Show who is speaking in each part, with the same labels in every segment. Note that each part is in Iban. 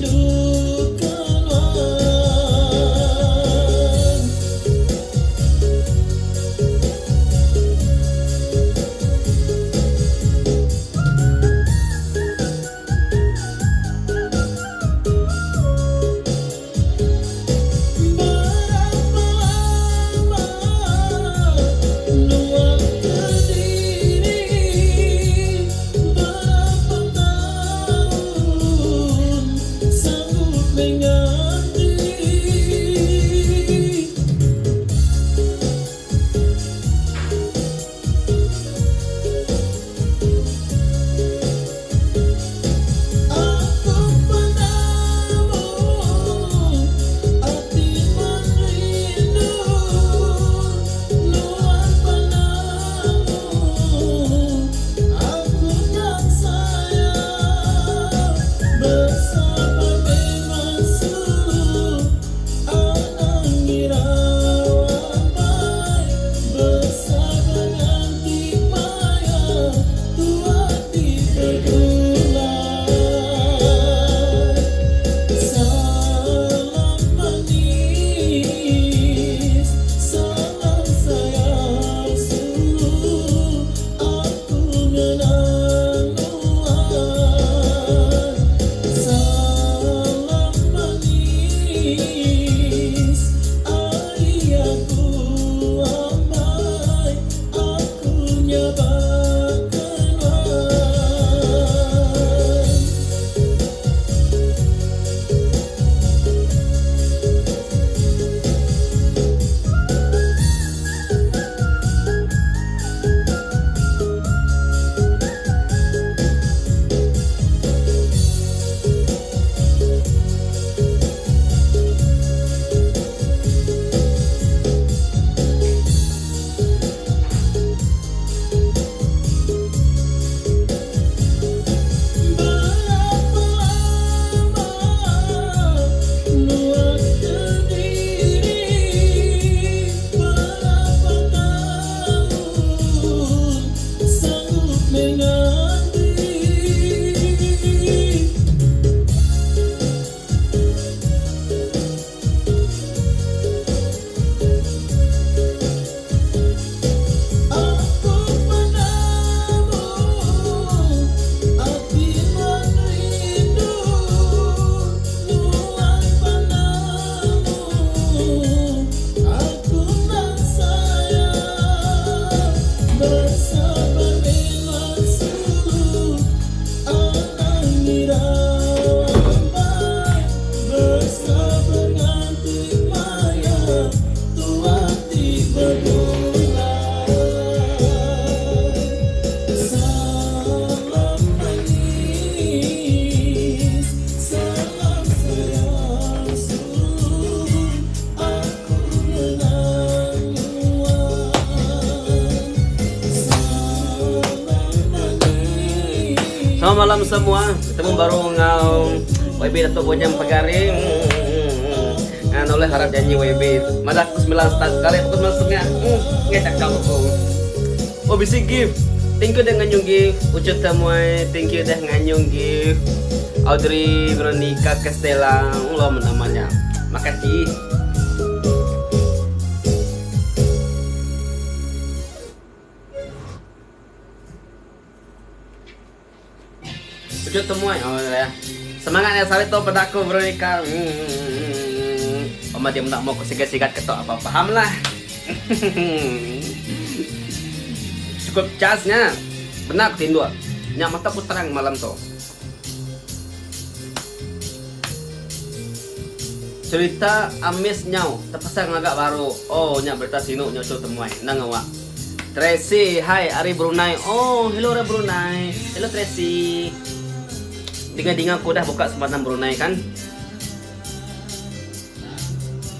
Speaker 1: Rindu ke nuan. Berapa lama nuan kediri, berapa taun sanggup menganti. Aku penemu ati merindu nuan penemu aku nyang sayang bersama memang sulu anang ngirau ambai bersama nganti maya tua ti begulai. Salam manis, salam sayang sulu aku ngenang nuan. Salam manis, ari aku ambai aku nyabak ke nuan. Berapa lama nuan kediri, berapa taun sanggup menganti. Aku penemu ati nuan rindu nuan penemu aku endang sayang bersama nuan sulu anang ngirau ambai bersama nganti maya tua ti begulai. Salam manis, salam sayang sulu aku ngenang nuan. Salam manis.
Speaker 2: Selamat malam semua. Betemu baru enggau YB Datuk Bujang Pegari. Ngan ulih harap janji YB. Madah aku semilan setengah kali pukul semilan setengah. Ngai cakap aku. Oh bisi gift. Thank you dah nganyung gift. Ucut temuai. Thank you dah nganyung gift. Audrey Veronica Castella. Ulah namanya. Makasih. Ucut temuai. Oh ya. Semangat ya sari tu peda aku Veronica. Hmm. Oma dia nak mau aku sigat-sigat ketok apa paham lah. Cukup casnya. Benar aku tinduk. Nyak mata aku terang malam tu. Cerita amis nyau tepasang ngaga baru. Oh nya berita sinu nya uchu temuai. Endang awak. Tracy, hai ari Brunei. Oh, hello ari Brunei. Hello Tracy. Dinga-dinga aku dah buka sempatan Brunei kan.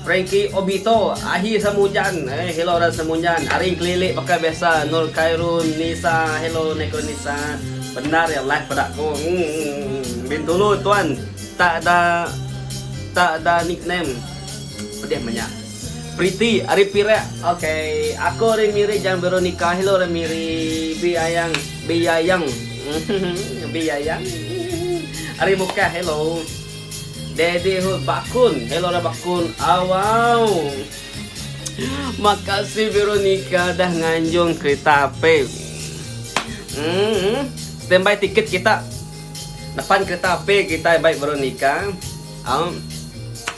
Speaker 2: Frankie Obito, ahi Semujan. Eh, hello orang Semujan. Ari kelilik pakai biasa Nur Khairun Nisa. Hello Neko Nisa. Benar ya live pada aku. Bintulu tuan. Tak ada tak ada nickname. Pedih menya. Pretty ari Pirak. Okay, aku ari Miri jang Veronica. Hello ari Miri. Bi ayang, bi yayang. Bi yayang. Ari Mukah, hello. Daddy Hood Bakun. Hello ra Bakun. Awau. Makasih Veronica dah nganjung kereta api. Hmm. Standby tiket kita. Nepan kereta api kita baik Veronica. Au.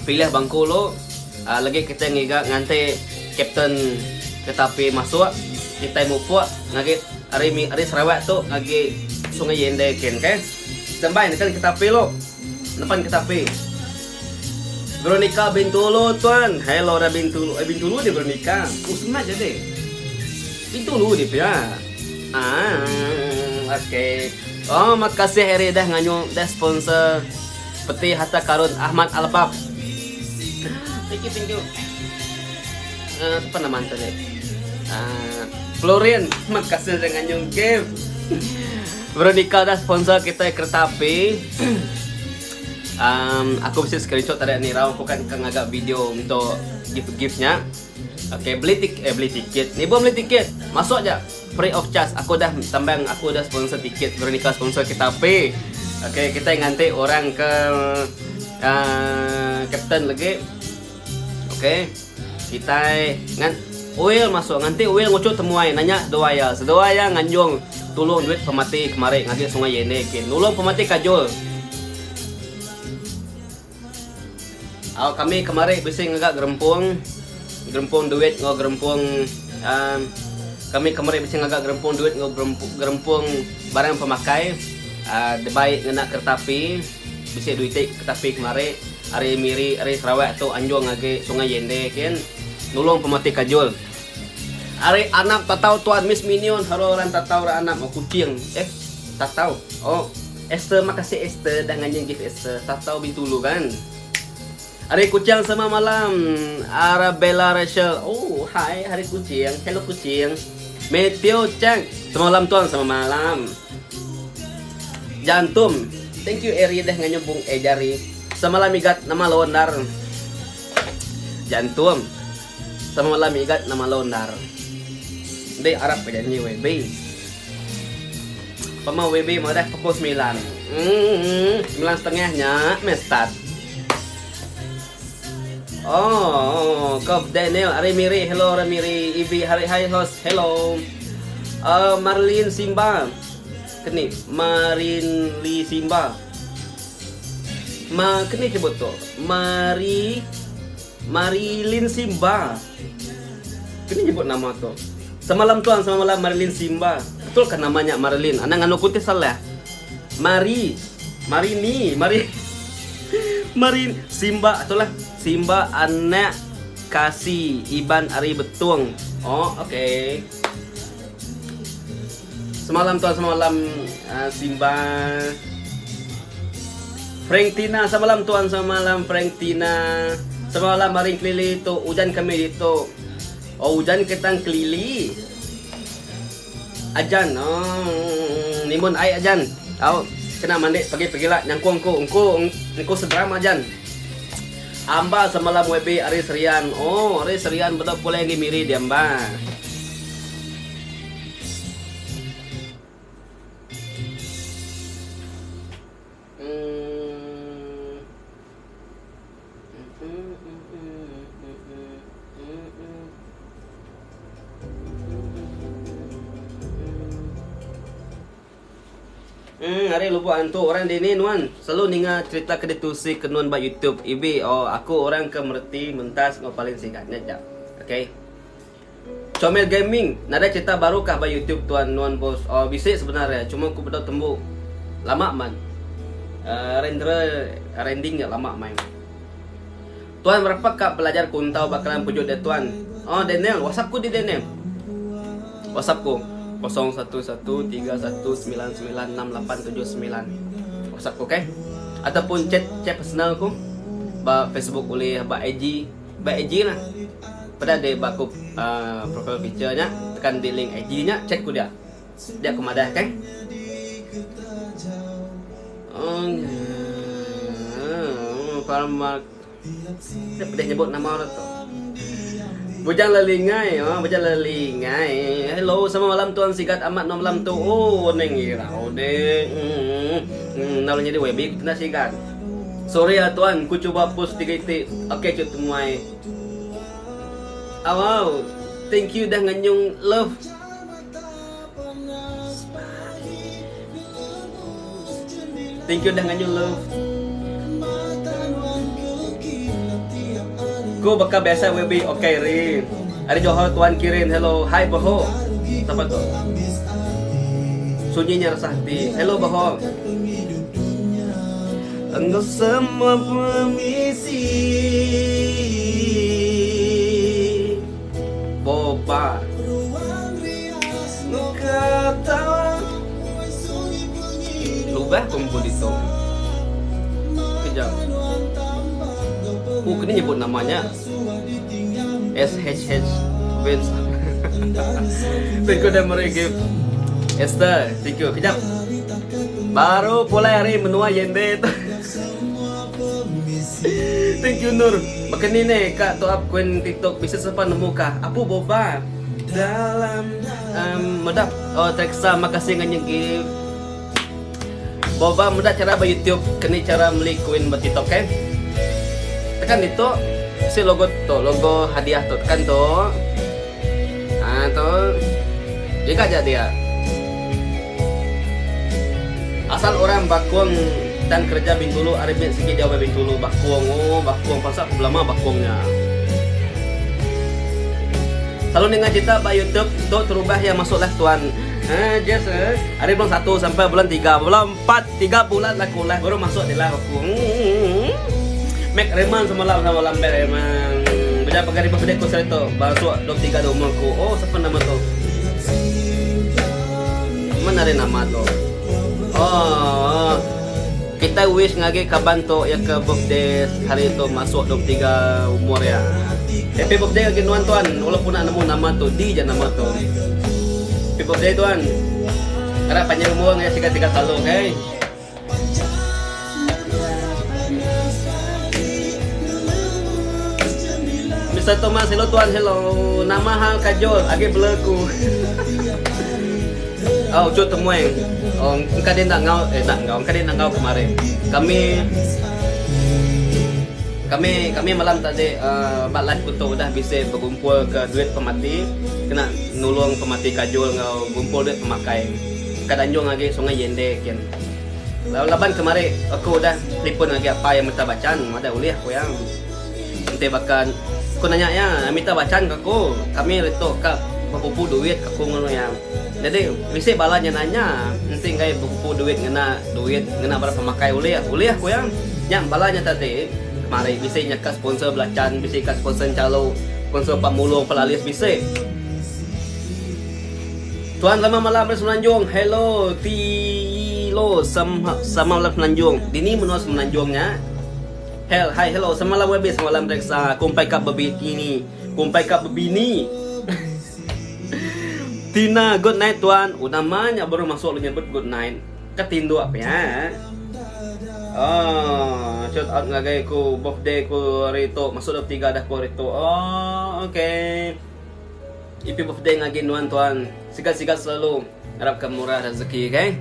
Speaker 2: Pilih bangku lu. Uh, lagi kita ngiga nganti kapten kereta api masuk. Kita mupuk ngagi ari ari Sarawak tu ngagi Sungai Yende kin okay. Standby nekan kereta api lu. Nepan kereta api. Veronica Bintulu tuan. Hello ra Bintulu. Eh Bintulu dia Veronica. Oh sengaja deh. Bintulu dia pia. Ah, okey. Oh, makasih Harry dah nganyu dah sponsor peti harta karun Ahmad Albab. Thank you, thank you. Uh, apa nama tadi? Uh, Florin, makasih dah nganyu gift. Veronica dah sponsor kita kereta api. Um, aku mesti screenshot tadi ni rau aku kan kan ngaga video untuk gift-giftnya. Okey, beli tik eh beli tiket. Ni bom beli tiket. Masuk aja. Free of charge. Aku dah tambang aku dah sponsor tiket. Veronica sponsor kita api. Okey, kita nganti orang ke uh, captain lagi. Okey. Kita ngan oil masuk nganti oil ngucuk temuai nanya dua ya. Sedua ya nganjung tulung duit pemati kemari ngagi Sungai Yende kin. Nulung pemati kajul. Au kami kemari bisi ngaga gerempung gerempung duit enggau gerempung um kami kemari bisi ngaga gerempung duit enggau gerempung barang pemakai um debai ngena kereta api bisi duit ti kereta api kemari ari Miri ari Sarawak tu anjung agi Sungai Yende kin nulung pemati kajul. Ari anap tatau tuan Miss Minion haru orang tatau ra anap oh kuching eh tatau oh Esther makasih Esther dah nganying gift Esther tatau Bintulu kan. Hari kuching sama malam Arabella Rachel oh hai hari kuching hello kuching Matthew Chang sama malam tuan sama malam Jantum thank you Eri dah nganyubung eh jari semalam igat nama londar Jantum Sama malam igat nama londar. Dei arap ke janji WB. Pama WB madah pukul 9. Hmm, 9 setengah nya meh start. Oh, kau Daniel ari Miri, hello ari Miri, Ibi hari hai host, hello. Uh, Marlin Simba. Keni Marin Lee Simba. Ma keni sebut tu. Mari Marilyn Simba. Kena nyebut nama tu. Semalam tuan sama malam Marilyn Simba. Betul kan namanya Marilyn? Anang anu ku ti salah. Mari. Marini, Mari Marin Simba itulah. Simba anak kasi Iban ari Betung. Oh, okey. Semalam tuan semalam uh, Simba Frank Tina semalam tuan semalam Frank Tina semalam maring kelili tu ujan kami ditu oh ujan ketang kelili ajan oh nimbun ai ajan tau kena mandi pagi pagila nyangkung ku engku engku seberam ajan amba semalam WB ari Serian oh ari Serian bedau pulai agi Miri diamba. Hmm, hari lubuk antu orang dini nuan selalu ninga cerita ke ditusi ke nuan ba YouTube. Ibi oh aku orang ke mereti mentas enggau paling sigat nya ja. Okay. Comel Gaming, nadai cerita baru kah ba YouTube tuan nuan bos? Oh bisi sebenar iya, cuma ku bedau tembu. Lama man. Uh, renderer rending nya lama mai. Tuan berapa ka belajar kuntau ba kelan pujut dia tuan? Oh Daniel, WhatsApp ku di Daniel. WhatsApp ku 0113199689. WhatsApp ku okay? Ataupun chat chat personal ku ba Facebook ulih ba IG Ba IG lah. Peda dek ba aku uh, profile picture nya, tekan di link IG nya, chat ku dia. Dia aku madah kai. Oh, Farma. Dia pedih nyebut nama orang tu. Bujang lelingai, oh, bujang lelingai. Hello, sama malam tuan sigat amat no malam tu. Oh, neng irau dek. Hmm, hmm, hmm, nyadi WB ku tenda sigat. Sorry ah tuan, ku cuba post tiga iti. Ok cu temuai. Awau, thank you dah nganyung love. Thank you dah nganyung love. Ku baka biasa will be okay ri. Ari Johor tuan Kirin hello. Hi boho. Sapa tu? Sunyi nya resah ati. Hello boho. Enggau semua pemisi. Boba. Lubah ku empu ditu. Kejap. Ku kena nyebut nama nya. SHH Vince. Thank you dah meri gift. Esther, thank you. Kejap. Baru pulai ari menua Yende tu. Thank you Nur. Baka ni neh ka tu up kuin TikTok bisi sapa nemu kah. Apu boba. Dalam um, meda oh Trexa makasih ngan nyegi. Boba meda cara ba YouTube keni cara meli kuin ba TikTok eh. Tekan ditu bisi logo tu, logo hadiah tu tekan tu. Ha tu. Giga aja dia. Asal orang Bakung tang kereja Bintulu ari mit sigi diau ba Bintulu Bakung oh Bakung pasal aku belama Bakung nya. Selalu ninga cerita ba YouTube tu terubah iya masuk lah tuan. Eh just eh ari bulan satu sampai bulan tiga bulan empat tiga bulan aku lah baru masuk dilah aku. Hmm. Mac Raymond semalam sama malam Mac Raymond. Beja pagari birthday ku sari tu. Masuk 23 umur ku. Oh siapa nama tu? Mana ari nama tu? Oh. Kitai wish ngagi kaban tu iya ke birthday hari tu masuk 23 umur iya. Happy birthday agi nuan tuan walaupun enda nemu nama tu di ja nama tu. Happy birthday tuan. Harap panjai umur ngagai sigat-sigat selalu okay. Mister Thomas hello tuan hello nama hal kajol agi blur ku oh uchu temuai oh engka dia enda enggau eh enda enggau engka dia enda enggau kemarin kami kami kami malam tadi uh, ba live ku tu udah bisi begumpul ke duit pemati kena nulung pemati kajol enggau gumpul duit pemakai ka danjung agi sungai Yende kin. Lalu laban kemari aku udah telipon ngagai apai Amitabh Bachchan madai ulih ku iya. Enti baka ku nanya iya Amitabh Bachchan ka aku kami ritu ka bepupu duit ka aku nganu iya. Nyadi bisi bala nya nanya enti enggai bepupu duit ngena duit ngena barang pemakai ulih ulih ku iya. Nya bala nya tadi kemari bisi nya ka sponsor belacan bisi ka sponsor enchalu sponsor pak mulung pak lalis bisi. Tuan selamat malam dari Semenanjung. Hello Tilo sama malam Semenanjung. Dini menua Semenanjung nya? Hell, hi hello semalam WB semalam Rexa kumpai ka bebini. Kumpai ka bebini. Tina good night tuan. Udah nama nya baru masuk lu nyebut good night. Ka tinduk pia. Oh, shout out ngagai ku birthday ku hari tu masuk 23 dah ku hari tu. Oh, okay. Happy birthday ngagi nuan tuan. Sigat-sigat selalu. Ngarap ke murah rezeki okay.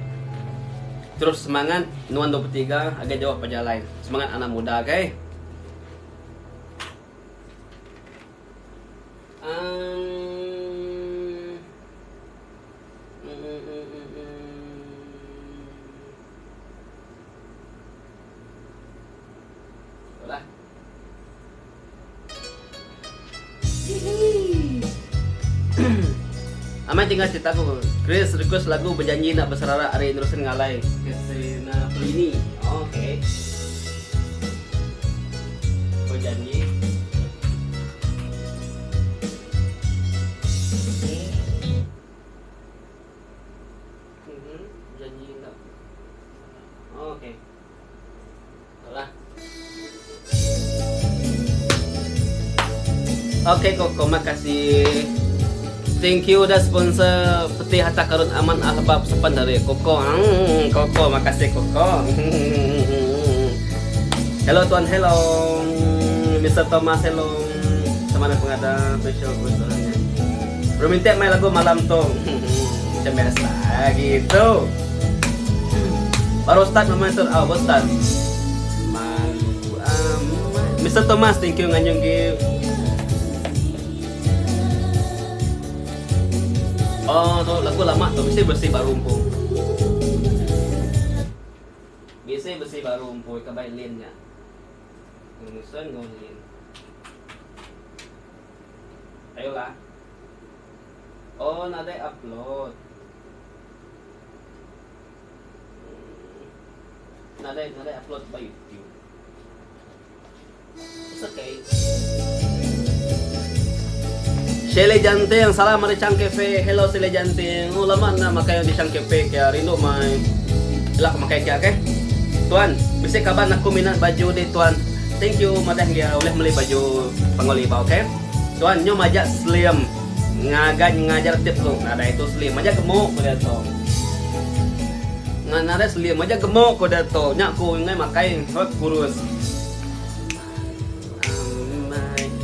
Speaker 2: Terus semangat nuan 23 agi jauh pejalai. Semangat anak muda okay. Um, mm, mm, mm, mm, mm. Itulah. Amai tinggal cerita aku. Chris request lagu berjanji nak beserara ari Nerusin Ngalai. Christina Plini. Oh, okay. Berjanji. Mhm, janji nak. Oh, okay. Alah. Okay koko makasih. Thank you udah sponsor peti harta karun aman ahbab sepan dari koko. Koko makasih koko. Hello tuan hello. Mr. Thomas hello. Sama ada pengada special orangnya. Romantic main lagu malam tu. Macam biasa gitu. Baru start nama itu. Oh, baru start. Mister Thomas, thank you nganyung gift. Oh, tu lagu lama tu bisi versi baru empu. Bisi versi baru empu ka bai Lin nya. Ngusun enggau Lin. Ayolah. Oh, nadai upload. Nadai nadai upload ba YouTube. It's okay. Shelley Janting, salam ari Chang Cafe. Hello Shelley Janting. Oh lama enda makai di Chang Cafe kia rindu mai. Ila ku makai kia okay. Tuan, bisi kaban aku minat baju di tuan. Thank you madah dia ulih meli baju Panggau Libau okay. Tuan nyu majak slim ngagai ngajar tip tu nadai tu slim majak gemuk ku dia tu. Nadai slim majak gemuk ku dia tu nya ku enggai makai sebab kurus.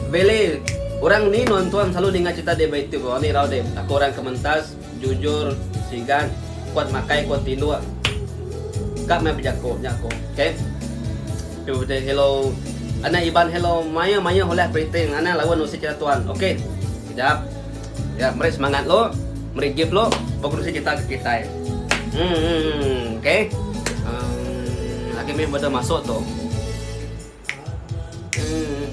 Speaker 2: Vele orang ni nuan tuan selalu ninga cerita dek ba youtube oh ni rau dek aku orang ke mentas jujur sigat kuat makai kuat tinduk ka meh bejako nya ko ok hello anak iban hello mayuh mayuh ulih printing anang laun usi cerita tuan ok kejap ya meri semangat lo meri gift lo bekerusi cerita ke kitai hmm ok um, lagi meh beda masuk tu Hmm.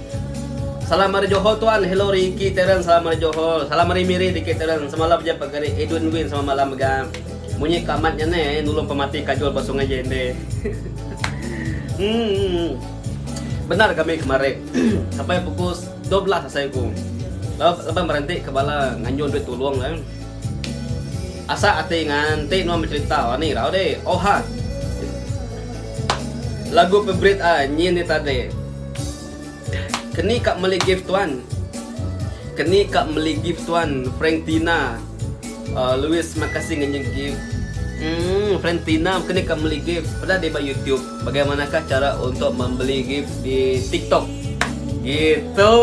Speaker 2: Salam ari Johor tuan. Hello Ricky Terence, salam ari Johor. Salam ari Miri Ricky Terence. Semalam je pegari Edwin Win sama malam mega. Munyi kamat nya ne nulung pemati kajul ba Sungai Jende. hmm. Benar kami kemari. Sampai pukul 12 asai ku. Lalu laban berhenti ke bala nganjung duit tulung lah. Asa ati nganti nuan becerita. Ni rau deh. Oh ha. Lagu favourite ah nyin ni tadi. Keni ka meli gift tuan. Keni ka meli gift tuan Frank Tina. Uh, Louis makasih ngenyeng gift. Hmm, Frank Tina keni ka meli gift. Pernah di ba YouTube. Bagaimanakah cara untuk membeli gift di TikTok? Gitu.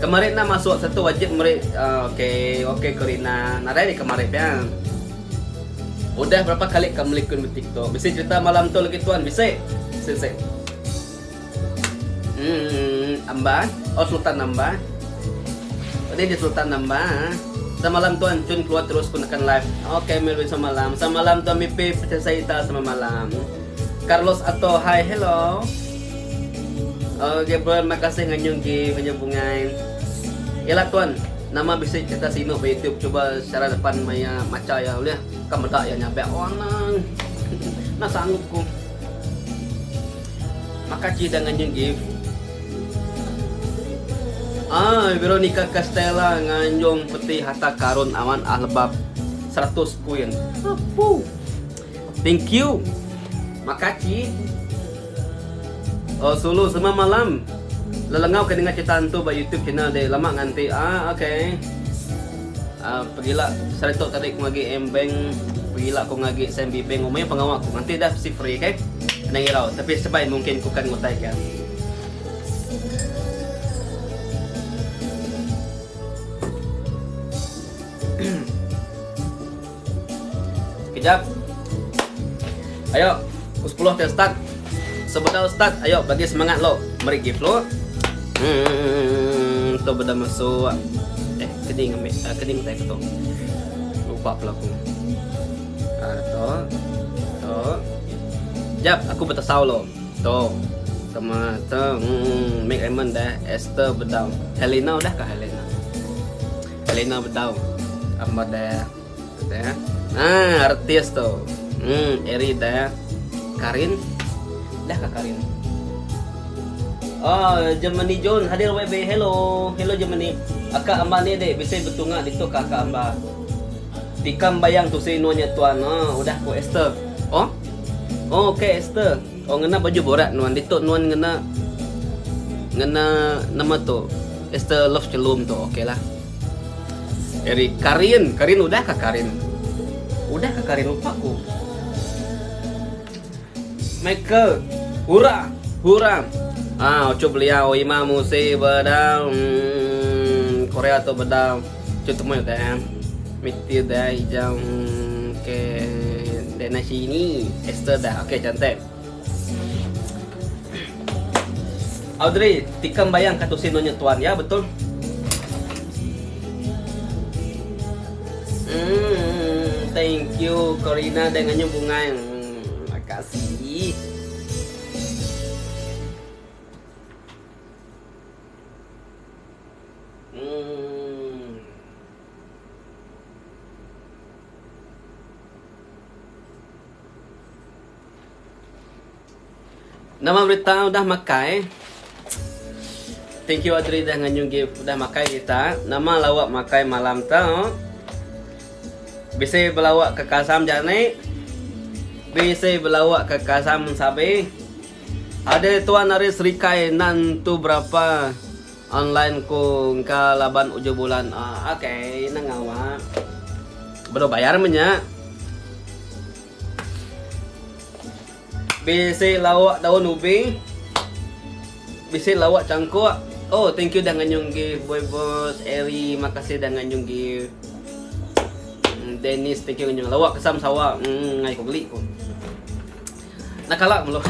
Speaker 2: Kemarin nak masuk satu wajib meri uh, okey, okey Corina. Nadai di kemarin pia. Udah berapa kali ka meli kun ba TikTok. Bisi cerita malam tu lagi tuan. Bisi. Bisi bisi. Hmm, amba. Oh Sultan amba. Ini dia Sultan amba. Semalam tuan cun keluar terus pun akan live. Okay Melvin semalam. Semalam tuan mimpi pecah ita sama malam. Carlos atau hi hello. Oh, Gabriel makasih nganyung ki nganyung bungai. Yalah tuan, nama bisi cerita sinu ba YouTube cuba secara depan maya macha ya ulih ka meda ya nyabek oh anang. Enda sanggup ku. Makasih dah nganyung gift. Ah, Veronica Castella nganjung peti harta karun awan ahlebab 100 kuin. Apu. Thank you. Makasih. Oh sulu sema malam. Lelengau ke ninga cerita antu ba YouTube channel deh lama nganti. Ah okay. Ah pegila saritu tadi ku ngagi AmBank pegila ku ngagi SMB Bank umai pengawa ku nganti dah bisi free okay. Anang irau tapi sebai mungkin ku kan ngutai ke. Kejap. Ayo, pukul 10 kita start. Sebedau start, ayo bagi semangat lo. Meri gift lo. Hmm, tu beda masuk. Eh, kening ambil, uh, kening tak tu. Lupa pula aku. Ah, tu. Tu. Jap, aku bertasau lo. Tu. Sama tu. Hmm, Make Raymond dah, Esther bedau. Helena udah kah Helena? Helena bedau. Amba dah. Dah. Ah, artis tu. Hmm, Eri dah. Karin. Dah kah Karin? Oh, Germany John hadir WB. Hello. Hello Germany. Akak amba ni dek bisi betunga ditu ka akak amba. Tikam bayang tu si nuan nya tuan. Oh, udah ku Esther. Oh. Oh, okay Esther. Oh, ngena baju borak nuan ditu nuan ngena ngena nama tu. Esther love chelum tu. Okay lah. Eric Karin, Karin udah kah Karin? Udah kah Karin lupa ku. Michael, hurra, hurra. Ah, ucup beliau Imam Musi bedau hmm, Korea tu bedau. Cup temu dah. Miti dah hijau hmm, ke Dana sini. Esther dah. Okey cantik. Audrey, tikam bayang ka tusi nunya tuan. Ya betul. Hmm, thank you Corina dengan nyu bungai. Hmm, makasih. Hmm. Nama berita udah makai. Thank you Audrey dah nganyung gift udah makai kita. Nama lawak makai malam tu. Bisi belawak ke kasam jani. Bisi belawak ke kasam sabi. Ada tuan ari Serikai nan tu berapa online ku engka laban ujung bulan. Ah okay nang ngawa. Bedau bayar meh nya. Bisi lawak daun ubi. Bisi lawak cangkuk. Oh thank you dah nganyung gift boy boss Eri makasih dah nganyung gift. Hmm, Dennis thank you nganyung lawak kesam sawa. Hmm ngai ko geli ko. Nakala melo.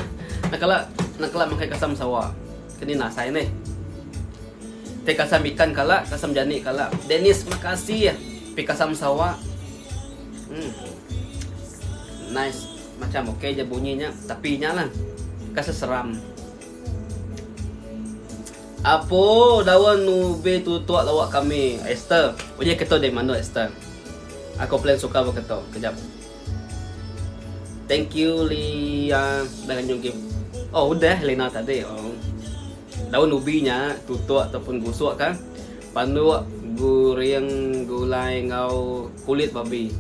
Speaker 2: Nakala nakala makai kasam sawa. Keni nasai neh. Teh kasam ikan kala, kasam jani kala. Dennis makasih pi kasam sawa. Hmm. Nice. Macam ok je bunyi nya tapi nya lah ka seseram. Apo daun ubi tutuk lawak kami Esther. Uji keto deh manuk Esther. Aku plan suka ba keto. Kejap. Thank you Lia dah nganjung gift. Oh udah Lina tadi. Oh. Daun ubi nya tutuk ataupun gusuk ka. Panduk guring gulai enggau kulit babi.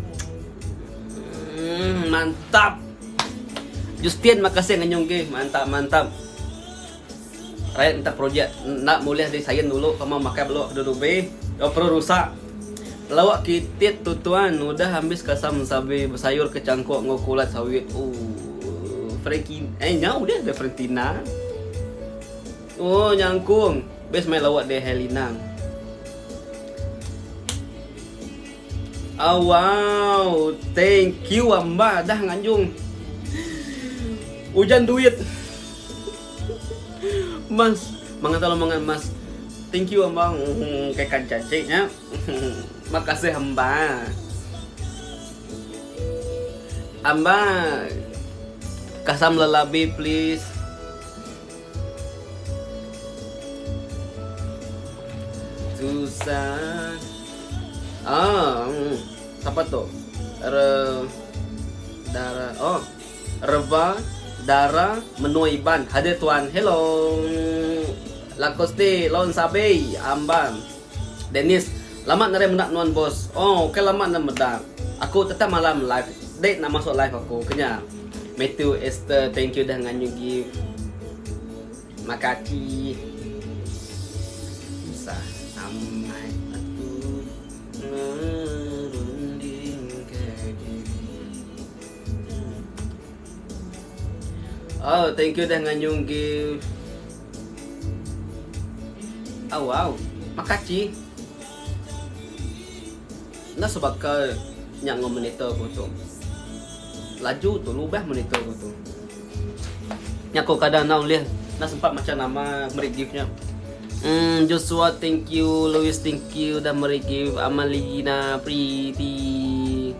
Speaker 2: Hmm, mantap. Justin makasih ngenyung gi. Mantap mantap. Rakyat minta projek enda mulih di sain dulu pama makai beluk ke dubi. Oh perlu rusak. Lawak kitit tu tuan udah ambis kasam sabi besayur ke cangkuk enggau kulat sawit. Oh Frankie eh nyau deh deh Frantina. Oh nyangkung. Best mai lawak deh Helena. Oh wow, thank you amba dah nganjung. Ujan duit. Mas, mangan tolong mangan mas. Thank you amba, hmm, kayak kan caciknya. Makasih amba. Amba kasam lelabi please. Susah. Ah, sapa tu? Re dara. Oh. Reba dara menua Iban. Hadir tuan. Hello. Lacoste laun sabi amban. Dennis, lama narai meda nuan bos. Oh, okay lama enda meda. Aku tetap malam live. Dek nak masuk live aku kenya. Matthew Esther, thank you dah nganyu gift. Makasih. Susah amai aku ngerunding ke diri. Oh, thank you dah nganyung gift. Oh, wow. Makasih. Enda sebaka nya enggau monitor ku tu. Laju tu lubah monitor ku tu. Nya ku kada enda ulih enda sempat macha nama meri gift nya. Hmm, Joshua thank you, Louis thank you dah meri gift, Amalina, Pretty.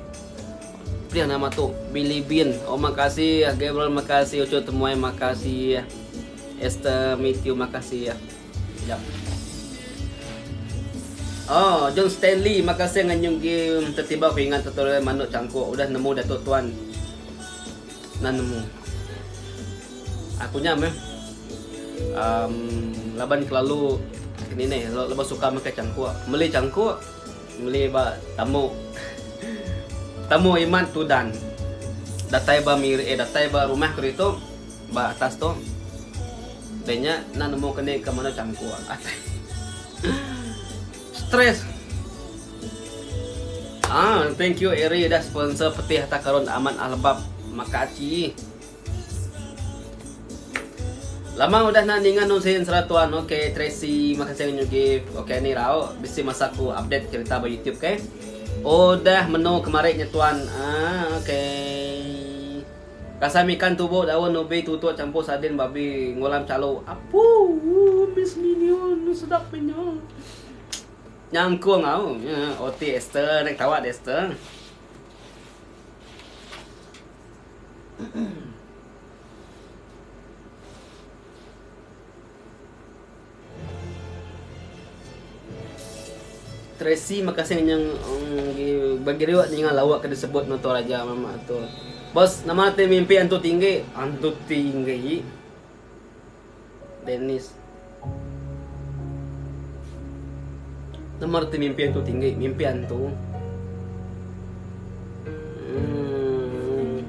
Speaker 2: Pria nama tu Billy Bean. Oh makasih, Gabriel makasih, Ucu Temuai makasih. Esther Matthew makasih. Sekejap. Oh, John Stanley, makasih nganyung game. Tertiba aku ingat tutorial manuk cangkuk. Udah nemu Datuk Tuan. Nah nemu. Aku nya meh. Um, laban kelalu ni ni, laban suka makai cangkuk. Meli cangkuk, meli ba tamu. Tamu iman tudan. Datai ba miri eh datai ba rumah ku ditu. Ba atas tu Udah nya enda nemu ke ni ke menu changkuk atai. Stress. Ah, thank you Eri dah sponsor petih atas karun amat albab makaci. Lama udah nak ninga nu sin seratuan. Okay, Tracy, makasih nyu gift. Okay, ni rau bisi masa aku update cerita ba YouTube okay. Udah menu kemari nya tuan. Ah, okay. Kasam ikan tubuk daun ubi tutuk campur sardin babi ngulam chalu. Apuu. Ooh Miss Minion sedap nya. Nyangkung au nya OT Esther nek tawa Esther. Tracy makasih ngenyang bagi riwak ninga lawak ke disebut nutu raja mama tu. Bos nama ti mimpi antu tinggi? Antu tinggi. Dennis. Nama reti mimpi antu tinggi? Mimpi antu. Hmm.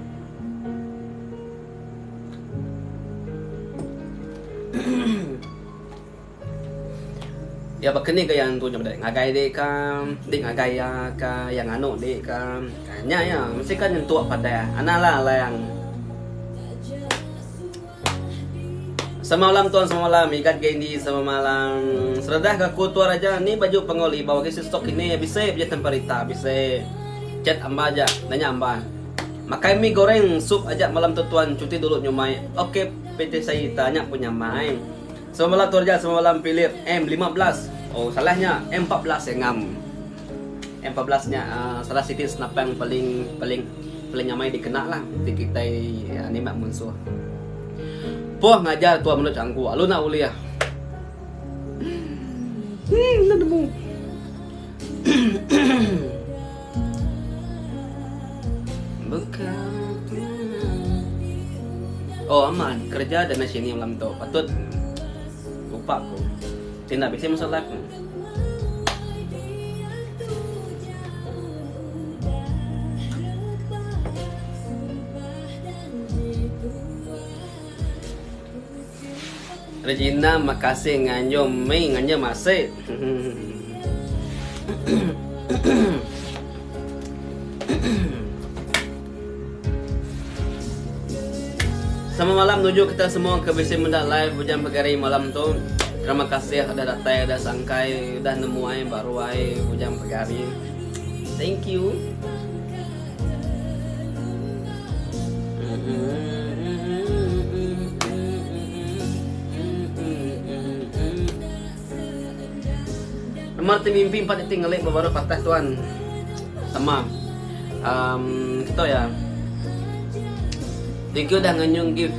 Speaker 2: Ya baka ni gaya antu nya meda ngagai dik ka, dik ngagai iya ka, iya nganu dik ka. Nya iya mesti ka nyentuk padah. Anang lah alang. Selamat malam tuan selamat malam igat Gendy selamat malam seredah ga ku tuan raja ni baju pengol libau agi stok kini bisi beja temperita bisi chat amba aja nanya amba makai mi goreng sup aja malam tu tuan cuti dulu nyumai ok PT Sayita nya pun nyamai selamat malam tuan raja selamat malam Philip M15 oh salah nya M14 ya ngam M14 nya uh, salah siti senapang paling paling paling nyamai dikena lah ti kitai uh, nimbak munsuh. Puh ngajar tua menu canggu alu nak ulih. Hmm, enda nemu. Oh amat kerja dan sini malam tu patut lupa aku. Tina bisi masuk live. Regina makasih nganjung mi nganjung masik. Selamat malam nuju kita semua ke bisi meda live Bujang Pegari malam tu. Terima kasih udah datai, udah sangkai, udah nemuai ba ruai Bujang Pegari. Thank you. Nama ti mimpi empat iti ngelik ba baruh patah tuan. Sama. Um, kita ya. Thank you dah ngenyung gift.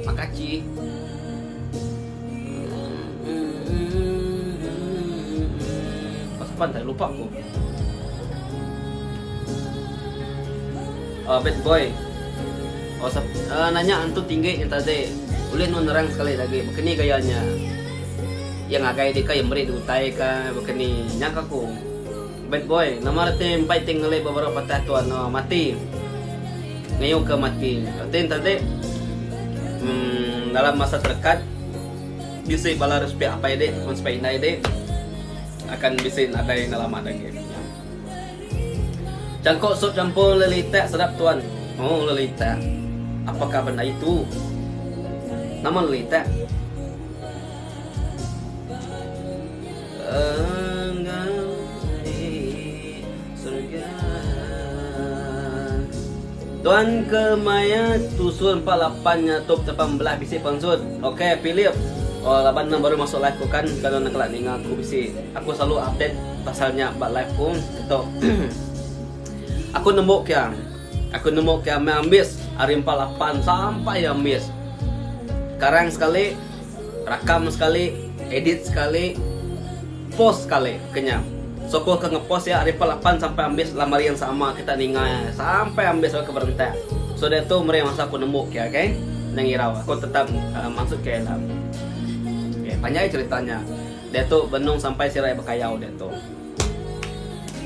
Speaker 2: Makasih. Pas pandai lupa aku. Oh, bad boy. Oh, sep, uh, nanya antu tinggi yang tadi. Boleh nu nerang sekali lagi. Bekeni gayanya. Iya ngagai deka iya meri utai ka bekeni nya ka ku. Bad boy, nama reti empai ti ngeli beberapa patah tuan no mati. Ngayu ke mati. Reti tadi hmm, dalam masa terdekat bisi bala respect apai dik mun sepai indai dik akan bisi nadai enda lama agi. Cangkuk sup campur lelitak sedap tuan. Oh lelitak. Apakah benda itu? Nama lelitak? Enggau di surga. Tuan ke maya tusun 48 nya top 18 bisi pansut. Okay Philip. Oh laban nang baru masuk live ku kan kalau nang kala ninga aku bisi aku selalu update pasal nya ba live ku tu. aku nemu kia. Aku nemu kia meh ambis ari 48 sampai ambis. Karang sekali Rakam sekali, edit sekali, post sekali ke nya. So ku ke ngepost iya ari 48 sampai ambis dalam hari yang sama kita ninga iya sampai ambis ke berentak. So diatu meri masa aku nembu ke okay. Enda ngirau aku tetap uh, mansut ke dalam. Okay, panjai cerita nya. Diatu benung sampai sirai bekayau diatu.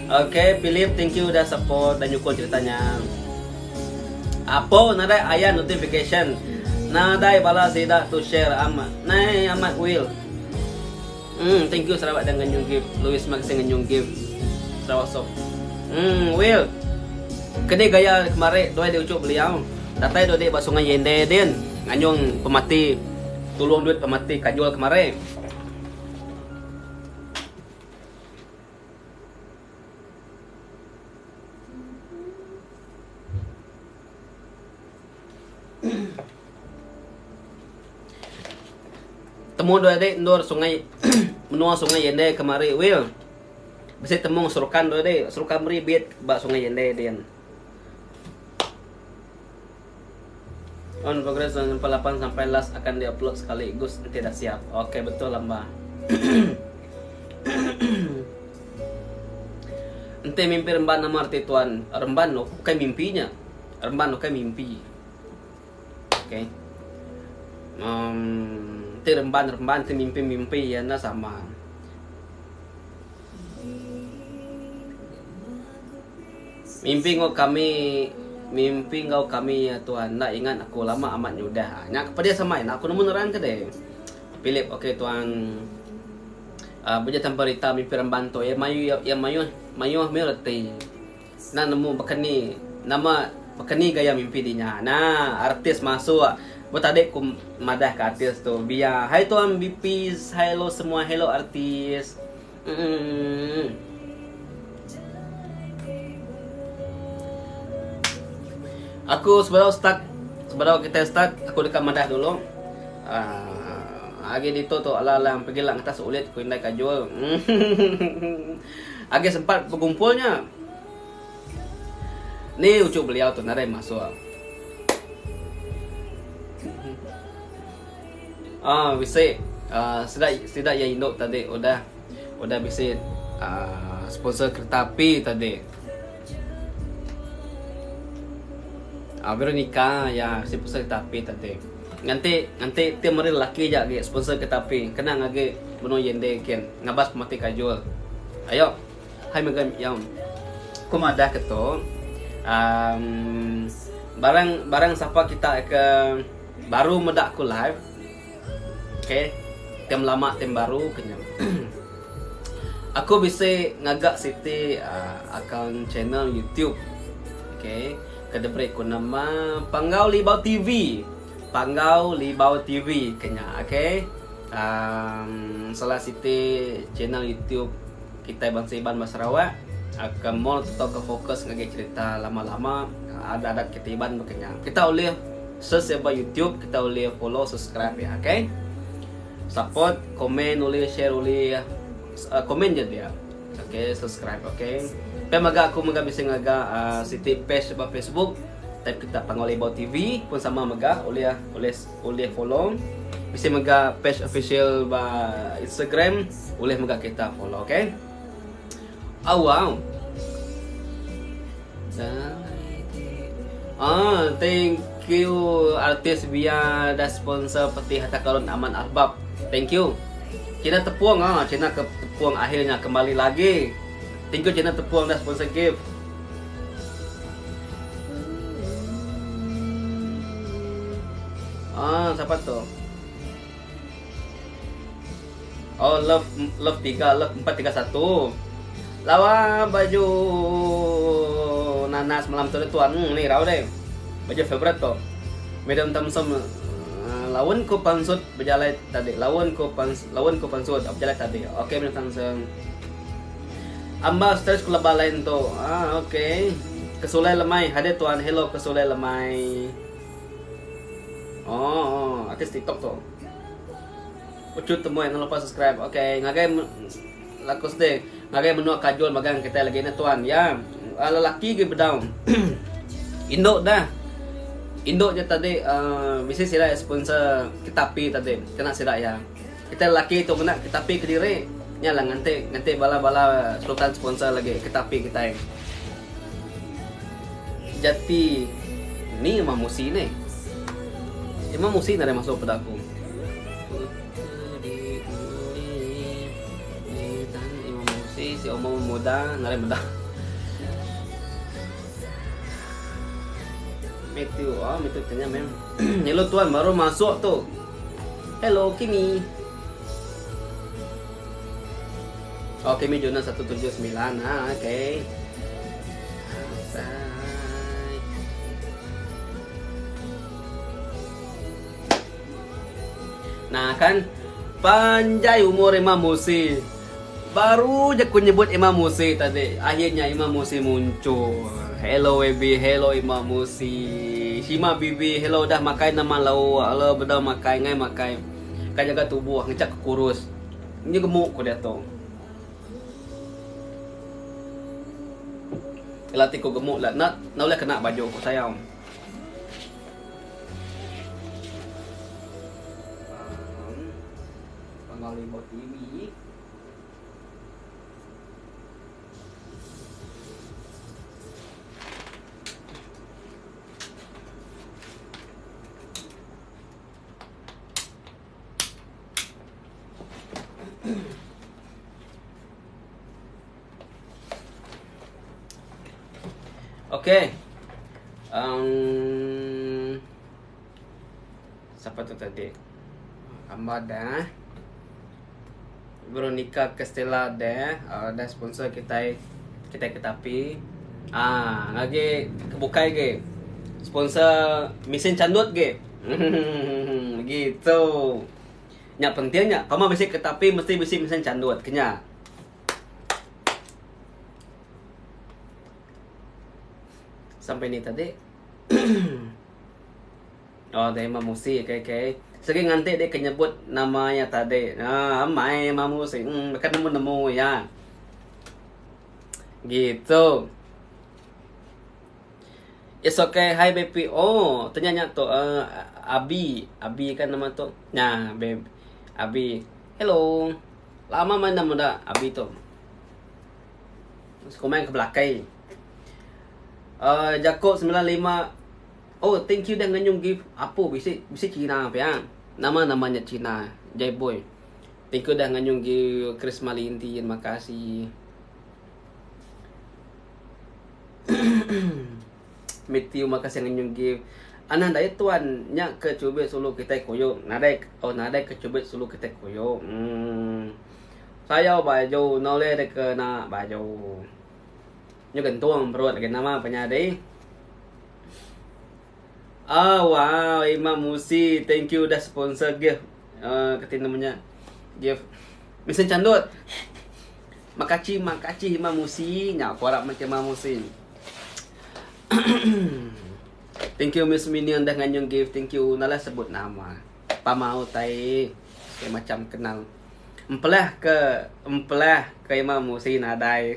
Speaker 2: Okay, Philip, thank you dah support dan nyukung ceritanya. Apo nadai aya notification. Nadai bala sida tu share amat. Nai amat will. Hmm, thank you Sarawak dan ngenyung gift. Louis Maxi ngenyung gift. Sarawak Soft. Hmm, will. Keni gaya kemari duai di ucuk beliau. Datai dua di ba Sungai Yende din. Nganyung pemati tulung duit pemati kajul kemari. Temu dua adi endur sungai menua sungai Yende kemari Will. Bisi temu serukan dua adi, serukan meri bit ba sungai Yende din. On progress 48 sampai last akan diupload sekali gus enti dah siap. Okey betul amba. Enti mimpi remban nama reti tuan? Remban ukai mimpi nya. Remban ukai mimpi. Okey. Um ti remban remban ti mimpi mimpi iya enda sama. Mimpi enggau kami mimpi enggau kami iya tuan enda ingat aku lama amat nyudah. Nya ke pedis amai enda aku nemu nerang ke deh. Philip okey tuan uhh bejai temperita mimpi remban tu iya mayuh iya mayuh mayuh mih reti. Enda nemu baka ni nama baka ni gaya mimpi di nya. Nah artis masuk betadi ku madah ka artis tu biar hai tuan BP hello semua hello artis emm. Aku sebedau start sebedau kitai start aku deka madah dulu aaa agi ditu tu alang alang pegila ngetas ulit ku indai kajul emm. Agi sempat begumpul nya. Ni uchu beliau tu nadai masuk. Ah bisi ah sida sida iya indu tadi udah udah bisi ah sponsor kereta api tadi. Ah Veronica ya bisi sponsor kereta api tadi. Nganti nganti ti meri lelaki aja agi sponsor kereta api kena ngagi menua Yende kin ngabas pemati kajul. Ayo hai mega iya ku madah ke tu uhh barang barang sapa kita ke baru meda aku live okay tem lama tem baru ke nya aku bisi ngaga siti uhh akaun channel youtube okay ke diberi ku nama Panggau Libau TV Panggau Libau TV ke nya okay. Um salah siti channel YouTube kitai bansa Iban ba Sarawak ke more tauka fokus ngagai cherita lama-lama adat-adat kitai Iban baka nya. Kita ulih search iya ba YouTube, kita ulih follow subscribe iya okay. Support, komen ulih, share ulih, komen ja dia. Okay, subscribe okay. Pia mega aku mega bisi ngaga uhh siti page ba Facebook type kita Panggau Libau TV pun sama mega ulih ulih Ulih follow. Bisi mega page official ba Instagram ulih mega kita follow okay. Oh wow. Ah, thank you artis Bia dah sponsor peti harta karun Aman Ahbab. Thank you. Cina tepung ah, cina ke tepung akhirnya kembali lagi. Thank you cina tepung dah sponsor gift. Ah, siapa tu? Oh, love love 3, love 4 3 1. Lawa baju nanas malam tu tuan hmm, ni rau deh. Baju favorite tu. Madam Thompson uh, lawan ku pansut berjalai tadi. Lawan ku pans lawan ku pansut berjalai tadi. Okey Madam Thompson. Amba stress ku leba lain tu. Ah okey. Kesulai lemai. Hadir tuan. Hello kesulai lemai. Oh, artis TikTok tu. Ucut temuai jangan lupa subscribe. Okey, ngagai laku sedih. Ngagai menua kajul magang kitai lagi ne tuan. Ya, lelaki gi bedau. Indu dah. Indu nya tadi uh, bisi sida sponsor ketapi tadi. Kena sida ya. Kitai lelaki tu ngena ketapi kediri nya lah nganti nganti bala bala sultan sponsor lagi ketapi kitai. Jati ni emah musi neh. Emah musi nadai masuk peda aku. Emah musi si omong muda nadai meda. Matthew oh Matthew tanya meh. Hello tuan baru masuk tu. Hello Kimi. Oh Kimi Juna 179 ha okey. Nah kan panjai umur Imam Musi. Baru je ku nyebut Imam Musi tadi. Akhirnya Imam Musi muncul. Hello baby, hello Imam Musi. Shima bibi, hello dah makai nama lauk. Hello bedau makai ngai makai. Ka nyaga tubuh ngejak ke kurus. Nyu gemuk ku diatu. Ila ti ku gemuk la enda enda ulih kena baju ku sayau. Pengali ba TV. Okey. Um, siapa tu tadi? Amba dah. Veronica Castella dah, uh, dah sponsor kita kita ketapi. Ah, lagi kebukai ge. Sponsor mesin candut ge. Gitu. Nya penting nya. Pama bisi ketapi mesti bisi mesin candut kenya. Sampai ni tadi. Oh deh Imam Musi okay okay. Segi nganti dek ke nyebut nama iya tadi. Ah amai Imam Musi. Hmm baka nemu nemu iya. Gitu. It's okay hi baby. Oh tanya nya tu uh, Abi, Abi kan nama tu. Nya babe. Abi. Hello. Lama mana muda Abi tu. Komen ke belakai. Uh, Jakob 95 Oh thank you dah nganyung gift apu bisi bisi cina pia nama nama nya cina jai boy thank you dah nganyung gift Chris Malinti terima kasih Matthew makasih nganyung gift anang daya tuan nya ke cubit sulu kitai koyo nadai oh nadai ke cubit sulu kitai koyo hmm sayau baju noleh dek kena baju nyu gentung perut lagi nama penyadi Oh wow Imam Musi thank you dah sponsor gift uh, kati namanya gift Mesin candut Makaci makaci Imam Musi nya aku harap macam Imam Musi Thank you Miss Minion dah nganyung gift thank you nalah sebut nama pamau tai okay, macam kenal empelah ke empelah ke Imam Musi nadai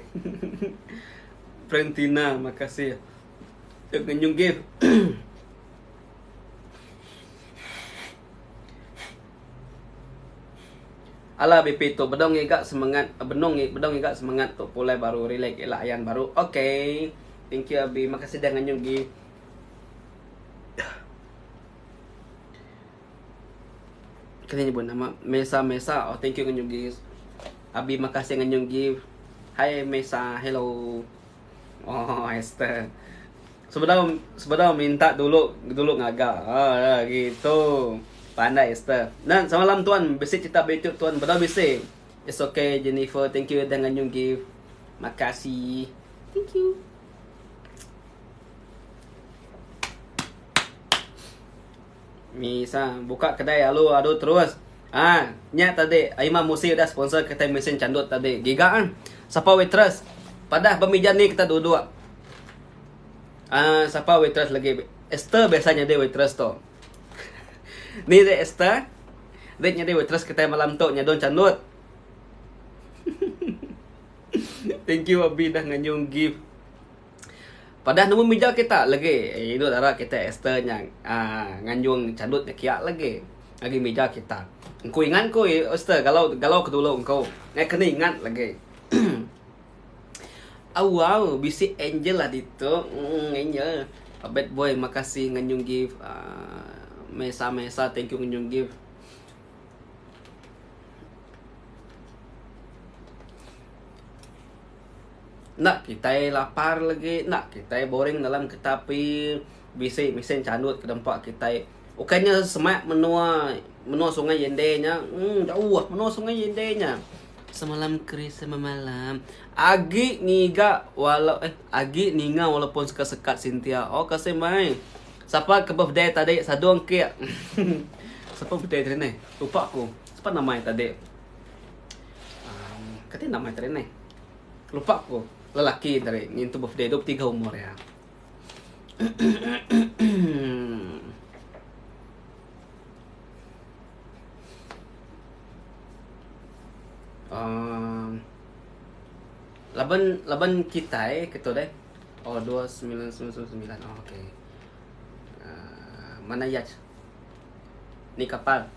Speaker 2: Frentina makasih Dek ngenyung gift. Ala BP tu bedau ngiga semengat benung bedau ngiga semengat tu pulai baru relax ila ayan baru. Okay. Thank you Abi. Makasih dah nganyung gi. Kena nyebut nama Mesa Mesa. Oh thank you nganyung gi. Abi makasih nganyung gi. Hai Mesa, hello. Oh, Esther. Sebedau sebedau minta dulu dulu ngaga. Ah, gitu. Pandai Esther. Dan semalam tuan bisi cerita ba YouTube tuan bedau bisi. It's okay Jennifer, thank you dah nganyung gift. Makasih. Thank you. Misa buka kedai alu adu terus. Ah, nya tadi Imam Musi udah sponsor kitai mesin candut tadi. Giga ah. Sapa waitress? Padah ba mija ni kita duduk. Ah, sapa waitress lagi? Esther biasa nyadi waitress tu. Ni dek Esther. Dek nyadi waitress kitai malam tu nyadung candut. Thank you Abi dah nganyung gift. Padah nemu mija kita legi indu dara kita Esther nya aaa nganjung chandut nya kiya legi agi mija kita. Engku ingat ku Esther galau galau ke dulu engku ngai kena ingat legi. Au au bisi Angel lah ditu emm Angel bad boy makasih nganjung gift aaa Mesa Mesa thank you nganjung gift. Enda kitai lapar legi, enda kitai boring dalam kereta api, bisi mesin chandut ke nempa kitai. Ukai nya semak menua menua sungai Yende nya uhh jauh menua sungai Yende nya. Semalam Chris semalam agi ngiga walau eh agi ninga walaupun sekat sekat Cynthia. Oh kasih mai. Sapa ke birthday tadi sadung kek. Sapa birthday tadi neh? Lupa aku. Sapa nama iya tadi? Uhh kati nama iya tadi neh? Lupa ku lelaki tadi ngintu birthday 23 umur iya. Um laban laban kitai ketu deh. Oh 2999. Oh okey. Uh, mana yacht? Ni kapal.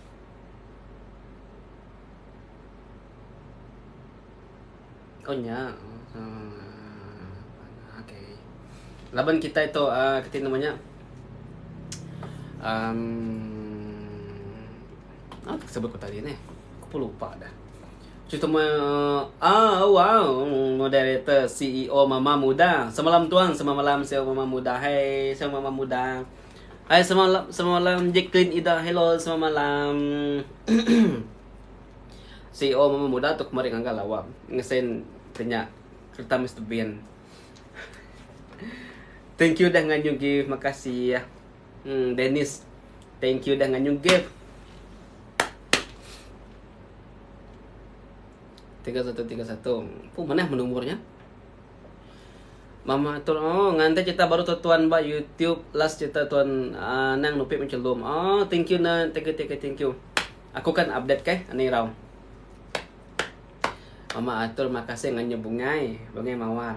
Speaker 2: Oh nya. Uh, okey. Laban kitai tu uh, keti nama nya. Um, ah, sebut ku tadi ni. Aku pun lupa dah. Cerita ma ah wow moderator CEO Mama Muda. Semalam tuan, semalam malam CEO Mama Muda. Hai, CEO Mama Muda. Hai semalam semalam Jacqueline Ida. Hello, selamat malam. CEO Mama Muda tu kemari ngaga lawa ngesen kenya kereta Mr Bean. Thank you dah nganyu gift, makasih. Hmm, Dennis. Thank you dah nganyu gift. 3131. Puh, manah menumurnya. Mama tu oh nganti cerita baru tu tuan ba YouTube last cerita tuan uh, nang nupi mencelum. Oh, thank you na, thank you thank you thank you. Aku kan update ke ani rau. Mama atur makasih nganyu bungai, bungai mawar.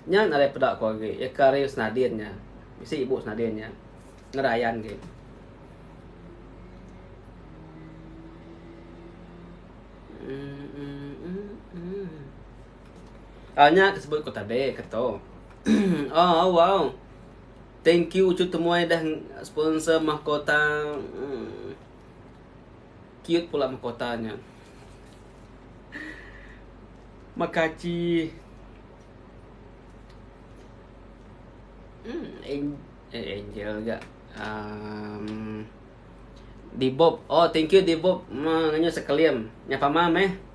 Speaker 2: Nya nadai peda ku agi, iya ke ari Senadin nya. Bisi ibu Senadin nya. Nadai ayan agi. Ah nya ke sebut ku tadi ke tu. Oh wow. Thank you uchu temuai dah sponsor mahkota. Hmm. Cute pula mahkota nya. Makachi. Hmm, eh, Angel ga. Um, Dibob. Oh, thank you Dibob. Ma nganyu sekeliam. Nya pama meh.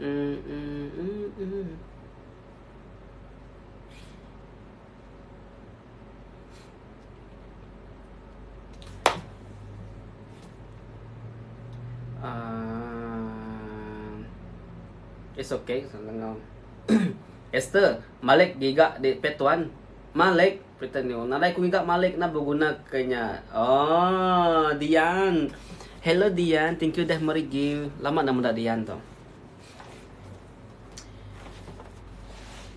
Speaker 2: Mm, mm, mm, mm. Uh, it's okay, senang. Esther, Malik giga di pet tuan. Malik, pretend ni. Nadai ku giga Malik na beguna ke nya. Oh, Dian. Hello Dian, thank you dah meri give. Lama dah meda Dian tu.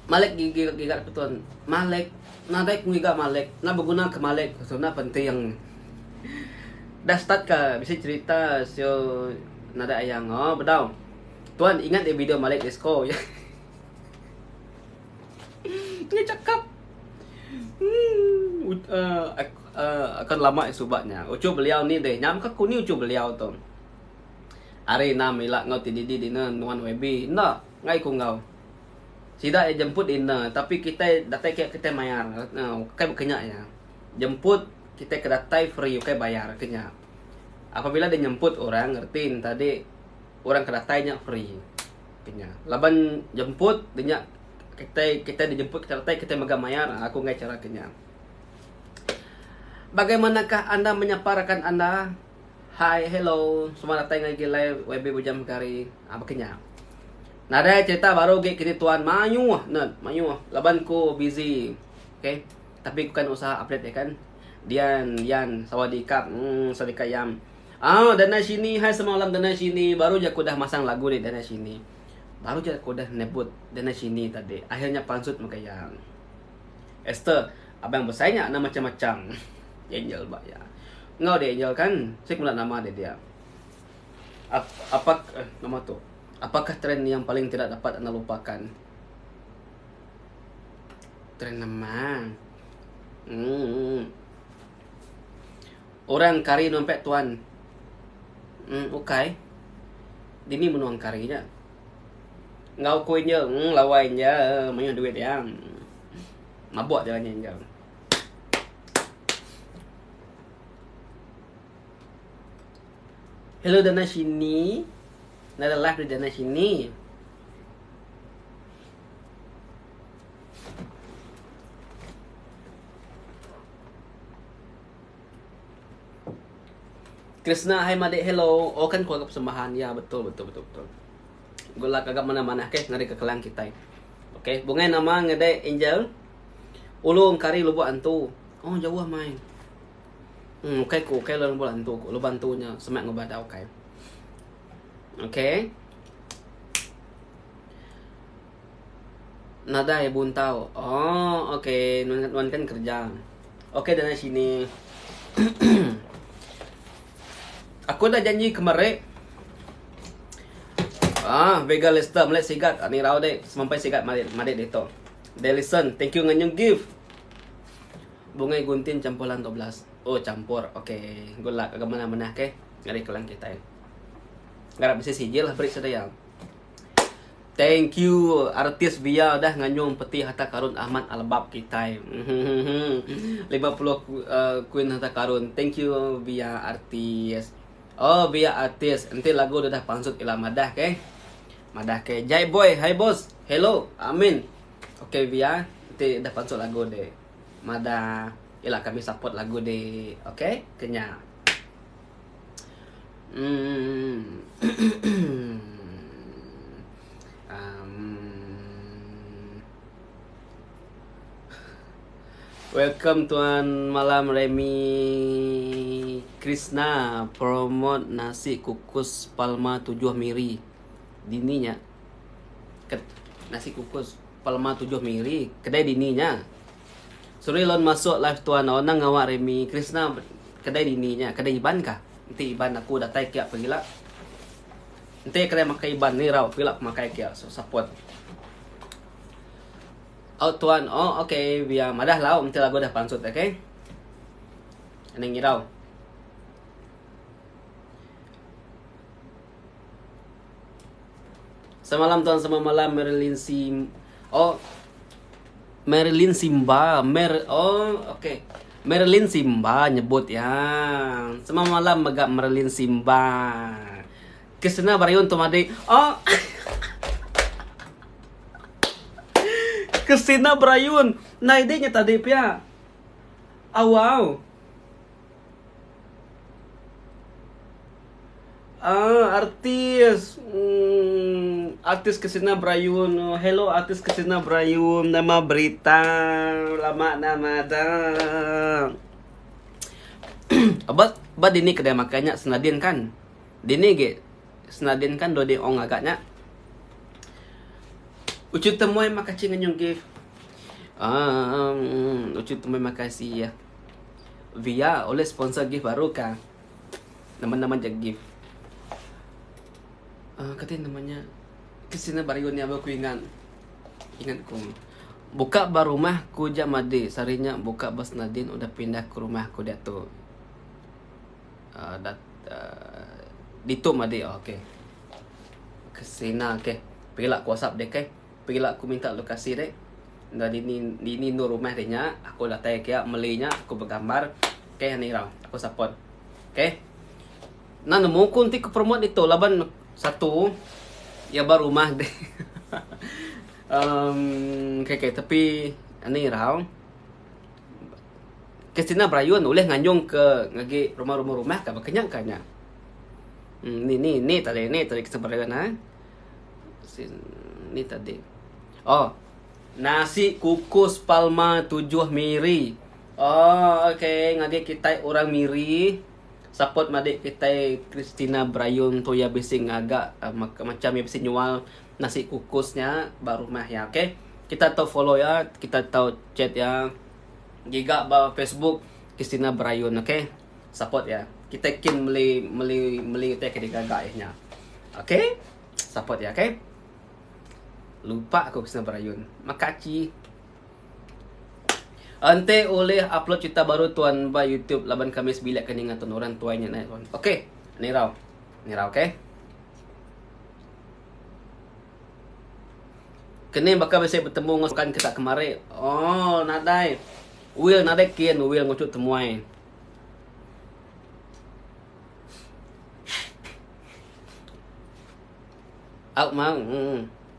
Speaker 2: Malik giga giga betul. Malik nadai ku ngiga Malik. Enda beguna ke Malik so enda penting. Dah start ka bisi cerita sio nadai ayang. Oh bedau. Tuan ingat dia video Malik disco. Nya cakap. Hmm, uh, uh, akan lama suba nya. Uchu beliau ni deh. Nyam ka ku ni uchu beliau tu. Ari enam ila enggau ti didi dina nuan YB. Enda, enggai ku enggau. Sida iya jemput dinner tapi kitai datai kiya kitai mayar. Ukai baka nya iya. Jemput kitai ke datai free ukai bayar ke nya. Apabila deh nyemput orang reti ne tadi orang ke datai nya free ke nya. Laban jemput de nya kitai kitai dijemput kitai datai kitai mega mayar aku enggai chara ke nya. Bagaimanakah anda menyapa rakan anda? Hi hello semua datai ngagai live YB Bujang Pegari. Ah baka nya. Nadai cerita baru agi kini tuan mayuh nerd mayuh laban ku busy okay tapi ku kan usaha update ya kan. Dian Yan sawadikap hmm sawadika yam. Ah dana sini hai semalam dana sini baru je aku dah masang lagu ni dana sini. Baru je aku dah nyebut dana sini tadi akhirnya pansut mega iya. Esther, abang besai nya enda macam-macam. Angel ba iya. Enggau dia Angel kan, sik meda nama dia dia. Ap, apa eh, nama tu? Apakah trend yang paling tidak dapat anda lupakan? Trend nama? Hmm. Orang kari numpek tuan. Hmm, ukai. Dini menuang kari nya. Enggau ku Angel, hmm, lawa Angel, mayuh duit iya. Mabuk jalan nya Angel. Hello Dana Shini. Nada live di Dana Shini. Krishna hai madik hello. Oh kan keluarga persembahan. Ya betul betul betul betul. Gula kagak mana-mana ke ngari ke kelang kitai. Okey, bungai nama ngedai Angel. Ulu engkari lubuk antu. Oh jauh mai. Hmm, ukai ku, ukai lubuk antu ku. Lubuk antu nya semak ngubah da ukai. Okay. Nadai buntau. Oh, okay. Nuan, nuan kan kerja. Okay, dan sini. Aku dah janji kemari. Ah, Vega Lester melek sigat. Ani rau dek, semampai sigat madik madik ditu. They listen. Thank you nganyung give. Bungai guntin campur lan 12. Oh, campur. Okay. Good luck. Agak mana-mana okay. Ngari kelang kita. Ngarap bisi sijil lah beri sedia. Thank you artis Via udah nganyung peti harta karun Ahmad Albab kitai. 50 kuin harta karun. Thank you Via artis. Oh Via artis enti lagu dah pansut ila madah ke. Madah ke Jai boy, hi boss. Hello. Amin. Okay Via, enti dah pansut lagu dek. Madah ila kami support lagu dek. Okay, kenya. Um. Welcome tuan malam Remy Krishna promote nasi kukus Palma 7 Miri. Dini nya. Ke, nasi kukus Palma 7 Miri, kedai dini nya. Suri lon masuk live tuan oh nang ngawa Remy Krishna kedai dini nya, kedai Iban kah? Enti Iban aku datai kia pegila. Enti kedai makai Iban ni rau pegila pemakai kia so support. Au tuan oh okay biar madah lau enti lagu dah pansut okay. Anang ngirau. Semalam tuan sama malam Marilyn Sim oh Marilyn Simba Mer oh okay Marilyn Simba nyebut ya. Sama malam mega Marilyn Simba. Kesena barayun tu madi. Oh. Kesena berayun. Nah ide nya tadi pia. Au wow. Ah, artis. Hmm, artis Kesina Berayun. Oh, hello artis Kesina Berayun. Nama berita lama nama dah. Ba ba dini kedai makan nya Senadin kan. Dini ge Senadin kan dodi ong agak nya. Ucu temuai makasih nganyung gift. Ah, um, ucu temuai makasih ya. Via oleh sponsor gift baru ka. Nama-nama je gift. Uh, kata namanya Kesina baru ni aku ingat. Ingat ku. Buka ba rumah ku ja madi. Sarinya buka bas Nadine udah pindah ke rumah ku diatu. Uh, dat, uh, ditu madi. Oh, okey. Kesina okey. Pergilah ku WhatsApp dek okey. Pergilah aku minta lokasi dek. Enda dini dini endur rumah deh nya aku datai kia meli nya aku begambar okay ani irau aku support okay enda nemu ku enti ku promote ditu laban satu iya ba rumah deh um okay okay tapi ani irau Christina Brayun ulih nganjung ke ngagi rumah-rumah rumah ka baka nya ka nya um ni ni ni tadi ni tadi Christina Brayun ha ni tadi oh Nasi kukus Palma tujuh Miri. Oh okay ngagai kitai orang Miri support madik kitai Christina Brayun tu iya bisi ngaga macam iya bisi nyual nasi kukus nya ba rumah iya okay. Kita tau follow iya kita tau chat iya giga ba Facebook Christina Brayun okay support iya. Kitai kin meli meli meli utai ke digaga iya nya. Okay support iya okay. Lupa aku kesena berayun. Makaci. Enti ulih upload cerita baru tuan ba YouTube laban kami sebilik ke ninga tuan orang tuai nya naik tuan. Okey. Nirau. Nirau okey. Keni baka bisi betemu enggau kan kita kemari. Oh, nadai. Will nadai kin, will ngucut temuai. Au mau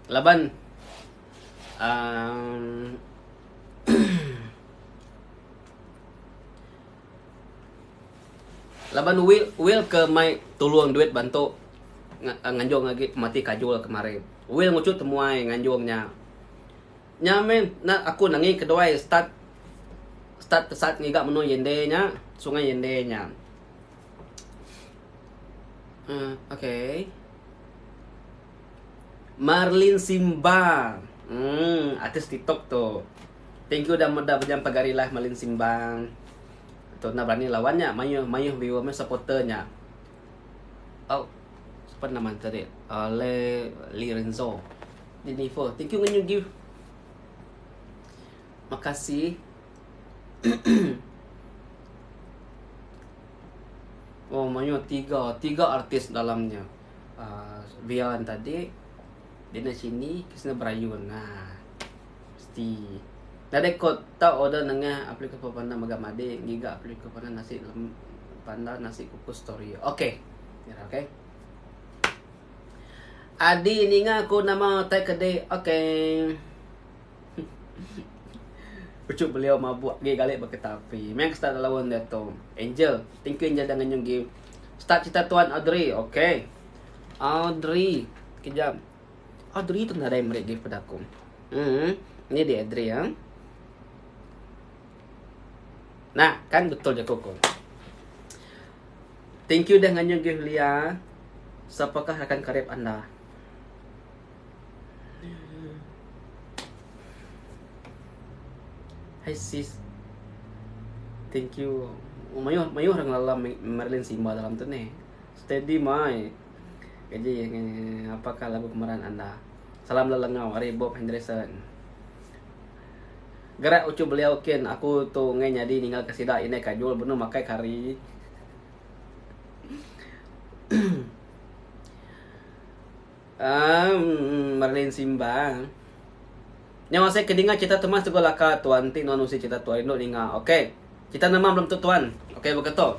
Speaker 2: laban uhh laban will will ke mai tulung duit bantu nganjung agi pemati kajul kemari. Will nguchu temuai nganjung nya. Nya meh enda aku nangi keduai start start tesat ngiga menu yende nya sungai yende nya. Uhh okay. Marlin Simba. Hmm, artis TikTok tu. Thank you dah meda bejam pagari live Marlin Simba. Tu enda berani lawan nya, mayuh mayuh viewer mayuh supporter nya. Oh. Siapa nama tadi? Uh, Le Lirenzo. Jennifer, thank you ngan you give. Makasih. oh, mayuh tiga, tiga artis dalamnya. Uh, Vian tadi, Dina Chini, Krisna Berayun. Nah, mesti. Nadai kod tau order nengah aplikasi panda mega madi ngiga aplikasi panda nasi lem panda nasi kukus story. Okey. Ya, okey. Adi ninga ku nama tai kedi. Okey. Uchup beliau mabuk agi gali ba kereta api. Meh ke start laun diatu. Angel, thank you Angel dah nganyung gi. Start cerita tuan Audrey. Okey. Audrey. Kejap. Audrey tu nadai meri gift peda aku. Hmm. Ni dia Audrey ya. Nah, kan betul jaku aku. Thank you dah nganyung gift Lia. Siapakah rakan karib anda? Hi sis. Thank you. Oh, mayuh mayuh orang ngelala Marilyn Simba dalam tu ni. Steady mai. Gaji eh, apakah lagu kemaran anda? Salam lelengau ari Bob Henderson. Gerak uchu beliau kin aku tu ngai nyadi ninggal ke sida indai kajul benung makai kari. Emm Merlin Simba. Nyau asai ke dinga cerita Thomas Teguh Laka tuan enti nuan usi cerita tuan rindu ninga ok. Cerita nama belum tu tuan. Ok baka tu.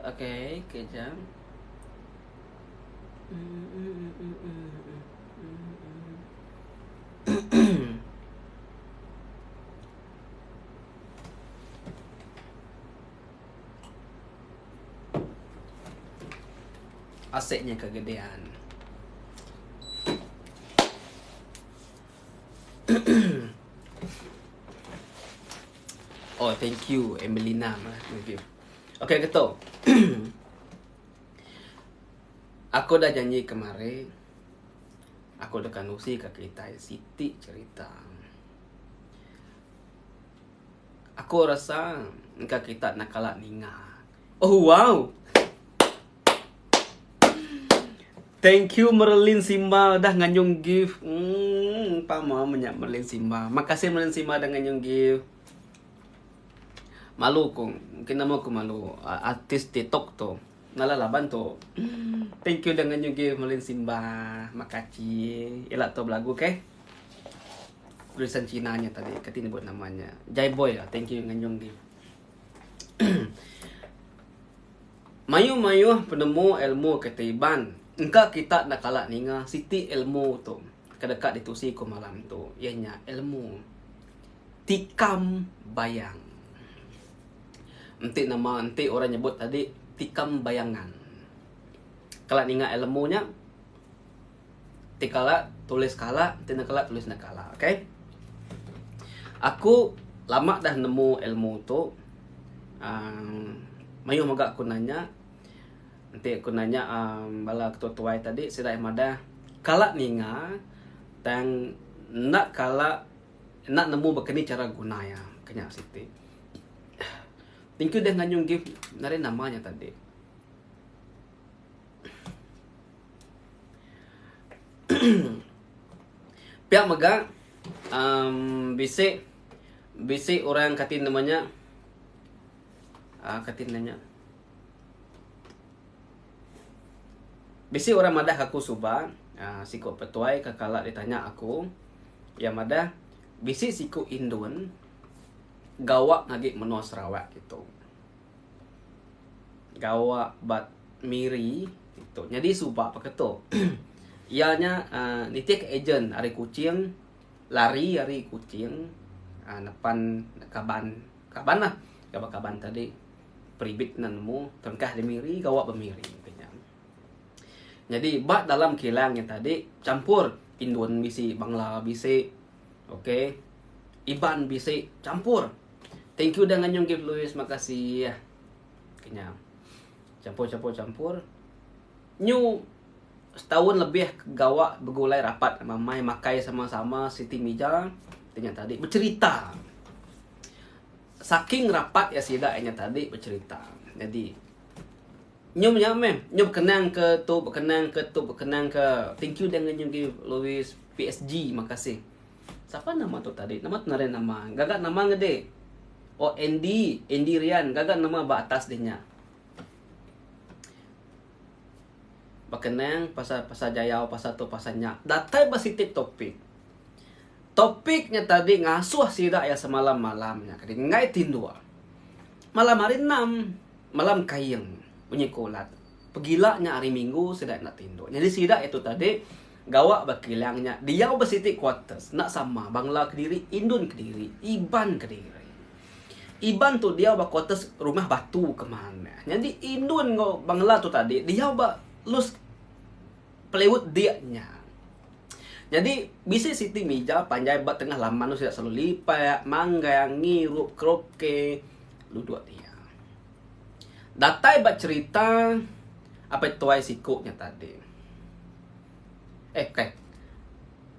Speaker 2: Ok kejap. Asiknya kegedean. oh, thank you Emelina. Thank you. Okay, ketu. Aku dah janji kemari. Aku deka nusi ka kitai siti cherita. Aku rasa engka kita enda kala ninga. Oh wow. Thank you Merlin Simba dah nganyung gift. Hmm, pama menya Merlin Simba. Makasih Merlin Simba dah nganyung gift. Malu ku, mungkin nama ku malu. Artis TikTok tu. Ngalah laban tu. Thank you dengan you give Merlin Simba. Makasih. Ila tu belagu okay. Tulisan Cina nya tadi. Kati nyebut namanya. Jai Boy lah. Thank you nganjung give. Mayuh-mayuh penemu ilmu ke Iban. Engka kita enda kala ninga siti ilmu tu ke deka ditusi ku malam tu. Iya nya ilmu tikam bayang. Enti nama enti orang nyebut tadi tikam bayangan. Kala ninga ilmu nya ti kala tulis kala ti enda kala tulis enda kala okay. Aku lama dah nemu ilmu tu uhh mayuh mega aku nanya enti aku nanya uhh bala ketua tuai tadi sida iya madah kala ninga tang enda kala enda nemu baka ni chara guna iya ke nya siti. Thank you deh nganyung gift ngagai nama nya tadi. Pia mega um bisi bisi orang kati nama nya uhh kati nama nya bisi orang madah aku suba uhh siku petuai ke kala ditanya aku iya madah bisi siku indun gawa agi menua Sarawak ditu. Gawa ba Miri ditu. Nyadi suba peka tu iya nya uhh nitih ka ejen ari Kuching lari ari Kuching uhh nepan kaban kaban lah kaban kaban tadi peribit ne nemu terengkah di Miri gawa ba Miri. Nyadi ba dalam kilang nya tadi champur indun bisi bangla bisi okay. Iban bisi champur. Thank you dah nganyung gift Louis makasih. Kenya. Champur champur champur. Nyu setaun lebih gawa begulai rapat mamai makai sama-sama siti mija ti nya tadi becerita. Saking rapat iya sida nya tadi becerita. Jadi nyu nya meh nyu bekenang ke tu bekenang ke tu bekenang ke thank you dah nganyung gift Louis PSG makasih. Sapa nama tu tadi? Nama tu nadai nama. Gaga nama ngede. Oh Andy, Andy Rian gaga nama ba atas deh nya. Bekenang pasal pasal jayau pasal tu pasal nya. Datai ba siti topik. Topik nya tadi ngasuh sida iya semalam malam nya kadi enggai tinduk. Malam hari enam, malam kaing munyi ku ulat. Pegila nya hari minggu sida enda tinduk. Nyadi sida itu tadi gawa ba kilang nya diau ba siti quarters enda sama bangla kediri, indun kediri, iban kediri. Iban tu diau ba quarters rumah batu ke manah. Nyadi indun enggau bangla tu tadi diau ba lus plywood dik nya. Nyadi bisi siti mija panjai ba tengah laman tu sida selalu lipak, manggang, ngirup karaoke duduk dia. Datai ba cherita apai tuai siku nya tadi. Eh bukai.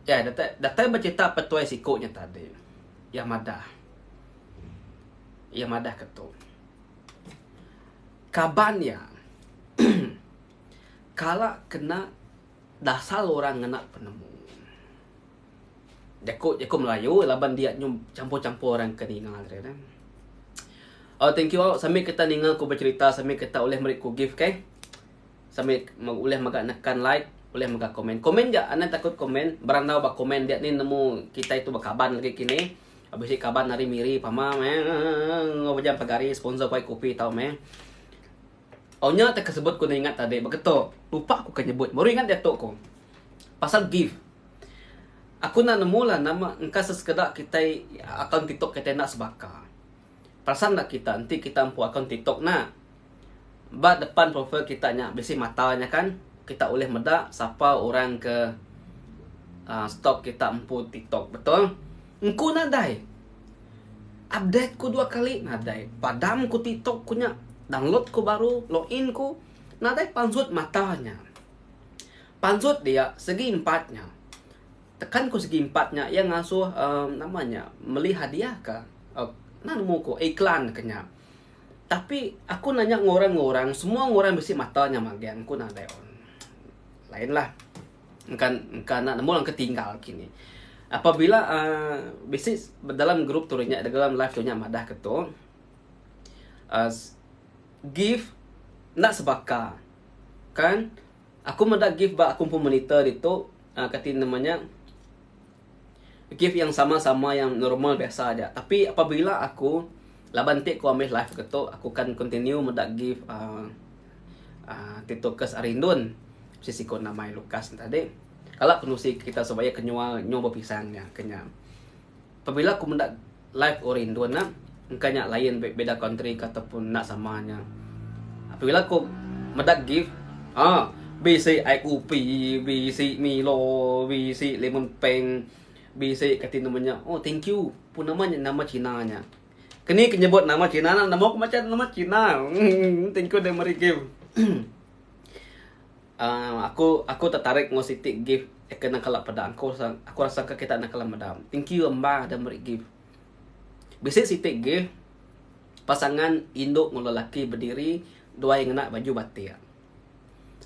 Speaker 2: Ya datai datai ba cherita apai tuai siku nya tadi. Iya madah. Iya madah ke tu. Kaban iya kala kena dasal orang ngena penemu. Jaku jaku Melayu laban dia nyu champur-champur orang ke ninga tadi ne. Oh thank you au sambil kita ninga ku becerita sambil kita ulih meri ku gift okay. Sambil ulih mega nekan like, ulih mega komen. Komen ja anang takut komen, berandau ba komen dia ni nemu kitai tu bekaban lagi kini. Bisi kaban ari Miri pama meh enggau bejam pegari sponsor ku ai kopi tau meh. Oh nya te ke sebut ku ingat tadi beketo. Lupa ku ke nyebut baru ingat diatu ku. Pasal gift. Aku enda nemu lah nama engka sesekeda kitai akaun tiktok kitai enda sebaka. Perasan enda kita enti kita empu akaun tiktok nya ba depan profil kita nya bisi mata nya kan kita ulih meda sapa orang ke uhh stalk kita empu tiktok betul? Engku nadai. Update ku dua kali nadai. Padam ku tiktok ku nya download ku baru login ku nadai pansut mata nya. Pansut dia segi empat nya. Tekan ku segi empat nya iya ngasuh uhh nama nya meli hadiah ka uhh enda nemu ku iklan ke nya. Tapi aku nanya enggau orang enggau orang semua orang bisi mata nya magang ku nadai on. Lain lah. Engka engka enda nemu engka tinggal kini. Apabila uhh bisi dalam group tu nya dalam live tu nya madah ke tu uhh gift enda sebaka kan. Aku meda gift ba aku empu monitor ditu uhh kati nama nya gift yang sama sama yang normal biasa aja tapi apabila aku laban ti ku ambih live ke tu aku kan continue meda gift uhh uhh tiktokers ari indun bisi siku nama iya Lucas ne tadi kala ku nusi kita suba iya ke nyual nyu bepisang nya ke nya. Pabila ku meda live orang indun ne engka nya lain beda country ke ataupun enda sama nya. Pabila ku meda gift aaa bisi ai kupi, bisi milo, bisi lemon peng, bisi kati nama nya oh thank you pun nama nya nama cina nya. Keni ke nyebut nama cina ne nemu ku macha nama cina thank you deh meri gift. Aaa aku aku tertarik enggau siti gift ke enda kala peda aku aku rasa ke kita enda kala meda. Thank you amba da meri gift. Bisi siti gift pasangan indu enggau lelaki bediri duai ngena baju batik.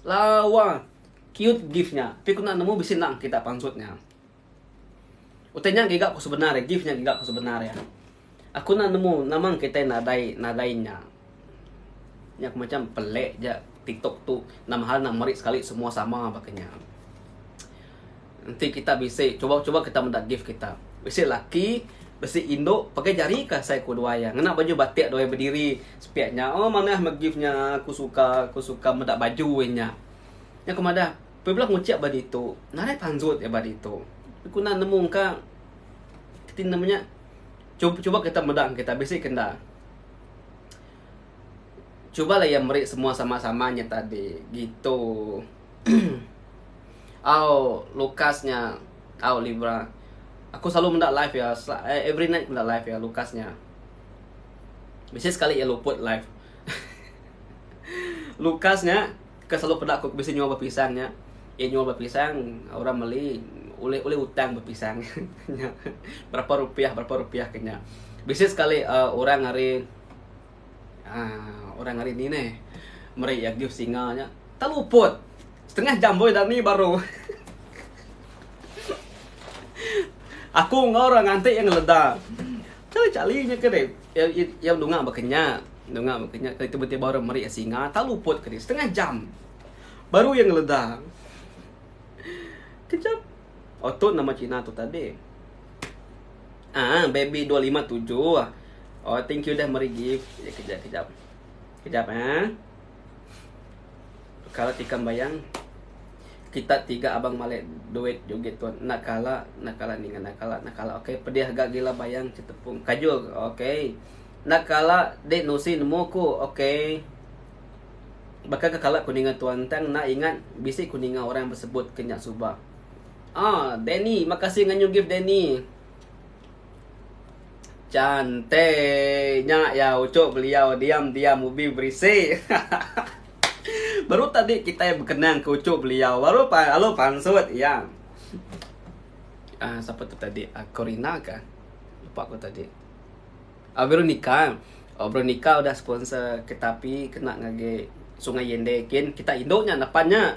Speaker 2: Lawa cute gift nya. Tapi ku enda nemu bisi enda kita pansut nya. Utai nya giga ku sebenar iya, gift nya giga ku sebenar iya. Aku enda nemu nama kitai nadai nadai nya. Nya ku macam pelik ja TikTok tu nama hal nak meri sekali semua sama baka nya. Enti kita bisi cuba cuba kita meda gift kita. Bisi laki, bisi indu pakai jari ka asai ku duai iya. Ngena baju batik duai bediri sepiak nya. Oh manah meh gift nya aku suka aku suka meda baju nya. Nya ku madah Pebila nguchik ba ditu, nadai pansut iya ba ditu. Ku enda nemu engka ti nama nya cuba cuba kita meda kita bisi ke enda. Cuba lah iya meri semua sama-sama nya tadi gitu. Au Lukas nya au Libra. Aku selalu meda live iya every night meda live iya Lucas nya. Bisi sekali iya luput live. Lucas nya ke selalu peda aku bisi nyual bepisang nya. Iya nyual bepisang orang meli ulih ulih utang bepisang nya. Berapa rupiah berapa rupiah ke nya. Bisi sekali uhh orang ari uhh orang ari ni neh meri iya gift singa nya. Teluput. Setengah jam boy dani baru. Aku enggau orang nganti iya ngeleda. Chali chali nya ke deh. Iya iya dunga baka nya. Dunga baka nya ke tiba-tiba orang meri iya singa tau luput ke deh setengah jam. Baru iya ngeleda. Kejap. Oh tu nama cina tu tadi. Ah baby 257. Oh thank you dah meri gift. Kejap kejap. Kejap ah. Kala tikam bayang kita tiga abang malik duit joget tuan enda kala enda kala ninga enda kala enda kala ok pedih ga gila bayang cetepung kajul ok enda kala dik nusi nemu ku ok baka ke kala ku ninga tuan tang enda ingat bisi ku ninga orang besebut ke nya suba ah Danny makasih nganyu gift Danny. Cantik nya ya ucuk beliau diam diam ubi berisi. Baru tadi kitai bekenang ke ucuk beliau baru pa lalu pansut iya. Ah sapa tu tadi ah Corina ka lupa ku tadi. Ah Veronica. Oh Veronica udah sponsor ketapi kena ngagai Sungai Yende kin kita indu nya nepan nya.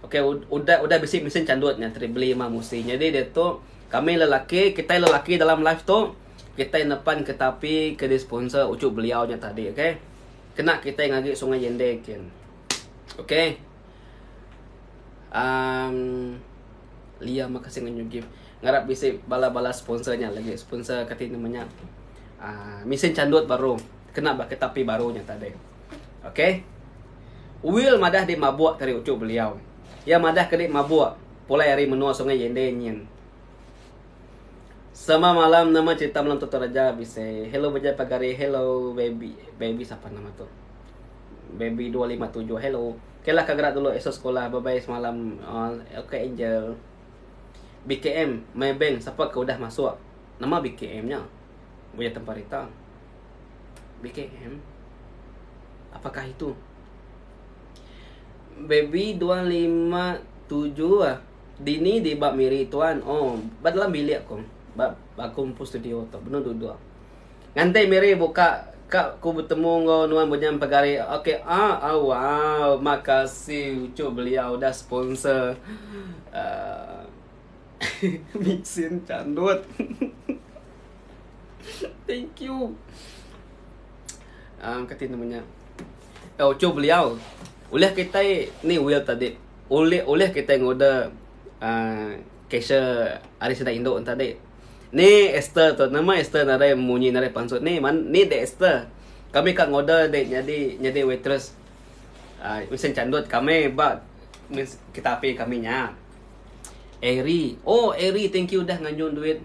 Speaker 2: Okey udah udah bisi mesin chandut nya tadi beli mah musi. Nyadi diatu Kami lelaki, kitai lelaki dalam live tu, kitai nepan ketapi ke disponsor uchu beliau nya tadi ok. Kena kitai ngagi Sungai Yende kin. Ok. Um, Lia makasih ngan gift. Ngarap bisi bala-bala sponsor nya lagi, sponsor kati nama nya. Uh, mesin chandut baru kena ba ketapi baru nya tadi. Ok. Will madah di mabuk tadi uchu beliau. Iya madah ke di mabuk. Pulai ari menua Sungai Yende nyin. Sama malam nama cerita malam tu Toraja bisi. Hello Bejai Pagari, hello baby. Baby sapa nama tu? Baby 257, hello. Okay lah ka gerak dulu esok sekolah. Bye bye semalam. Uh, okay Angel. BKM, Maybank, sapa ke udah masuk? Nama BKM nya? Buya Temparita. BKM? Apakah itu? Baby 257 ah. Dini di ba Miri tuan. Oh, ba dalam bilik ku. Ba aku empu studio tu. Benung duduk. Nganti Miri buka ka ku betemu enggau nuan Bunyam Pegari. Okey. Ah, oh, wow. Makasih uchu beliau udah sponsor. Uh, Mixin candut. Thank you. Um, kati nama nya. Tau uchu beliau. Ulih kitai ni will tadi. Ulih ulih kitai ngorder uhh cashier ari sida indu ne tadi. Ni Esther tu nama Esther nadai munyi nadai pansut ni man ni dek Esther. Kami ka ngorder dek nyadi nyadi waitress uhh mesen chandut kami ba kita api kami nya. Eri oh Eri thank you dah nganjung duit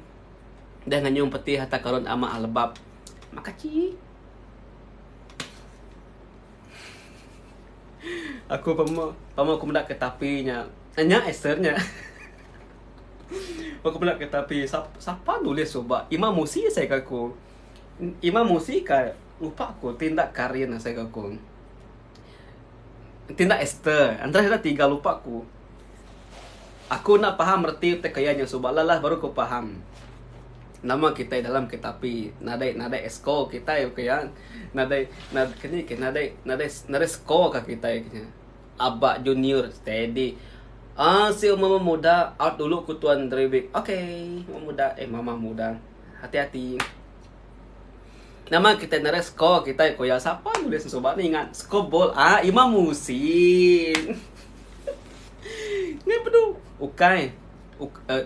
Speaker 2: dah nganjung peti harta karun amak lebab. Makasih. Aku pama pama aku meda ketapi nya. Nya Esther nya. Aku meda ketapi sap sapa nulis suba Imam Musi asai ka aku. Imam Musi ka lupa aku ti enda Karin asai ka aku. Ti enda Esther antara sida tiga lupa aku. Aku enda faham reti utai kaya nya suba lah lah baru ku faham. Nama kitai dalam ketapi nadai nadai exco kitai ku iya nadai keni ke nadai nadai nadai score ka kitai ku nya. Aba junior steady aaa si mama muda out dulu ku tuan driving okay mama muda eh mama muda hati hati. Nama kitai nadai score kitai ku iya sapa nulis suba ne ingat score bol aaa Imam Muhsin. Ngai pedu ukai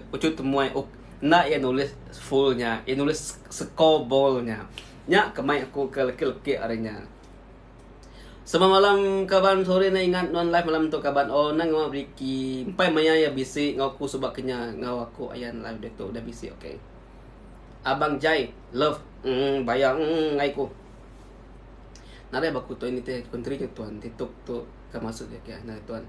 Speaker 2: uchu temuai Enda iya nulis full nya, iya nulis score ball nya. Nya ke mai aku ke leki-leki ari nya. Selamat malam kaban, sorry enda ingat nuan live malam tu kaban. Oh enda ngawa Ricky. Empai maya iya bisi enggau aku suba ke nya enggau aku ayan live diatu udah bisi ok. Abang Jai love emm baya emm enggai ku. Nadai ba ku tu nitih country nya tuan tiktok tu ke masuk dia kia nadai tuan.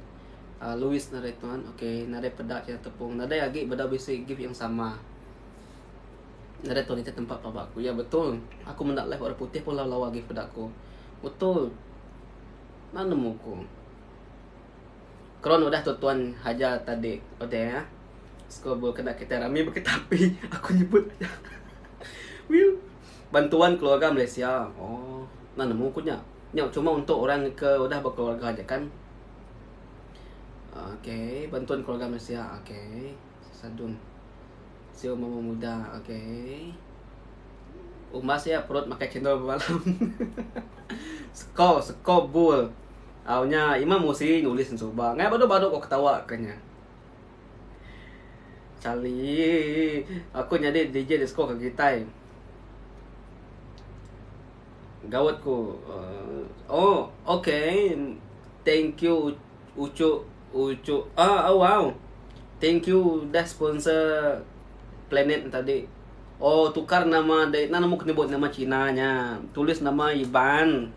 Speaker 2: Louis nadai tuan ok nadai peda nya tepung nadai agi bedau bisi gift yang sama. Nadai tuan ita tempat pelaba aku. Ya betul. Aku menda live orang putih pun lawa-lawa agi peda aku. Betul. Enda nemu ku. Kron udah tu tuan haja tadi. Udah ya. Skor kena kita rami beketapi. Aku nyebut aja. Wiu. Bantuan keluarga Malaysia. Oh, enda nemu ku nya. Nya cuma untuk orang ke udah bekeluarga aja kan. Okay, bantuan keluarga Malaysia. Okay. Sadun. Siu mama muda. Okay. Umbas iya perut makai cendol bemalam. Skor, skor bul. Au nya Imam Musi nulis ensuba. Ngai badu-badu ko ketawa ke nya. Charlie, aku nyadi DJ disco ke kitai. Gawat ku. Uh, oh, okay. Thank you Ucu Ucu. Ah, oh, wow. Thank you dah sponsor planet tadi. Oh, tukar nama dek. Nah, nemu nyebut nama Cina nya. Tulis nama Iban.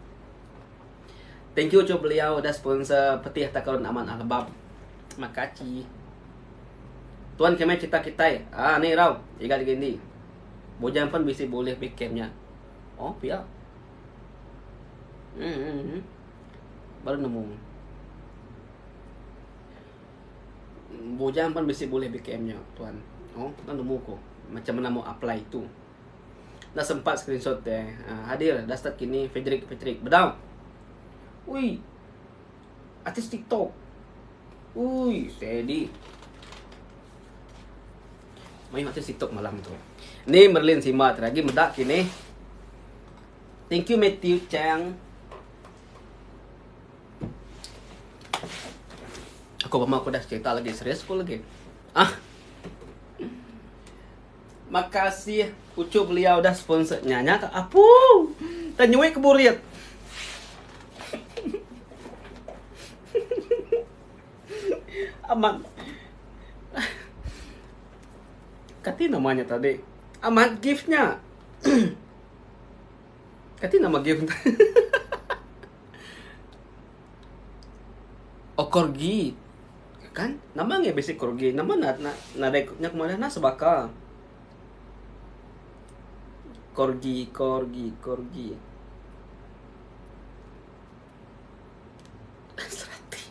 Speaker 2: Thank you Ucu beliau dah sponsor petih takarun aman albab. Makaci. Tuan kemai cerita kitai. Ah ni rau, iga lagi ndi. Bujang pen bisi bulih bikem nya. Oh pia. Hmm, hmm, hmm. Baru nemu. Bujang pen bisi bulih BKM nya tuan. Oh, enda nemu ko. Macam mana mau apply tu. Enda sempat screenshot deh. Uh, hadir dah start kini Frederick Patrick. Bedau. Ui. Artis TikTok. Ui, steady. Mayuh artis TikTok malam tu. Ni Merlin Sima teragi meda kini. Thank you Matthew Chang. Aku pama aku dah cerita lagi serius aku lagi. Ah. Makasih ucu beliau dah sponsor nya nya ka apu. Ta nyui ke burit. Amat. Kati nama nya tadi? Amat gift nya. Kati nama gift. Oh corgi. Kan nama ngi bisi corgi. Nama na na nadai nya ku madah nah sebaka. Corgi corgi corgi. Serati.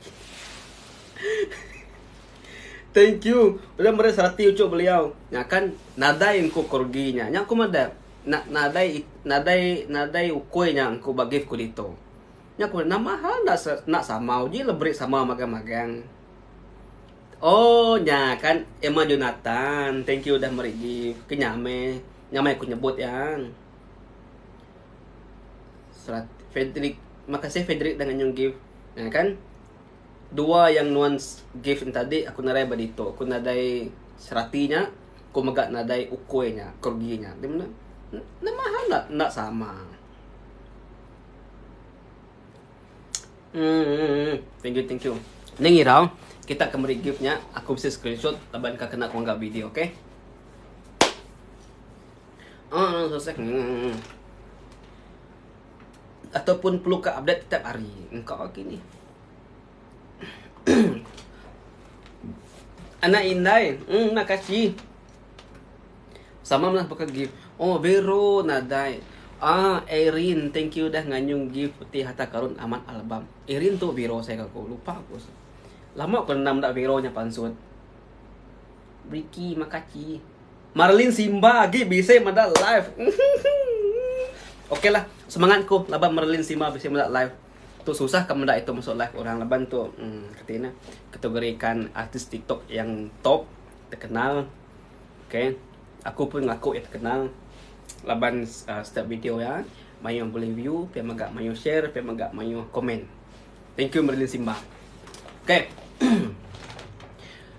Speaker 2: Thank you. Udah meri serati uchu beliau. Nya kan nadai engku corgi nya. Nya ku madah na nadai nadai nadai ukui nya engku ba gift ku ditu. Nya ku nama hal enda enda sama uji le beri sama magang-magang. Oh nya kan Emma Jonathan thank you udah meri gift ke nya meh nyamai ku nyebut iya. Serat Frederick makasih Frederick dah nganyung gift. Nya kan dua yang nuan gift tadi aku narai ba ditu aku nadai serati nya ku mega nadai ukui nya corgi nya. Nama hal enda enda sama. Hmm, thank you, thank you. Ni ngirau, kita ke meri gift nya, aku bisi screenshot laban ka kena ku ngaga video, okay? Oh, selesai. Hmm. Ataupun perlu ka update tiap hari. Engkau lagi ni. Anak indai, hmm, makasih. Sama mlah baka gift. Oh Vero nadai. Ah Erin thank you dah nganyung gift ti harta karun amat album. Erin tu Vero saya ka aku lupa aku. Lama ku enda meda Vero nya pansut. Ricky makaci. Marlin Simba agi bisi meda live. Okey lah semangat ku laban Marlin Simba bisi meda live. Tu susah ka meda itu masuk live orang laban tu hmm kati ne kategorikan artis TikTok yang top terkenal. Okay. Aku pun ngaku iya terkenal laban uh, setiap video iya mayuh boleh view, pia mega mayuh share, pia mega mayuh komen. Thank you Merlin Simba. Okay.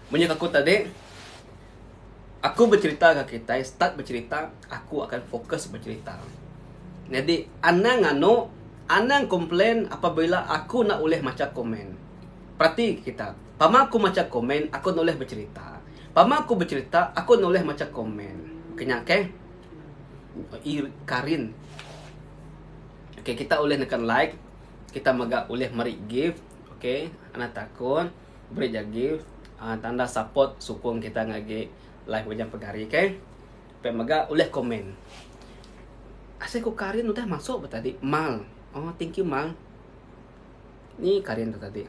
Speaker 2: Munyi aku tadi, aku bercerita ke kitai, start bercerita, aku akan fokus bercerita. Jadi, anang nganu, anang komplain apabila aku nak ulih maca komen. Perati kita, pama aku maca komen, aku nulih bercerita. Pama aku becerita, aku nulih macha komen. Kenya ke? Ir Karin. Okay, kita ulih nekan like, kita mega ulih meri gift, okay. Anang takut, beri ja gift, uh, tanda support sukung kita ngagi live Bujang Pegari, okay. Pia mega ulih komen. Asai ku Karin udah masuk ba tadi. Mal. Oh thank you Mal. Ni Karin tu tadi.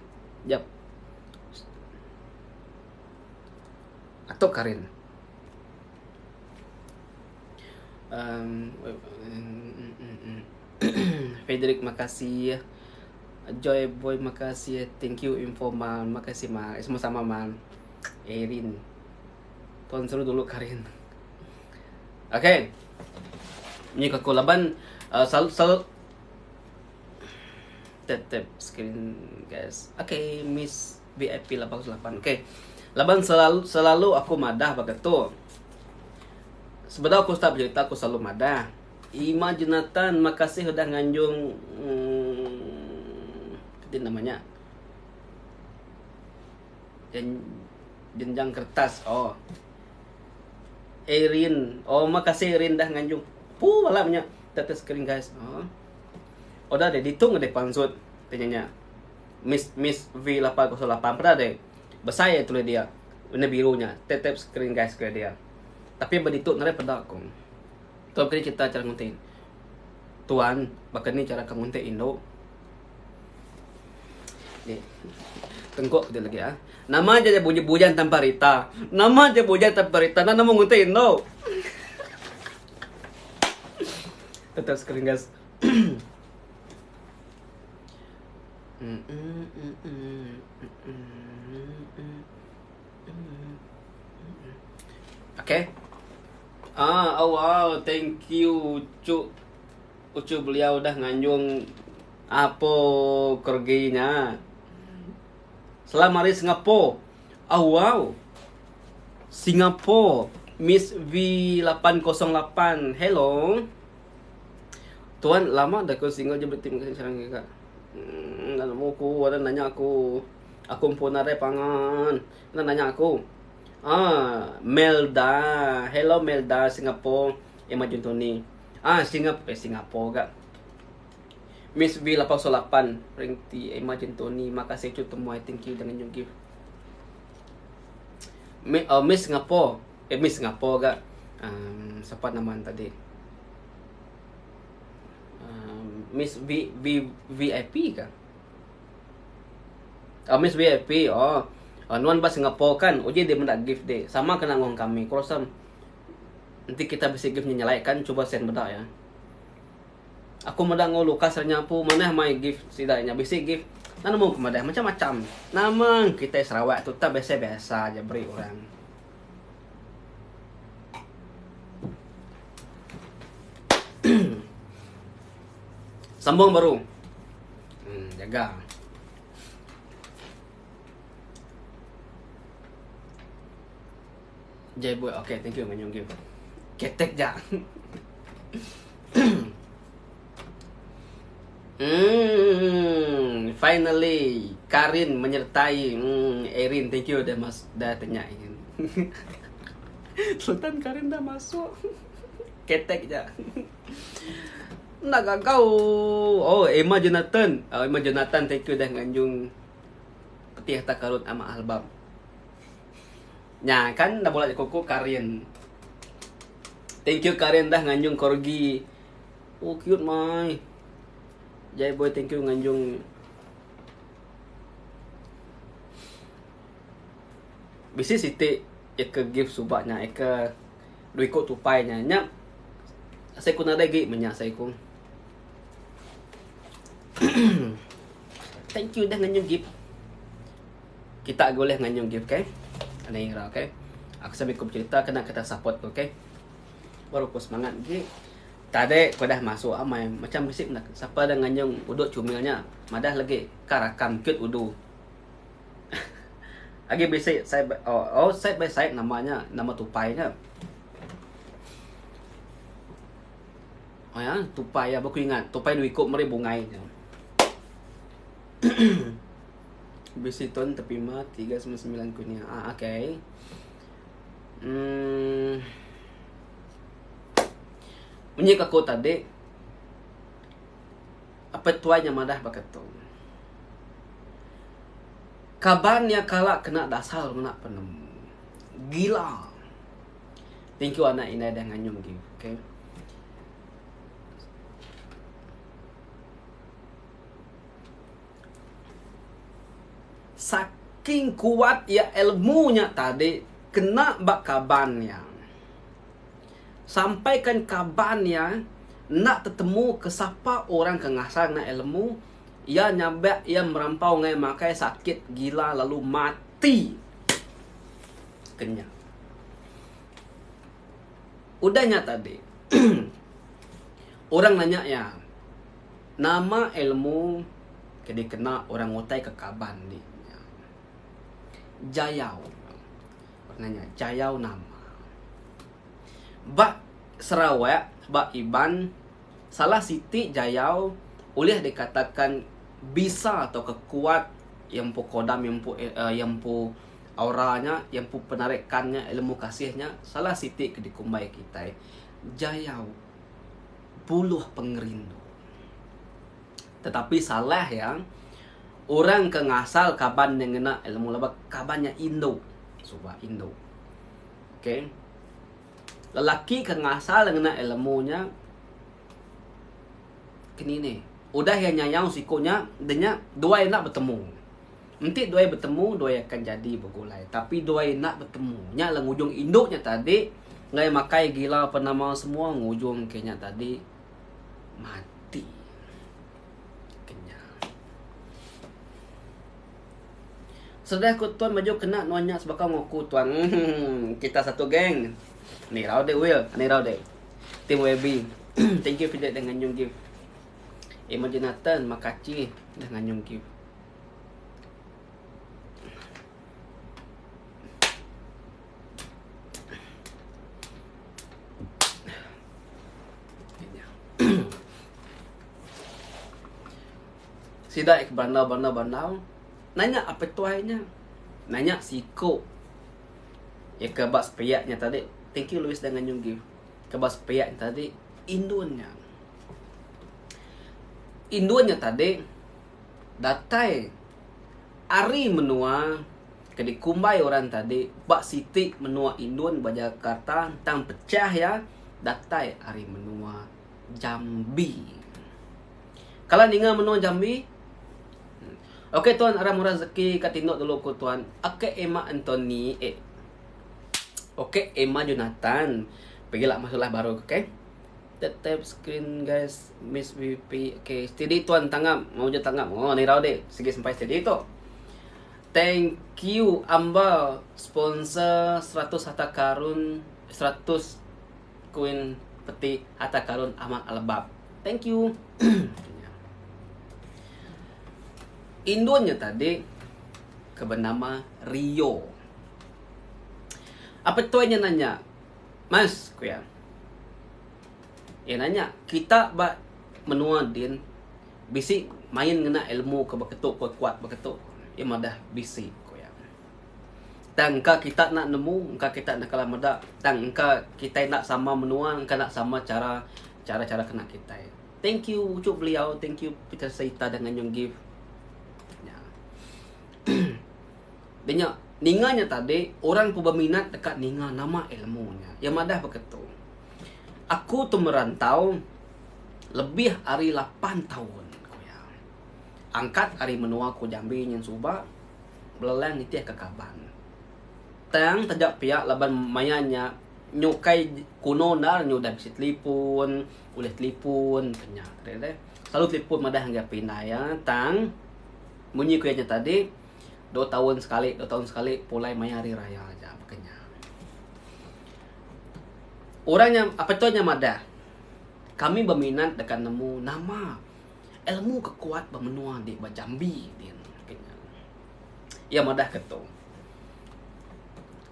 Speaker 2: Jap. Atuk Karin. Um, Frederick makasih. Joy Boy makasih. Thank you info Mal. Makasih Mal. Semua sama Mal. Erin. Tuan seru dulu Karin. Okay. Ni aku laban uh, selalu selalu tap tap screen guys. Okay, Miss VIP 88. Okay. Laban selalu selalu aku madah baka tu. Sebedau aku start bercerita aku selalu madah. Ima Jonathan makasih udah nganjung hmm, kati nama nya. Jenjang kertas oh. Erin. Oh makasih Erin dah nganjung. Pu bala nya tap screen guys. Oh. Udah deh ditu ngedeh pansut tanya nya. Miss Miss V808 peda deh. Besai iya tulis dia. Warna biru nya. Tap tap screen guys ke dia. Tapi ba ditu nadai peda ku. Tu kini cerita cara nguntik. Tuan, baka ni cara ka nguntik indu. Ni. Tengkuk dia lagi ah. Nama aja dia bujan, bujan tanpa rita. Nama aja bujan tanpa rita. Nah, nama nguntik indu. Tetap screen guys. Okay. Ah, oh wow, thank you Cuk. Uchu beliau udah nganjung apo kergi nya. Salam ari Singapore. Oh wow. Singapore. Miss V808. Hello. Tuan lama dah ku single je berterima kasih sarang kak. Hmm, dah nemu aku, ada nanya aku. Aku empu nadai pangan. Enda nanya aku. Ah, Melda. Hello Melda Singapore. Emma Juntoni. Ah, Singap eh Singapore ga. Miss V 808 Ring T Emma Juntoni. Makasih cu temuai. Thank you dengan you give. Mi, oh, Miss Singapore. Eh Miss Singapore ga. Um, siapa nama tadi? Um, Miss V V VIP ka? Oh, Miss VIP. Oh. Oh, nuan ba Singapore kan? Uji dia menda gift dia. Sama kena ngong kami. Kurasa Enti kita bisi gift nyelai kan cuba send meda iya. Aku meda enggau Lucas nya empu manah mai gift sida nya bisi gift enda nemu ku madah macam macam. Nama kitai Sarawak tu tak biasa biasa aja beri orang. Sambung baru. Hmm, jaga. Jai boy okay thank you manyung give. Ketek ja. hmm, finally Karin menyertai hmm, Erin thank you dah mas dah tanya ingin. Sultan Karin dah masuk. Ketek ja. Enda gagau. Oh, Emma Jonathan. Oh, Emma Jonathan thank you dah nganjung petih takarut ama albab. Nya kan enda bula jaku ku Karin. Thank you Karin dah nganjung corgi. Oh cute mai. Jai boy thank you nganjung. Bisi siti eka gift suba nya eka dua iku tupai nya. Nya asai ku nadai agi menya asai ku. Thank you dah nganjung gift. Kita agi ulih nganyung gift okay. Anang ira okay. Aku sambil ku bercerita kena kita support ku okay. Baru ku semangat agi. Tadi ku dah masuk amai macam bisi meda sapa da nganyung udok cumil nya madah lagi ka rakam cute udu. agi bisi side by oh, oh side by side nama nya nama tupai nya. Oh ya, tupai ya baku ingat. Tupai dua iku meri bungai nya. Bisi ton tepima 399 kunia. Ah, okay. Hmm. Munyi ke aku tadi apa tuai nya madah baka tu. Kaban iya kala kena dasar ngena penemu. Gila. Thank you anak indai dah nganyung gi. Okay. Saking kuat iya ilmu nya tadi kena ba kaban iya. Sampaikan kaban iya enda tetemu ke sapa orang ke ngasal ngena ilmu, iya nyabak iya merampau ngagai makai sakit gila lalu mati. Ke nya. Udah nya tadi orang nanya iya nama ilmu ke dikena orang ngutai ke kaban di nya. Jayau. Orang nanya jayau nama. Ba Sarawak ba Iban salah siti jayau ulih dikatakan bisa tauka kuat iya empu kodam iya empu iya empu Aura nya, iya empu penarikan nya, ilmu kasih nya salah siti ke dikumbai kitai jayau buluh pengerindu. Tetapi salah iya, orang ke ngasal kaban nya ngena ilmu laban kaban nya indu, suba indu. Okay. Lelaki ke ngasal ngena ilmu nya kenini. Udah iya nyayau siku nya, deh nya duai enda betemu. Enti duai betemu, duai akan jadi begulai. Tapi duai enda betemu. Nya lah ngujung indu nya tadi enggai makai gila apa nama semua ngujung ke nya tadi mati. Kenya. Sedih ku tuan maju kena nuan nya sebaka enggau aku tuan. Kita satu geng. Ni rau dek Will, ni rau dek. Team WB. Thank you Fidel dengan nyung gift. Emma Jonathan, makasih dengan nyung gift. Sida ke berandau berandau berandau nanya apai tuai nya nanya siku iya ke ba sepiak nya tadi thank you Louis dah nganyung gift ke ba sepiak nya tadi indun nya. Indun nya tadi Datai ari menua ke dikumbai orang tadi ba siti menua Indun ba Jakarta tang pechah iya datai ari menua Jambi. Kala ninga menua Jambi? Ok tuan aram orang rezeki ka tinduk dulu ku tuan. Ok Emma Anthony eh. Ok Emma Jonathan. Pegila masalah baru ok. Tap tap screen guys miss VP okay steady tuan tangap mau je tangap oh ni rau dek sigi sampai steady tu thank you amba sponsor 100 harta karun 100 koin peti harta karun Ahmad Albab thank you Indun nya tadi ke benama Rio. Apa tuai nya nanya? Mas, ku iya. Iya nanya, kita ba menua din bisi main ngena ilmu ke beketu ke kuat beketu? Iya madah, bisi, ku iya. Tang engka kita enda nemu, engka kita enda kala meda, tang engka kitai enda sama menua, engka enda sama chara chara-chara kena kitai. Thank you uchu beliau, thank you Peter Seita dengan nyung gift. Nya. Dia nya ninga nya tadi orang ku beminat deka ninga nama ilmu nya. Iya madah beketu. Aku tu merantau lebih ari lapan taun ku iya. Angkat ari menua ku Jambi nyin suba belelang nitih ke kaban. Tang taja pia laban maya nya nyukai kuno endar nyu udah bisi telipon, ulih telipon ke nya. Selalu telipon madah ngagai pindai iya tang munyi ku iya nya tadi Dua taun sekali, dua taun sekali pulai maya hari raya aja baka nya. Orang nya apa tu nya madah kami beminat deka nemu nama ilmu ke kuat ba menua di ba Jambi din baka nya. Iya madah ke tu.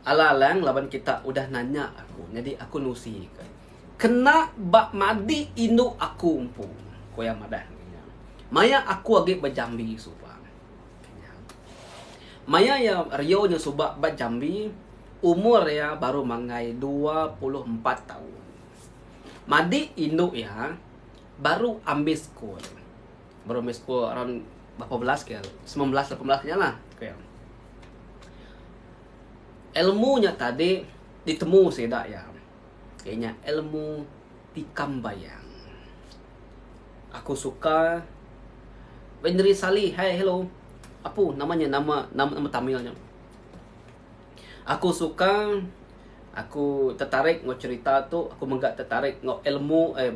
Speaker 2: Alang alang laban kita udah nanya aku nyadi aku nusi ke. Kena ba madi indu aku empu ku iya madah. Maya aku agi ba Jambi suba. Maya iya Rio nya suba ba Jambi, umur iya baru manggai 24 taun. Madi indu iya baru ambis sekul. Baru ambis sekul around berapa belas ke, 19 18 nya lah. Ilmu nya tadi ditemu sida iya. Iya nya ilmu tikam bayang. Aku suka Wenry Sali hai hello. Apu nama nya nama nama Tamil nya. Aku suka aku tertarik enggau cherita tu aku mega tertarik enggau ilmu eh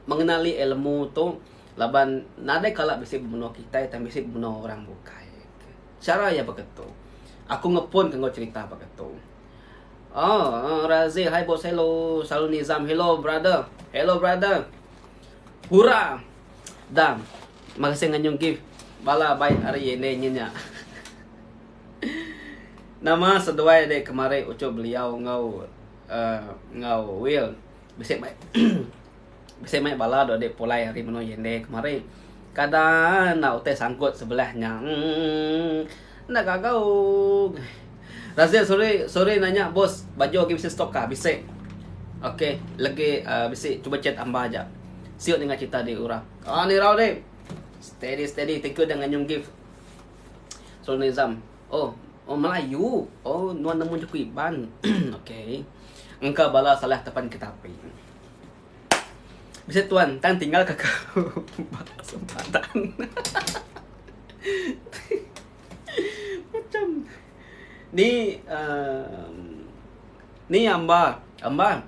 Speaker 2: mengenali ilmu tu laban nadai kala bisi menua kitai tang bisi menua orang bukai. Chara iya baka tu. Aku ngepun ke enggau cherita baka tu. Oh Razi hi bos hello Selalu Nizam hello brother. Hello brother. Hurra. Dam. Makasih nganyung gift bala bai ari ende nyin nya. Nama seduai dek kemari uchu beliau enggau uhh enggau Will bisi mai bisi mai bala dok dek pulai ari menua Yende kemari. Kada enda utai sangkut sebelah nya uhh enda gagau. Razil sorry sorry nanya bos baju agi bisi stok ka bisi. Ok legi uhh bisi cuba chat amba aja. Siuk ninga cerita di ura. Ah nirau dek. Steady steady thank you dah nganyung gift. Sultan Nizam, Oh, oh Melayu. Oh, nuan nemu jaku Iban. Okey. Engka bala salah tepan ketapi. Bisi tuan, tang tinggal ka kau ba sempatan. Macam ni uh, ni amba, amba.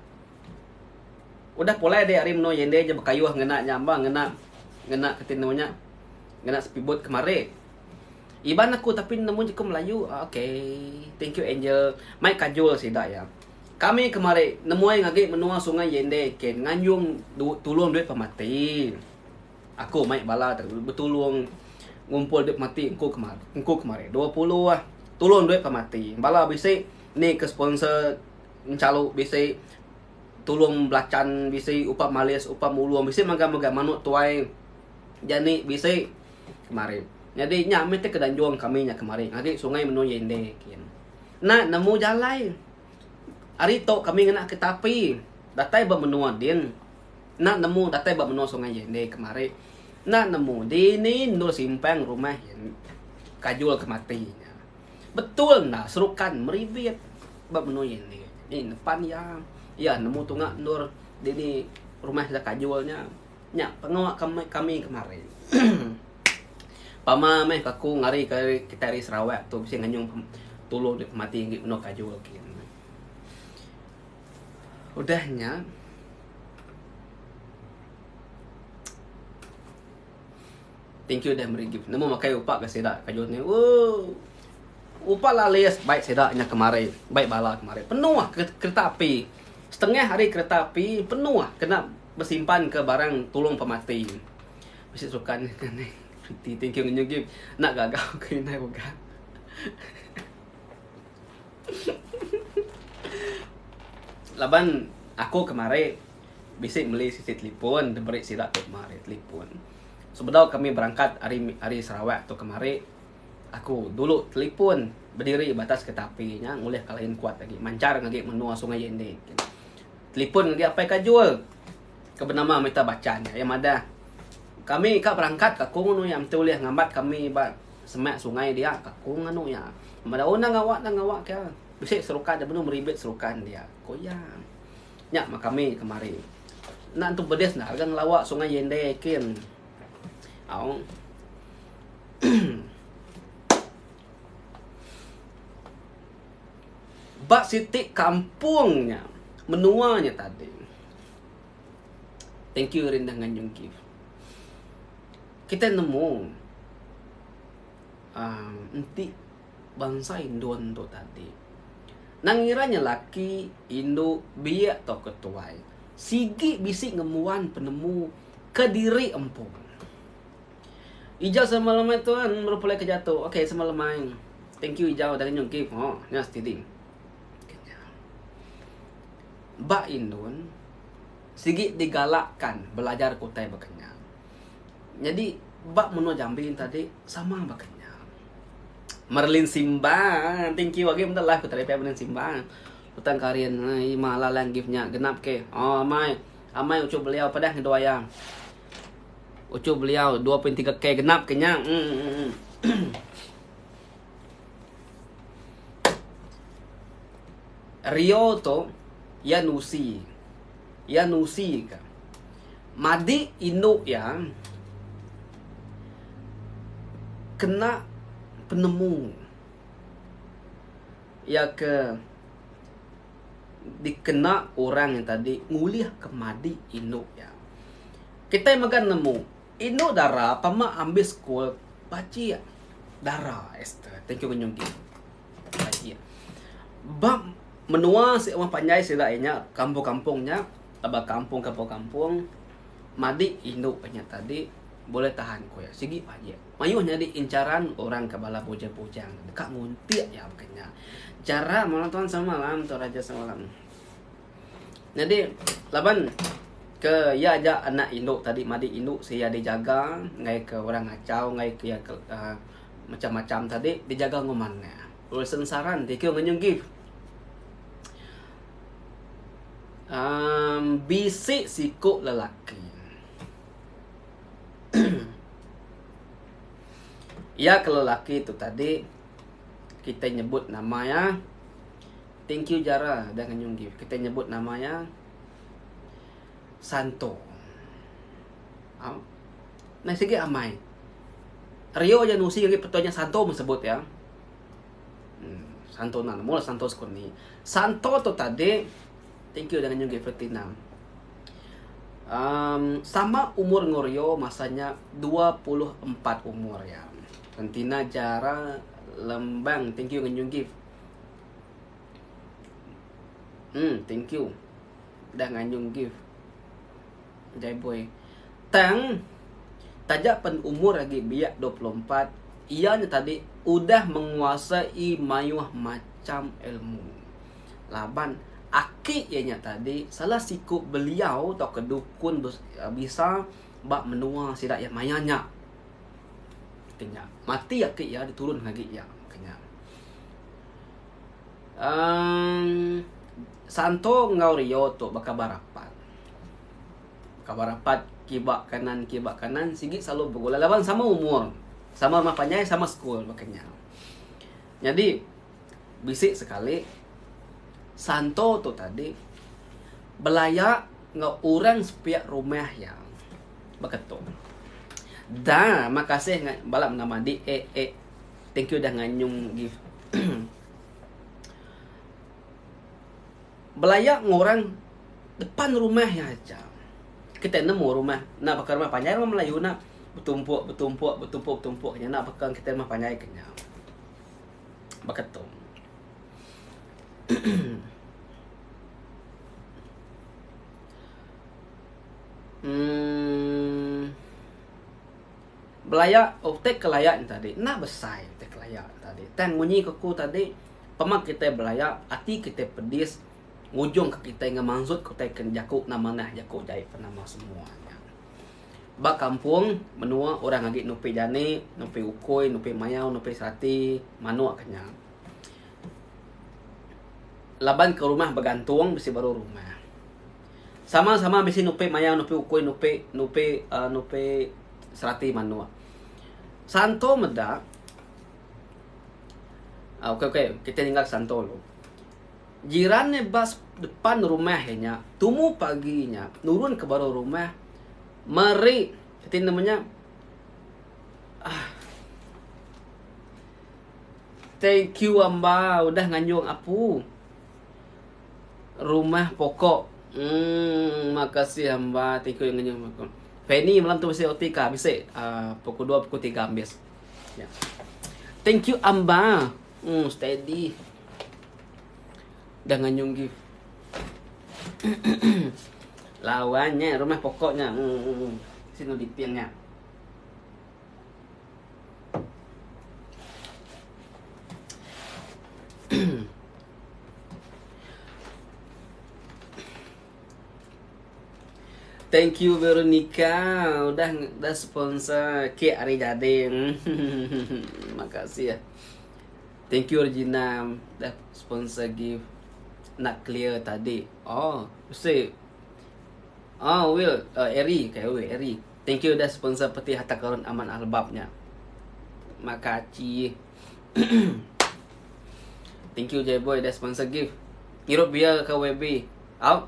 Speaker 2: Udah pulai dek ari menua yende je bekayuh ngena nya amba ngena ngena keti nemu nya. Ngena speedboat kemari. Iban aku tapi nemu jaku Melayu. Ok. Thank you Angel. Mai kajul sida iya. Kami kemari nemuai ngagi menua Sungai Yende kin nganjung du tulung duit pemati. Aku mai bala tu betulung ngumpul duit pemati engku kemari engku kemari 20 ah tulung duit pemati. Bala bisi ni ke sponsor enchalu bisi tulung belacan bisi upa malis upa mulung bisi mega mega manuk tuai. Jani bisi kemari. Nyadi nya mih ti ke danjung kami nya kemari ngagai sungai menua Yende kin. Enda nemu jalai. Ari tu kami ngena kereta api datai ba menua din. Enda nemu datai ba menua sungai Yende kemari. Enda nemu dini endur simpang rumah Kajul ke mati nya. Betul enda serukan meribit ba menua Yende. Ni nepan iya. Iya nemu tunga endur dini rumah sida Kajul nya. Nya pengawa kami kemari. Pama meh aku ngari ke kitai ari Sarawak tu bisi nganyung tulung dep pemati enggi menua Kajul kin. Udah nya Thank you dah meri gift. Nemu makai upa ke sida Kajul ni. Ooh. Upa lalis baik sida nya kemari, baik bala kemari. Penuh kereta api. Setengah ari kereta api penuh kena Besimpan ke barang tulung pemati. Bisi sukan ni pretty thank you ngenyugi enda gagau ke indai mega. Laban aku kemari bisi meli siti telefon diberi sida tu kemari telefon. Sebedau kami berangkat ari ari Sarawak tu kemari aku dulu telefon bediri ba atas kereta api nya ngulih ka lain kuat agi manchar agi menua Sungai Yende. Telefon ngagai apai Kajul ke benama Mita Bachan iya madah kami ka berangkat ka ku nganu iya enti ulih ngambat kami ba semak sungai dia ka ku nganu iya. Madah oh enda ngawa enda ngawa ke bisi serukan dia benung meribit serukan dia ku iya. Nya mah kami kemari. Enda entu pedis enda ga ngelawa sungai Yende kin. Au. Ba siti kampung nya, menua nya tadi. Thank you Rindah nganjung gift. Kitai nemu uhh enti bansa indon tu tadi nang ngira nya laki, indu, biak tauka tuai sigi bisi ngembuan penemu kediri empu. Ijau sama lemai tuan baru pulai kerja tu. Okay sama lemai. Thank you Ijau dah ngenyung gift. Oh, nya steady. Ba indun sigi digalakkan belajar ke utai baka nya. Nyadi ba menua Jambi tadi sama baka nya. Merlin Simba, thank you agi meda live ku tadi pia Merlin Simba. Utang karin ima lalang gift nya genap ke. Oh amai amai uchu beliau padah ngeduai iya. Uchu beliau 2.3k genap ke nya. Hmm. Rio tu iya nusi. Iya nusi ka madi indu iya kena penemu iya ke dikena orang nya tadi ngulih ke madi indu iya. Kitai mega nemu indu dara pama ambis sekul bajik dara Esther. Thank you ngenyung ti. Bajik. Ba menua si rumah panjai sida iya nya kampung-kampung nya aba kampung kampung-kampung madi indu nya tadi boleh tahan ku iya sigi bajik. Mayuh nyadi incaran orang ke bala bujang-bujang deka nguntik iya baka nya. Chara malam tuan semalam tuan raja semalam. Nyadi laban ke iya aja anak indu tadi madi indu sia dijaga enggai ke orang ngachau enggai ke iya ke uhh macam-macam tadi dijaga enggau manah. Wilson Saran ti ke ngenyung gift. Uhh bisi siku lelaki. Iya ke lelaki tu tadi kitai nyebut nama iya. Thank you Jara udah ngenyung gift. Kitai nyebut nama iya Santo. Au. Nah sigi amai. Rio aja nusi agi petua nya Santo meh sebut iya. Hmm, Santo enda nemu lah Santo sekun ni. Santo tu tadi thank you udah ngenyung gift Retina. Um, sama umur enggau Rio masa nya 24 umur iya. Rentina Jara Lembang thank you ngenyung gift. Em thank you udah nganjung gift Jai boy. Tang taja pen umur agi biak 24 iya nya tadi udah menguasai mayuh macham ilmu. Laban aki iya nya tadi salah siku beliau tauka dukun bisa ba menua sida iya maya nya. Ke nya mati aki iya diturun agi iya ke nya. Emm Santo enggau Rio tu baka berapat. Baka berapat kiba kanan kiba kanan sigi selalu begulai laban sama umur. Sama rumah panjai sama sekul baka nya. Nyadi bisi sekali Santo tu tadi belaya enggau orang sepiak rumah iya baka tu. Da makasih bala menda madi eh eh thank you dah nganyung gift. Belaya enggau orang depan rumah iya aja. Kitai nemu rumah enda baka rumah panjai rumah Melayu enda betumpuk betumpuk betumpuk betumpuk nya enda baka kitai rumah panjai ke nya. Baka tu. Uhh Belaya utai ke laya nya tadi enda besai utai ke laya nya tadi. Tang munyi ke ku tadi pema kitai belaya ati kitai pedis ngujung ke kitai ngemansut ke utai ke jaku enda manah jaku jai penama semua nya. Ba kampung menua orang agi nupi jani, nupi ukui, nupi mayau, nupi serati, manuk ke nya. Laban ke rumah begantung bisi baru rumah. Sama sama bisi nupi mayau nupi ukui nupi nupi uhh nupi serati manuk. Santo meda uhh okay okay kitai ninggal Santo dulu. Jiran ne ba depan rumah iya nya tumu pagi nya nurun ke baruh rumah meri reti nama nya uhh thank you amba udah nganjung apu. Rumah pokok. Emm makasih amba ti ku ngenyung aku. Fanny malam tu bisi OT ka bisi uhh pukul dua pukul tiga ambis. Ya. Thank you amba. Emm steady. Dah nganyung gift. Lawan nya rumah pokok nya. Emm sinu diping nya. Thank you Veronica udah udah sponsor kek hari jadi. Makasih ya. Thank you Regina udah sponsor gift. Nak clear tadi. Oh, mesti. Oh, Will, uh, Eri, okay, Will, Eri. Thank you udah sponsor peti harta karun aman albab nya. Makasih. Thank you Jai Boy dah sponsor gift. Ngirup beer ke WB. Au.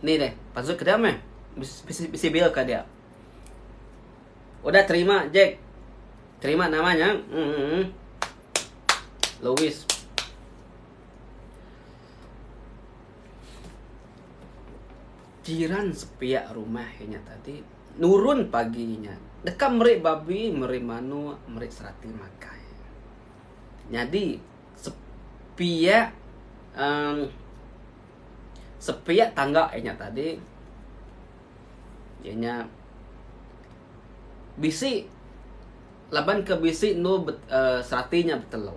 Speaker 2: Ni deh, pansut ke dia meh. Bisi bisi bil ka dia. Udah terima Jack. Terima nama nya. Hmm. Louis. Jiran sepiak rumah iya nya tadi nurun pagi nya deka meri babi, meri manuk, meri serati makai. Nyadi sepiak uhh sepiak tangga iya nya tadi iya nya bisi laban ke bisi endur uhh serati nya betelu.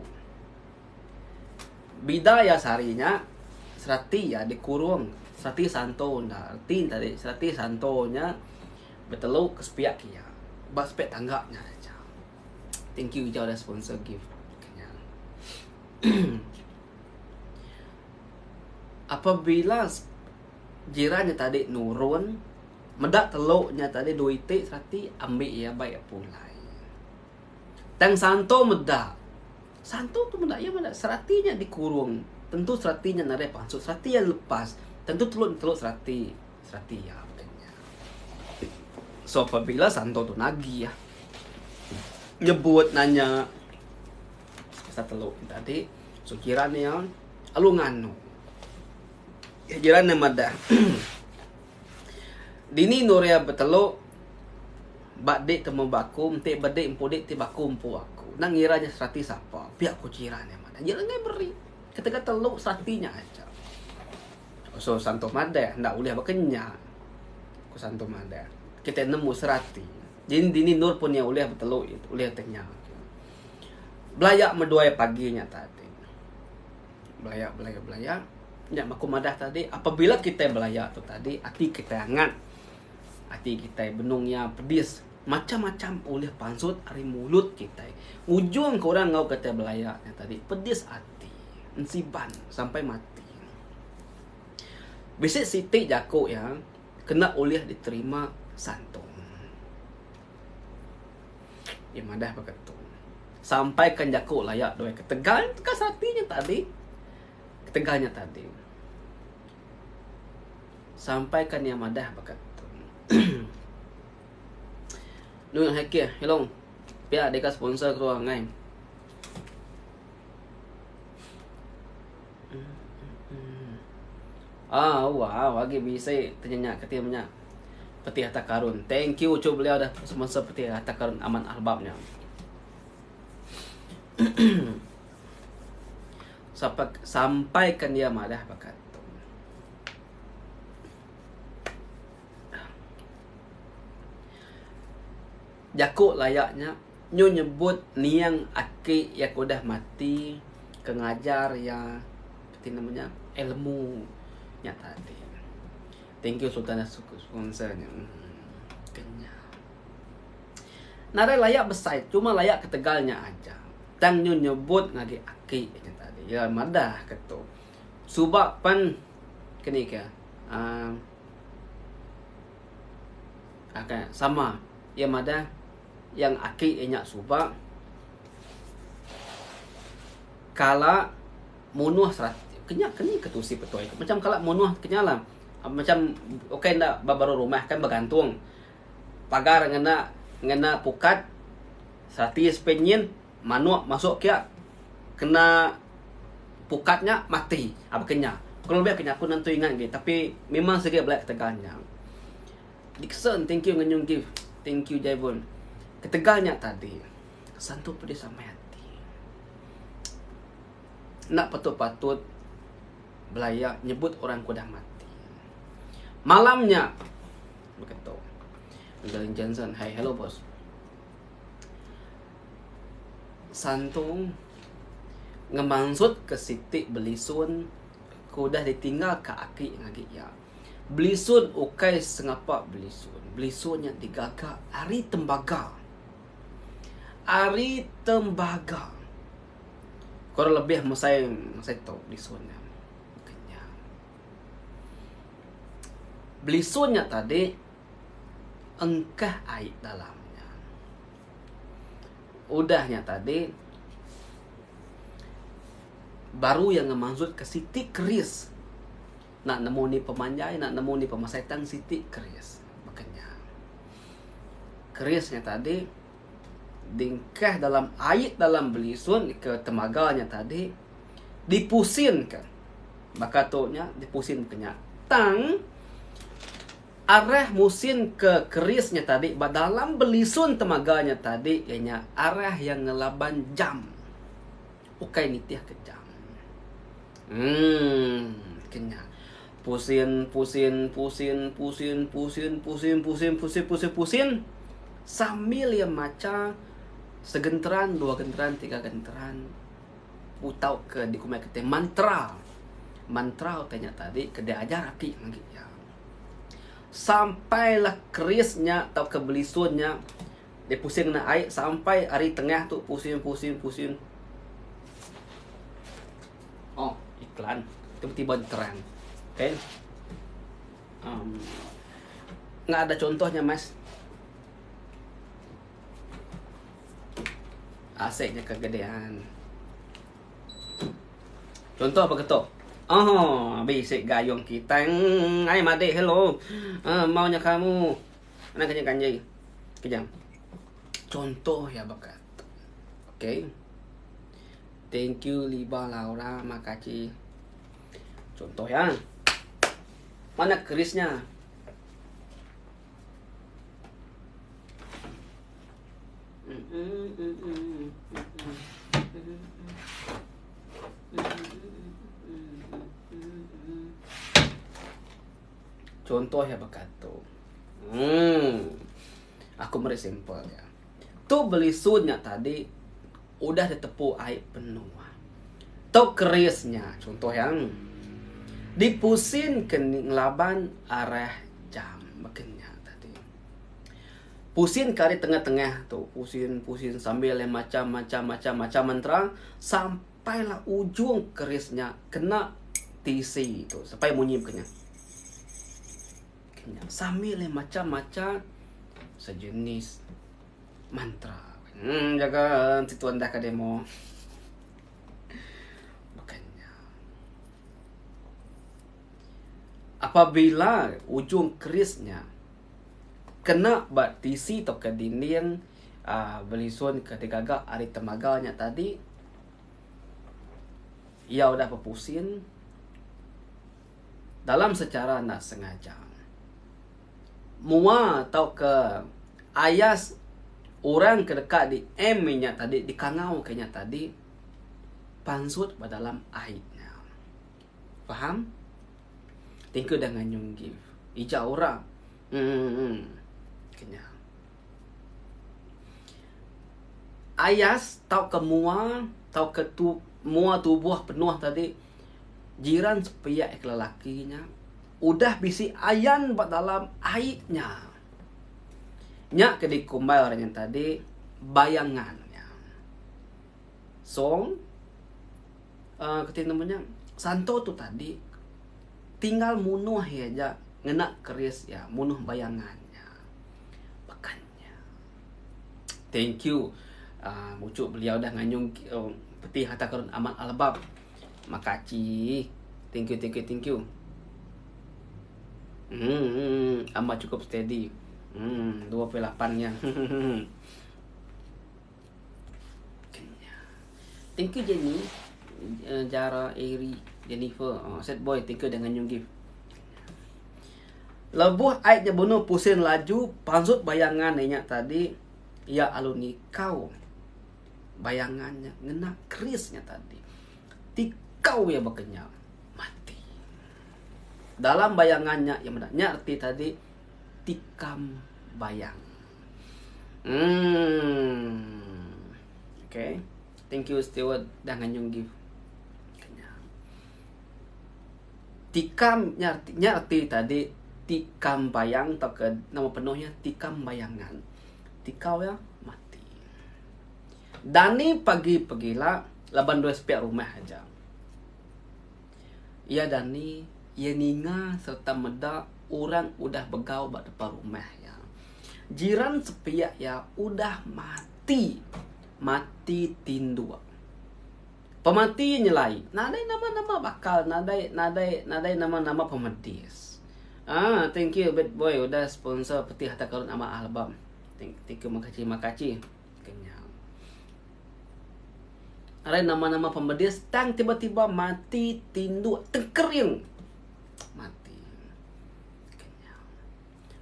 Speaker 2: Bida iya sehari nya serati iya dikurung serati santo enda reti ne tadi serati santo nya betelu ke sepiak iya ba sepiak tangga nya aja. Thank you ija udah sponsor gift nya. Apabila jiran nya tadi nurun meda telu nya tadi dua iti serati ambi iya bai iya pulai. Tang Santo meda. Santo tu meda iya meda serati nya dikurung tentu serati nya nadai pansut serati iya lepas tentu telu telu serati serati iya baka nya. So apabila Santo tu nagih nyebut nanya pasal telu tadi so jiran iya lalu nganu. Jiran iya madah dini endur iya betelu Ba dik temu ba aku enti ba dik empu dik ti ba aku empu aku. Enda ngira nya serati sapa pia ku jiran iya madah. Jiran enggai meri ketegal telu serati nya aja. So Santo madah enda ulih baka nya ku Santo madah. Kitai nemu serati. Dini dini endur pun iya ulih betelu ulih te nya. Belaya meduai pagi nya tadi. Belaya belaya belaya nya aku madah tadi apabila kitai belaya tu tadi ati kitai angat. Ati kitai benung iya pedis macham-macham ulih pansut ari mulut kitai. Ngujungka orang enggau kitai belaya nya tadi pedis ati, ensiban sampai mati. Bisi siti jaku iya kena ulih diterima Santong. Iya madah baka tu. Sampaikan jaku laya duai ketegal tegas ati nya tadi. Ketegal nya tadi. Sampaikan iya madah baka tu. Nuyung heki helong. Pia deka sponsor keluar ngai. Ah, wow, agi bisi tanya kati menya. Peti harta karun. Thank you cu beliau dah sponsor peti harta karun aman albab nya. Sampai sampaikan dia madah baka tu. Jaku laya nya nyu nyebut niang aki iya ke udah mati ke ngajar iya reti nama nya ilmu nya tadi. Thank you Sultan sponsor nya. Kenya. Nadai laya besai cuma laya ketegal nya aja. Tang nyu nyebut ngagai aki nya tadi. Iya madah ke tu. Suba pen keni ke uhh akan sama iya madah yang aki iya nya suba kala munuh kenya keni ke tusi petua macam kala munuh kenya lah macam ukai enda ba baruh rumah kan begantung pagar ngena ngena pukat serati sepi nyin Manuk masuk kia kena pukat nya mati aba ke nya. Kurang lebih ke nya aku nentu ingat agi tapi memang sigi bela ketegal nya. Dickson thank you ngenyung gift. Thank you Jaivon. Ketegal nya tadi santu pedis amai ati. Enda patut-patut belaya nyebut orang ke udah mati. Malam nya beketu. Angelin Johnson, hi hello boss. Santong ngemansutka siti belisun ke udah ditinggalka aki ngagai iya. Belisun ukai sengapa belisun. Belisun nya digaga ari tembaga. Ari tembaga. Kurang lebih mesai mesai tu belisun nya. Kenya. Belisun nya tadi engkah ai dalam nya. Udah nya tadi baru iya ngemansutka siti keris. Enda nemu ni pemanjai, enda nemu ni pemesai tang siti keris. Baka nya. Keris nya tadi dingkah dalam ai dalam belisun ke temaga nya tadi dipusinka. Baka tu nya dipusin ke nya. Tang arah musin ke keris nya tadi ba dalam belisun temaga nya tadi iya nya arah iya ngelaban jam. Ukai nitih ke jam. Emm ke nya. Pusin pusin pusin pusin pusin pusin pusin pusin pusin pusin sambil iya macha segenteran dua genteran tiga genteran utau ke dikumbai kitai mantra. Mantra utai nya tadi ke diajar aki ngagai iya. Sampailah keris nya tauka belisun nya dipusing ngena ai sampai ari tengah tu pusing pusing pusing. Oh, iklan. Tiba-tiba terang. Okay. Um, nggak ada contohnya, Mas. Asiknya kegedean. Contoh baka tu. Oh, bisi gayung kitai. Hmm, ai madik hello. Uh, mau nya kamu. Anang kanya kanji. Kejam. Contoh ya baka tu. Okay. Thank you Liba Laura makasih. Contoh ya. Mana kerisnya? Contoh iya baka tu. Hmm. Aku meri sampel iya. Tu belisun nya tadi udah ditepu ai penuh. Tu keris nya contoh iya. Dipusin ke ngelaban arah jam baka nya tadi. Pusin ke ari tengah-tengah tu, pusin-pusin sambil iya macha macha macha macha mantra sampailah ujung keris nya kena tisi tu sampai munyi baka nya. Kenya sambil iya macha macha sejenis mantra. Hmm jaga enti tuan dah ka demo. Baka nya. Apabila ujung keris nya Kena ba tisi tauka dinding uhh belisun ke digaga ari temaga nya tadi iya udah bepusin dalam secara enda sengaja. Mua tauka ayas orang ke deka di em nya tadi dikangau ke nya tadi pansut ba dalam ai nya. Faham? Thank you dah nganyung gift. Ija orang. Hmm. Kenya. Ayas tauka mua tauka tu mua tubuh penuh tadi jiran sepiak ke lelaki nya udah bisi ayan ba dalam ai nya. Nya ke dikumbai orang nya tadi bayangan nya. So uhh keti nama nya santo tu tadi tinggal munuh iya aja ngena keris iya munuh bayangan nya. Baka nya. Thank you uhh muchu beliau dah nganyung peti harta karun amat albab. Makasih. Thank you thank you thank you. Uhh amat cukup steady. Uhh 28 nya. Thank you Jenny, Jara, Airy, Jennifer, oh, set boy, thank you dengan new gift. Lebuh ai nya benung pusing laju pansut bayangan inya tadi, iya alu nikau bayangan nya ngena keris nya tadi. Tikau iya baka nya mati. Dalam bayangan nya iya meda nya reti tadi tikam bayang. Umm. Okay. Thank you Steward dah nganyung gift. Kenya. Tikam nya reti, nya reti tadi tikam bayang tauka nama penuh iya tikam bayangan. Tikau iya mati. Dani pagi pegila laban dua sepiak rumah aja. Iya dani, iya ninga sereta meda orang udah begau ba depan rumah iya. Jiran sepiak iya udah mati, mati tinduk. Pemati nyelai nadai nama-nama bakal nadai nadai nadai nama-nama pemedis. Ah thank you bad boy udah sponsor peti harta karun amat album. Thank, thank you makacih makacih. Kenyang. Nadai nama-nama pemedis tang tiba-tiba mati tinduk tengkering. Mati. Kenyang.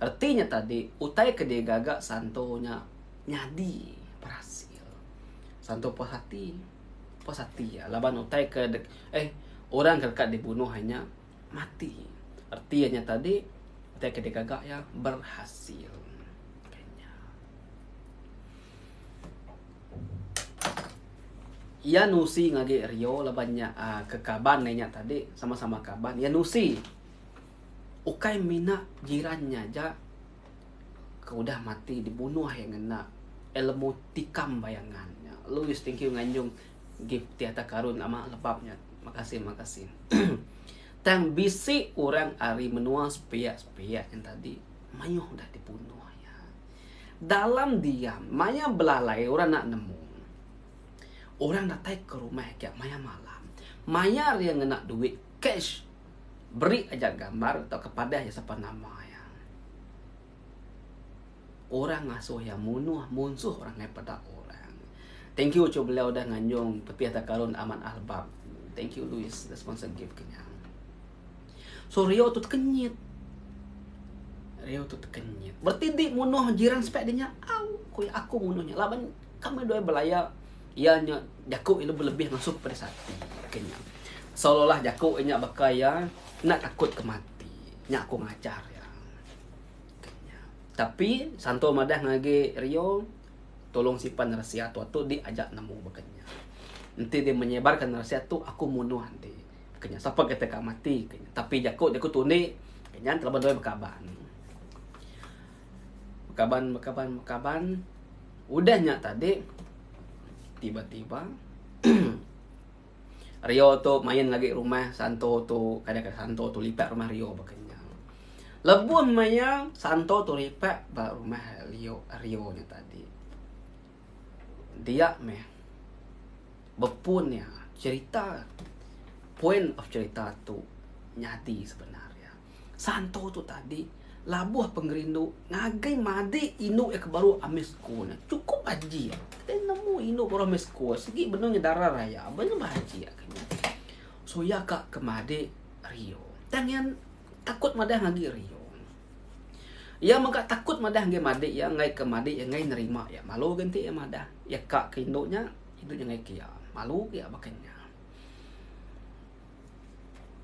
Speaker 2: Reti nya tadi utai ke digaga Santo nya nyadi berhasil. Santo puas ati. Puas ati iya laban utai ke eh orang ke deka dibunuh iya nya mati. Reti iya nya tadi utai ke digaga iya berhasil. Nya. Iya nusi ngagai Rio laban nya uhh ke kaban iya nya tadi sama-sama kaban iya nusi. Ukai mina jiran nya aja ke udah mati dibunuh iya ngena ilmu tikam bayangan nya. Louis thank you nganjung gift ti atas karun ama lebab nya. Makasih makasih. Tang bisi orang ari menua sepiak-sepiak nya tadi mayuh udah dibunuh iya. Dalam diam maya belalai orang enda nemu. Orang datai ke rumah nya maya malam mayar iya ngena duit cash. Beri aja gambar tauka padah iya sapa nama iya. Orang ngasuh iya munuh munsuh orang ngai peda orang. Thank you chu beliau udah nganjung peti harta karun amat albab. Thank you Louis the sponsor gift ke nya. So Rio tu tekenyit. Rio tu tekenyit. Berarti di munuh jiran sepek dia nya au ku iya aku munuh nya laban kami duai belaya iya nya jaku iya lebih ngasuh pedis ati ke nya. Seolah-olah jaku iya nya baka iya enda takut ke mati. Nya aku ngajar iya. Nya. Tapi Santo madah ngagai Rio tolong simpan rahsia tu atu di aja nemu baka nya. Enti dia menyebarkan rahsia tu aku munuh enti. Baka nya sapa kita ka mati ka nya. Tapi jaku jaku tundi ka nya laban doi bekaban. Bekaban bekaban bekaban udah nya tadi tiba-tiba Rio tu main agi rumah Santo tu kada kada Santo tu lipat rumah Rio baka nya. Lebuh maya Santo tu lipat ba rumah Rio Rio nya tadi. Dia meh bepun iya cerita point of cerita tu nyadi sebenar iya. Santo tu tadi labuh pengerindu ngagai madik indu iya ke baru ambi sekul nya. Chukup ajik. Kitai nemu indu baru ambi sekul sigi benung nya dara raya benung ba ajik ke nya. So iya ka ke madik Rio. Tang iya takut madah ngagai Rio. Iya mega takut madah ngagai madik iya enggai ke madik iya enggai nerima iya. Malu ga enti iya madah. Iya ka ke indu nya, indu nya enggai ke iya. Malu ke iya baka nya.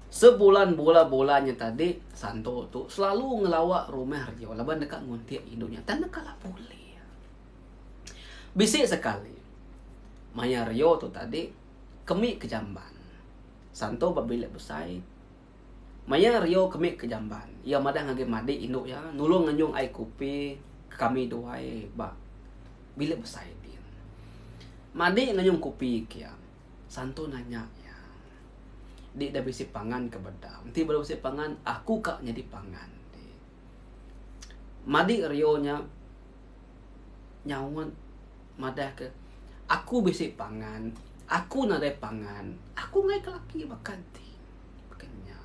Speaker 2: Sebulan bula-bula nya tadi, Santo tu selalu ngelawa rumah Rio laban deka nguntik indu nya tang deka lah bulih. Bisi sekali, maya Rio tu tadi kemi ke jamban. Santo ba bilik besai. Maya Rio kemi ke jamban, iya madah ngagai madi indu iya nulung nganjung ai kopi ke kami duai ba bilik besai din. Madi nganjung kopi ke iya. Santo nanya iya. Di da bisi pangan ke bedau. Enti bedau bisi pangan, aku ka nyadi pangan di. Madi Rio nya nyaut madah ke aku bisi pangan, aku nadai pangan, aku enggai ke laki baka ti. Baka nya.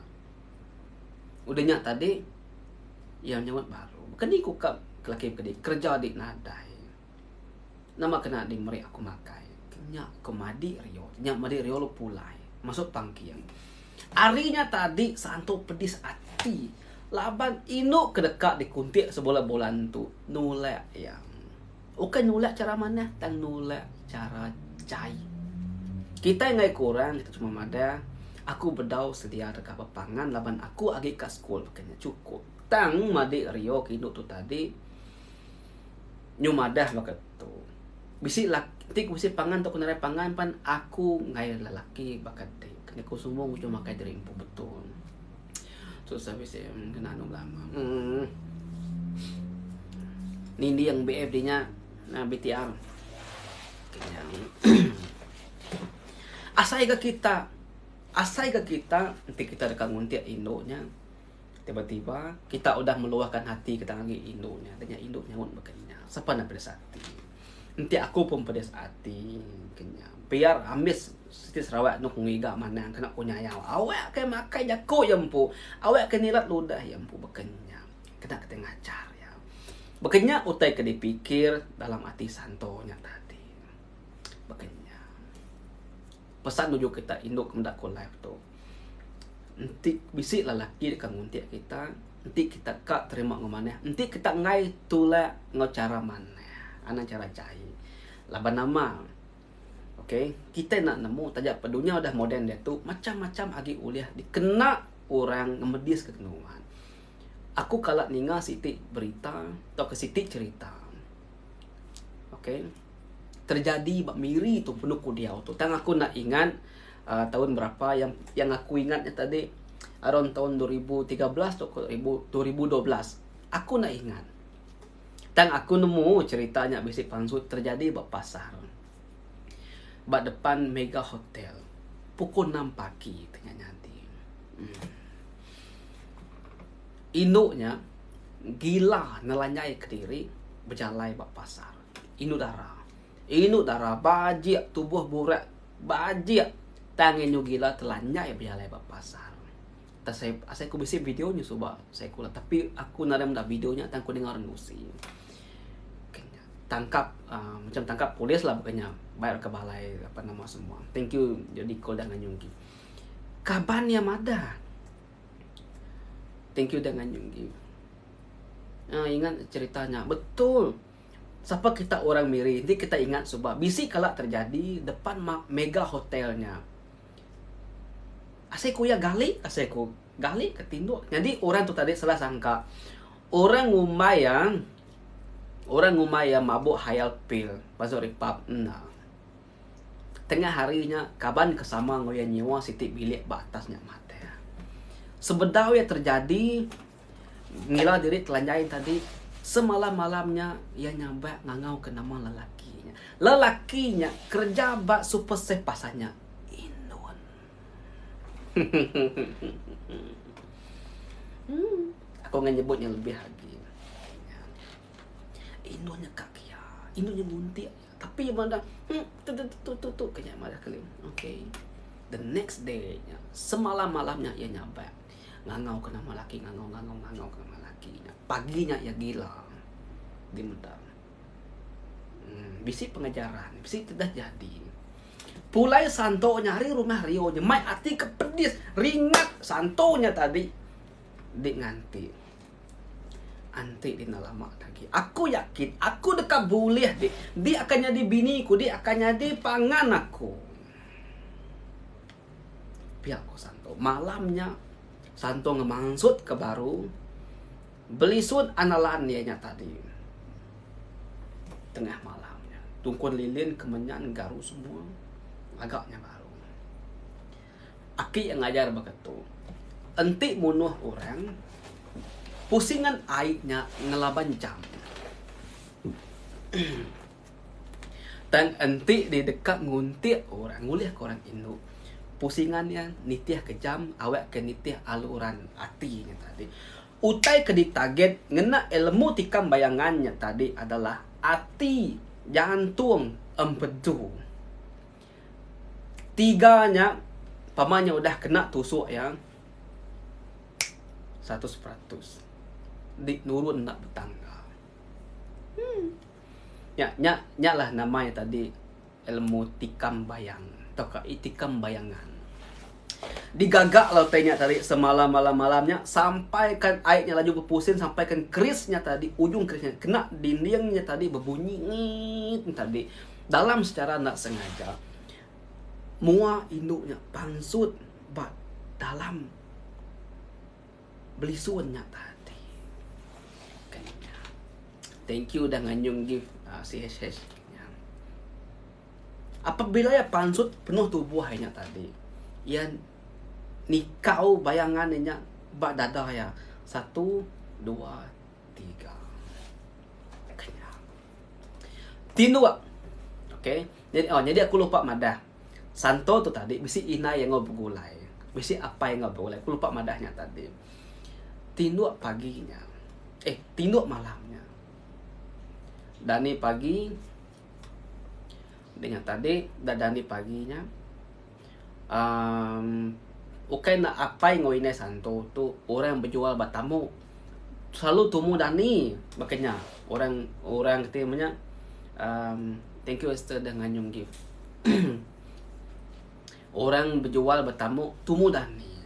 Speaker 2: Udah nya tadi iya nyaut baru. Baka ni ku ka ke laki baka di, kereja di nadai. Nama kena di meri aku makai. Nya ko madi Rio. Nya madi Rio lalu pulai masuk pangking. Ari nya tadi Santo pedis ati laban indu ke deka dikuntik sebulan-bulan tu nulak iya. Ukai nulak chara manah tang nulak chara jai. Kitai enggai kurang kitai cuma madah aku bedau sedia deka bepangan laban aku agi ka sekul baka nya chukup. Tang madi Rio ke indu tu tadi Nyu madah baka tu. Bisi laki, enti ku bisi pangan tauka nadai pangan pan aku enggai lelaki baka ti. Kena ku sumbung ku cuma makai diri empu betul. Susah bisi kena anu belama. Uhh. Ninding BF di nya BTR. Kenyang. Asai ga kita, asai ga kita enti kita deka nguntik indu nya. Tiba-tiba, kita udah meluahkan hati kita ngagai indu nya. Nya indu nyaut baka nya. Sapa enda pedis ati. Enti aku pun pedis ati ke nya. Biar ambis siti Sarawak enu ku ngiga manang kena ku nyayau. Awak ke makai jaku iya empu. Awak ke nilat ludah iya empu baka nya. Kena kitai ngajar iya. Baka nya utai ke dipikir dalam ati Santo nya tadi. Baka nya. Pesan nuju kita indu ke meda ku live tu. Enti bisi lelaki deka nguntik kita, enti kita ka terima enggau manah, enti kita enggai tulak enggau chara manah, anang chara jai. Laban nama okay kitai enda nemu taja pa dunya udah moden diatu macam-macam agi ulih dikena orang ngemediska nuan. Aku kala ninga siti berita tauka siti cherita okay terjadi ba Miri tu penu ku diau tu tang aku enda ingat uhh taun berapa yang yang aku ingat nya tadi around taun 2013 tauka 2012 aku enda ingat. Tang aku nemu cherita nya bisi pansut terjadi ba pasar ba depan Mega Hotel pukul enam pagi ti nya nyadi. Uhh indu nya gila nelanyai kediri bejalai ba pasar. Indu dara. Indu dara bajik tubuh burak bajik tang indu gila telanyai bejalai ba pasar. Tang saya asai ku bisi video nya suba saya ku tapi aku nadai meda video nya tang ku ninga orang nusi. Tangkap uhh macam tangkap polis lah bukan nya bayar ke balai apa nama semua. Thank you jadi call dah nganyung gi. Kaban iya madah. Thank you dah nganyung gi. Uhh ingat cerita nya betul. Sapa kita orang Miri enti kita ingat suba bisi kala terjadi depan mega hotel nya. Asai ku iya gali asai ku gali ke tinduk. Nyadi orang tu tadi salah sangka orang ngumbai iya orang ngumbai iya mabuk hayal pil pasal repap enda. Tengah hari nya kaban ke sama enggau iya nyiwa siti bilik ba atas nya madah. Sebedau iya terjadi Ngila diri telanjai tadi, semalam-malam nya iya nyabak ngangauka nama lelaki nya. Lelaki nya kereja ba Super Save pasar nya Indon. Hmm. Aku enggai nyebut nya lebih agi. Indon nya ka kia. Indon nya nguntik. Tapi iya madah, hmm, tu tu tu tu tu ke nya madah keling. Okay. The next day nya, semalam-malam nya iya nyabak. Ngangau ke nama laki ngangau ngangau ngangau ke nama laki nya. Pagi nya iya gila di meda. Uhh bisi pengajaran, bisi ti dah jadi. Pulai santo nya ari rumah Rio nya mai ati ke pedis ringat santo nya tadi di nganti. Anti di enda lama agi. Aku yakin aku deka bulih di. Di akan nyadi bini ku, di akan nyadi pangan aku. Pia ko Santo. Malam nya Santo ngemansut ke baru belisun analan iya nya tadi. Tengah malam nya. Tungkun lilin kemenyan garu semua ngaga nya baru. Aki iya ngajar baka tu. Enti munuh orang pusingan ai nya ngelaban jam. Tang enti di deka nguntik orang ngulihka orang indu, pusingan iya nitihka jam awakka nitih aluran ati nya tadi. Utai ke ditaget ngena ilmu tikam bayangan nya tadi adalah ati, jantung, empedu. Tiga nya pama nya udah kena tusuk iya 100% di nurun enda betangga. Hmm. Nya nya nya lah nama iya tadi ilmu tikam bayang tauka itikam bayangan. Digaga lah utai nya tadi semalam malam malam nya sampai kan ai nya laju bepusin sampai kan keris nya tadi ujung keris nya kena dinding nya tadi bebunyi ngit tadi dalam secara enda sengaja mua indu nya pansut ba dalam Belisun nya tadi. Kan nya. Thank you dah nganjung gift uh, CHH. Nya. Apabila iya pansut penuh tubuh iya nya tadi, iya nikau bayangan iya nya ba dada iya. Satu, dua, tiga. Kan nya. Tinduk. Okay. Jadi, oh, jadi aku lupa madah. Santo tu tadi bisi indai iya enggau begulai. Bisi apai enggau begulai. Aku lupa madah nya tadi. Tinduk pagi nya. Eh, tinduk malam nya. Dani pagi. Nya tadi da dani pagi nya uhh ukai ne apai enggau indai santo tu orang bejual ba tamu selalu tumu dani baka nya orang orang ti meh nya uhh thank you Esther dah nganyung gift orang bejual ba tamu tumu dani.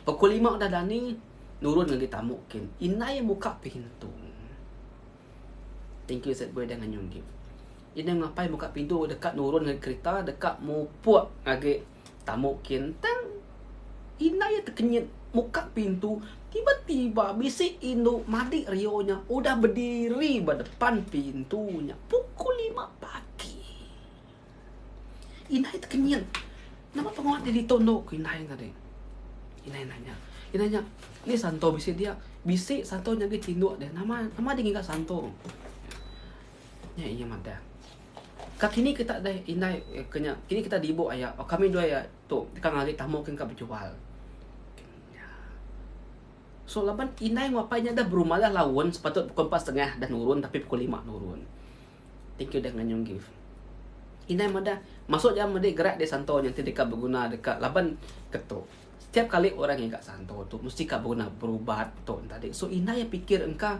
Speaker 2: Pukul lima udah dani nurun ngagai tamu kin indai muka pintu. Thank you set boy dah nganyung gift. Indai ngapai muka pintu deka nurun ngagai kerita deka mupuk ngagai tamu kin tang indai iya tekenyit muka pintu tiba-tiba bisi indu madik rio nya udah bediri ba depan pintu nya pukul lima pagi. Indai tekenyit. Nama pengawa ti ditu endu ku indai tadi. Indai nanya. Indai nya, ni Santo bisi dia. Bisi Santo nya agi tinduk deh. Nama nama deh ngiga Santo. Nya iya madah. Ka kini kita deh indai eh, ke nya. Kini kita dibu aya. Oh, kami dua aya tu deka ngali tamu ke engka bejual. So laban indai enggau apai nya dah berumah dah laun sepatut pukul 4.30 dah nurun tapi pukul 5 nurun. Thank you dah nganyung gift. Indai madah, masuk jam medi gerak di santo nya ti deka beguna deka laban ketu. Setiap kali orang ngiga santo tu mesti ka beguna berubat tu tadi. So indai iya pikir engka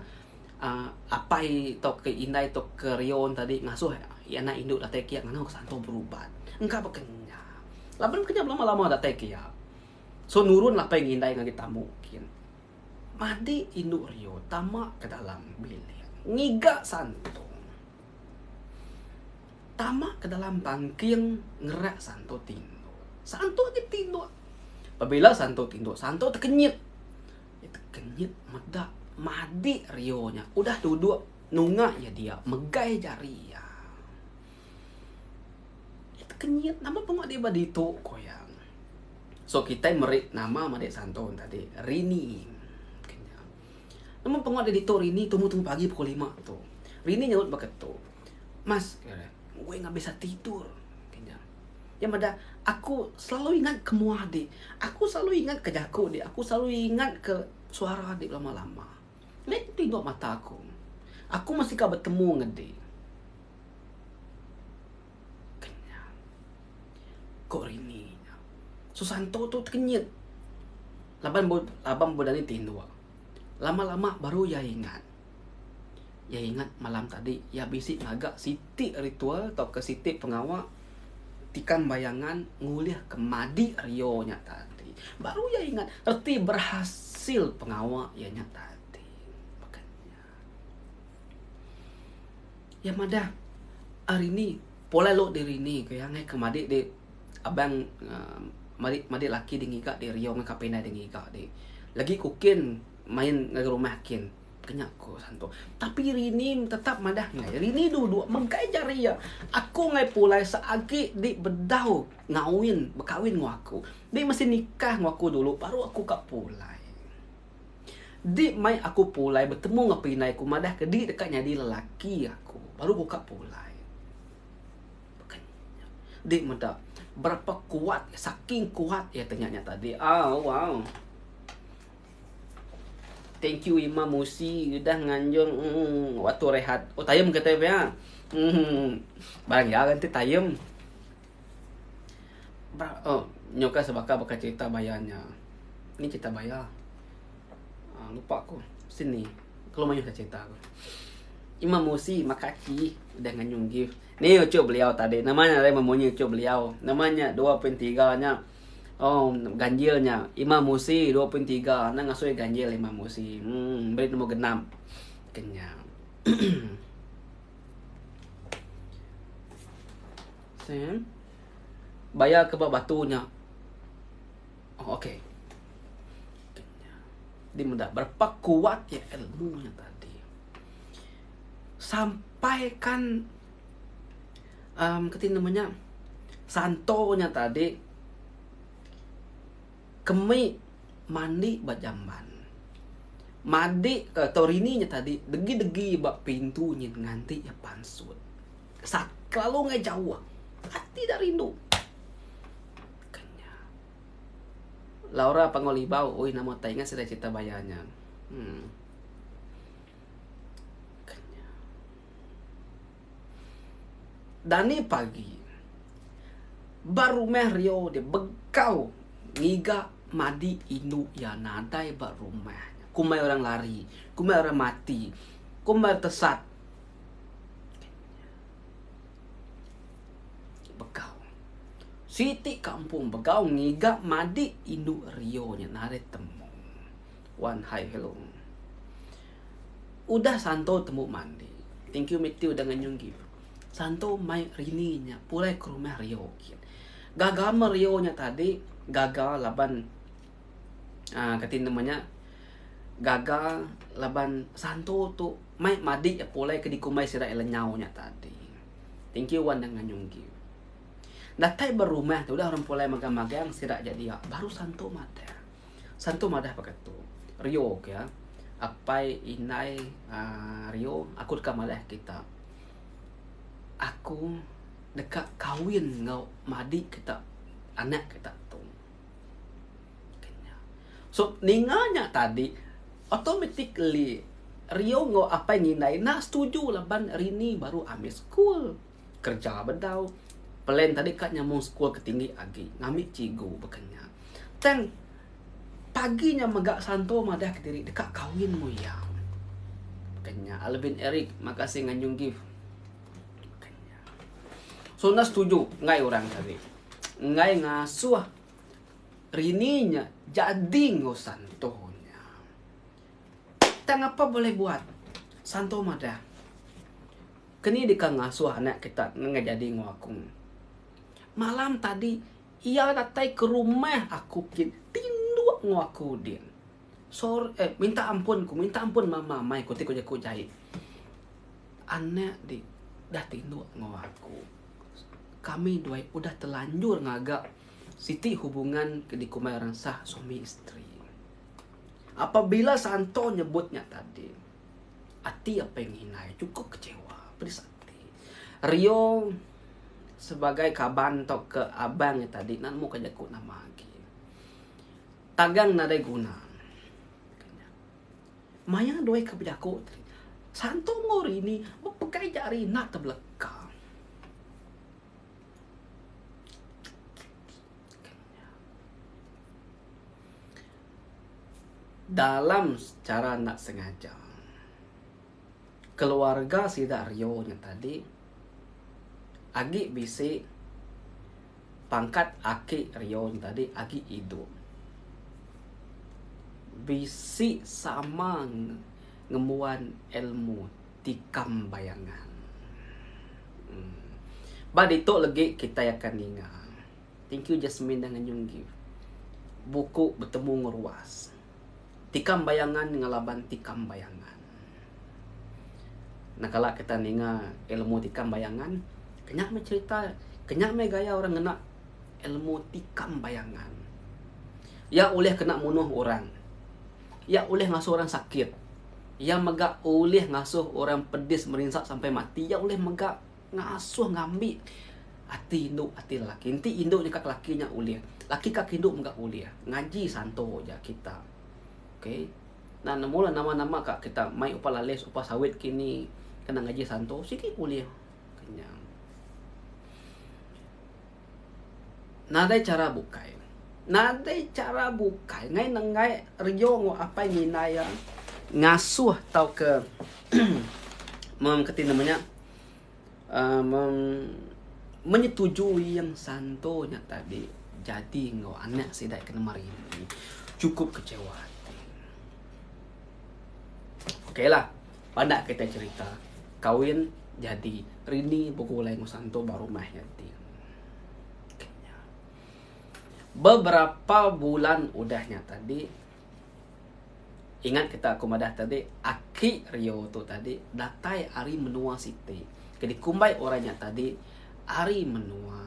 Speaker 2: uhh apai tauka indai tauka rion tadi ngasuh anak indu datai kiya nganu santo berubat. Engka baka nya. Laban baka nya belama-lama datai kiya. So nurun apai ngindai ngagai tamu kin. Madi indu Rio tama ke dalam bilik ngiga Santo. Tama ke dalam bangking ngerak Santo tinduk. Santo agi tinduk. Pabila Santo tinduk, Santo tekenyit. Iya tekenyit meda madi Rio nya udah duduk nunga iya dia megai jari iya. Iya tekenyit nama pengawa dia ba ditu ku iya. So kitai meri nama madik Santo tadi Rini. Kenya. Nama penguat dia ditu Rini tumu-tumu pagi pukul lima tu. Rini nyaut baka tu. Mas, gue nggak bisa tidur. Kenya. Dia madah, aku selalu ingat ke mua dik. Aku selalu ingat ke jaku dik. Aku selalu ingat ke suara dik lama-lama. Lek tinduk mata aku. Aku mesti ka betemu ngan dik. Kenya. Ko Rini nya. Susanto tu tekenyit. Laban bu laban bu dani tinduk. Lama-lama baru iya ingat. Iya ingat malam tadi iya bisi ngaga siti ritual tauka siti pengawa tikam bayangan ngulihka madi Rio nya tadi. Baru iya ingat reti berhasil pengawa iya nya tadi. Baka nya. Iya madah ari ni pulai lu diri ni ku iya ngai ke madik di abang uhh madik madik laki di ngiga di Rio ngan kapinai di ngiga di. Lagi ku kin main ngagai rumah kin ke nya ku Santo. Tapi Rini tetap madah ngai Rini duduk megai jari iya aku ngai pulai seagi di bedau ngawin bekawin enggau aku. Di mesti nikah enggau aku dulu baru aku ka pulai. Di mai aku pulai betemu enggau pindai ku madah ke di deka nyadi lelaki aku baru ku ka pulai. Baka nya. Di meda berapa kuat saking kuat iya tanya nya tadi. Au wow. Thank you Imam Musi udah nganjung mm, waktu rehat. Oh tayem kata ya. Mm. Barang ya ganti tayem. Oh, nyoka sebaka baka cerita bayanya. Ni cerita baya. Uh, lupa aku. Sini. Kalau mayuh dah cerita aku. Imam Musi Makaki udah nganyung gift. Ni ucuk beliau tadi. Namanya ada memunyi ucuk beliau. Namanya 2.3 nya. Oh, ganjilnya. Imam Musi 2.3. Nang ngasui ganjil Imam Musi. Hmm, beri nombor genap. Kenyang. Sam. Bayar ke ba batu nya. Oh, okey. Di meda berapa kuat ya ilmu nya tadi. Sampai kan um, keti nama nya santo nya tadi kemi mandi ba jamban. Madi ke atau rini nya tadi degi-degi ba pintu nyin nganti iya pansut. Kelalu ngai jauh. Ati dah rindu. Kenya. Laura Panggau Libau, oi nama tai ingat sida cerita baya nya. Hmm. Kenya. Dani pagi. Ba rumah Rio dia begau ngiga madi indu iya nadai ba rumah nya. Kumbai orang lari, kumbai orang mati, kumbai orang tesat. Begau. Siti kampung begau ngiga madi indu Rio nya nadai temu. Wan hai hello. Udah Santo tembu mandi. Thank you Matthew udah nganyung gift. Santo mai Rini nya pulai ke rumah Rio gin. Gaga meh Rio nya tadi gaga laban aaa kati nama nya gaga laban Santo tu mai madi iya pulai ke dikumbai sida iya lenyau nya tadi. Thank you wan dengan nyunggi. Datai ba rumah tu udah orang pulai magang-magang sida ja dia baru Santo madah. Santo madah baka tu Rio ke apai indai aaa Rio aku deka madah kita. Aku deka kawin enggau madi kita anak kita tu. So ninga nya tadi automatically Rio enggau apai ngindai enda setuju laban Rini baru ambis school kerja bedau plan tadi ka nyambung school ke tinggi agi ngambi cikgu baka nya. Tang pagi nya mega Santo madah kediri deka kawin enggau iya. Baka nya Alvin Eric makasih nganjung gift. Baka nya. So enda setuju enggai orang tadi. Enggai ngasuh Rini nya jadi enggau Santo nya. Tang apa boleh buat? Santo madah, Keni deka ngasuh anak kita nengah jadi enggau aku. Malam tadi iya datai ke rumah aku kin tinduk enggau aku din. Sor eh minta ampun ku, minta ampun mama amai ku ti ku jaku jai. Anak di dah tinduk enggau aku. Kami duai udah telanjur ngaga siti hubungan ke dikumbai orang sah suami isteri. Apabila Santo nyebut nya tadi, ati apai ngindai chukup kecewa, pedis ati. Rio sebagai kaban tauka abang iya tadi enda nemu ka jaku nama agi. Tagang nadai guna. Maya duai ke bejaku tadi, Santo enggau Rini bepegai jari enda tebeleka. Dalam chara enda sengaja, keluarga sida Rio nya tadi agi bisi pangkat aki Rio nya tadi agi idup. Bisi sama ngembuan ilmu tikam bayangan. Ba ditu legi kitai akan ninga. Thank you Jasmine dah nganjung gift. Buku betemu ngeruas. Tikam bayangan ngelaban tikam bayangan. Enda kala kita ninga ilmu tikam bayangan, kenya meh cerita, kenya meh gaya orang ngena ilmu tikam bayangan. Iya ulih kena munuh orang. Iya ulih ngasuh orang sakit. Iya mega ulih ngasuh orang pedis merinsa sampai mati. Iya ulih mega Ngasuh ngambi ati indu ati lelaki. Enti indu nya ka lelaki nya ulih. Laki ka ke indu mega ulih. Ngaji santo ja kita. Okay. Enda nemu lah nama-nama ka kita mai upa lalis upa sawit kini kena ngaji santo sigi ulih. Kenyang. Nadai chara bukai. Nadai chara bukai ngai nenggai Rio enggau apai ngindai iya ngasuh tauka meng keti nama nya uhh meng menyetujui yang santo nya tadi jadi enggau anak sida ke nama Rini chukup kecewa ati. Okey lah pandak kitai cherita kawin jadi Rini begulai enggau santo ba rumah nya ti. Beberapa bulan udah nya tadi, ingat kita aku madah tadi, aki Rio tu tadi datai ari menua siti ke dikumbai orang nya tadi ari menua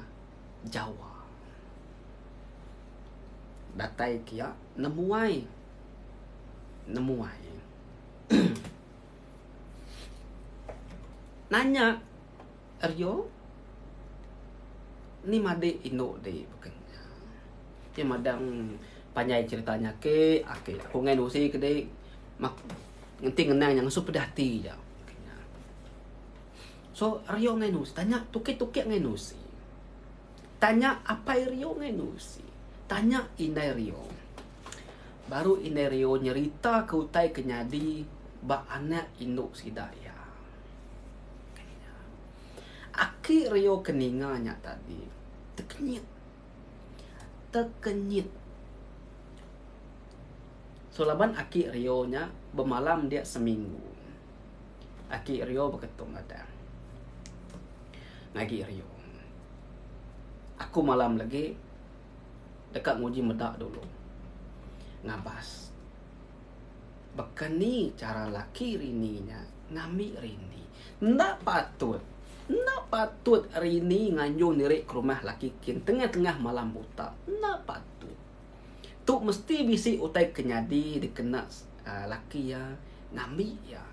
Speaker 2: Jawa. Datai kiya nemuai nemuai. Nanya Rio ni madik indu di baka nya. Ti madang panjai cherita nya ake ake aku enggai nusi ke di mak enti ngenang nya ngasuh pedih ati ja. So Rio enggai nusi tanya tukik tukik enggai nusi. Tanya apai Rio ngai nusi. Tanya indai Rio. Baru indai Rio nyerita ke utai ke nyadi ba anak indu sida iya. Aki Rio ke ninga nya tadi tekenyit. Tekenyit. So laban aki Rio nya bemalam dia seminggu. Aki Rio beketung adan. Ngagi Rio. Aku malam lagi deka nguji meda dulu. Ngabas. Baka ni chara laki Rini nya ngambi Rini. Enda patut. Enda patut Rini nganjung diri ke rumah laki kin tengah-tengah malam buta. Enda patut. Tu mesti bisi utai ke nyadi dikena laki iya ngambi iya.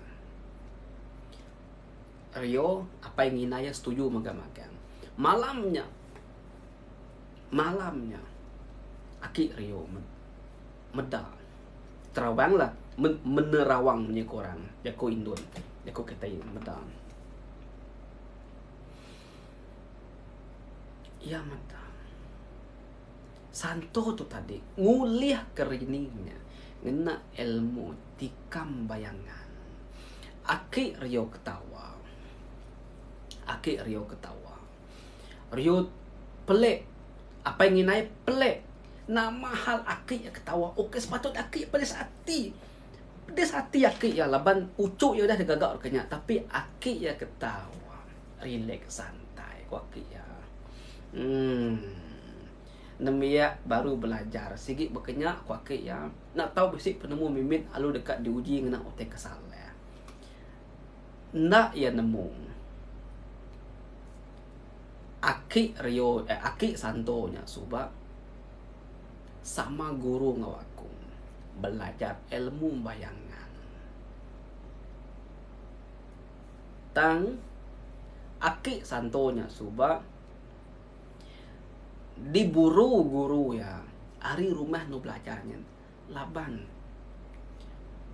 Speaker 2: Rio, apai ngina iya setuju mega magang. Malam nya, malam nya aki Rio meda terawang lah menerawang munyi ku orang jaku indun jaku kitai meda. Iya meda. Santo tu tadi ngulihka rini nya ngena ilmu tikam bayangan. Aki Rio ketawa. Aki Rio ketawa. Rio pelik. Apai nginai pelik. Nama hal aki iya ketawa. Okey sepatut aki pedis ati. Pedis ati aki iya laban uchu iya udah digaga ke nya tapi aki iya ketawa. Relax santai ku aki iya. Emm. Nembiak baru belajar sigi baka nya ku aki iya. Enda tau bisi penemu mimit alu deka diuji ngena utai ke salah. Enda iya nemu. Aki Rio eh aki Santo nya suba sama guru enggau aku belajar ilmu bayangan. Tang aki Santo nya suba diburu guru iya ari rumah enu belajar nya laban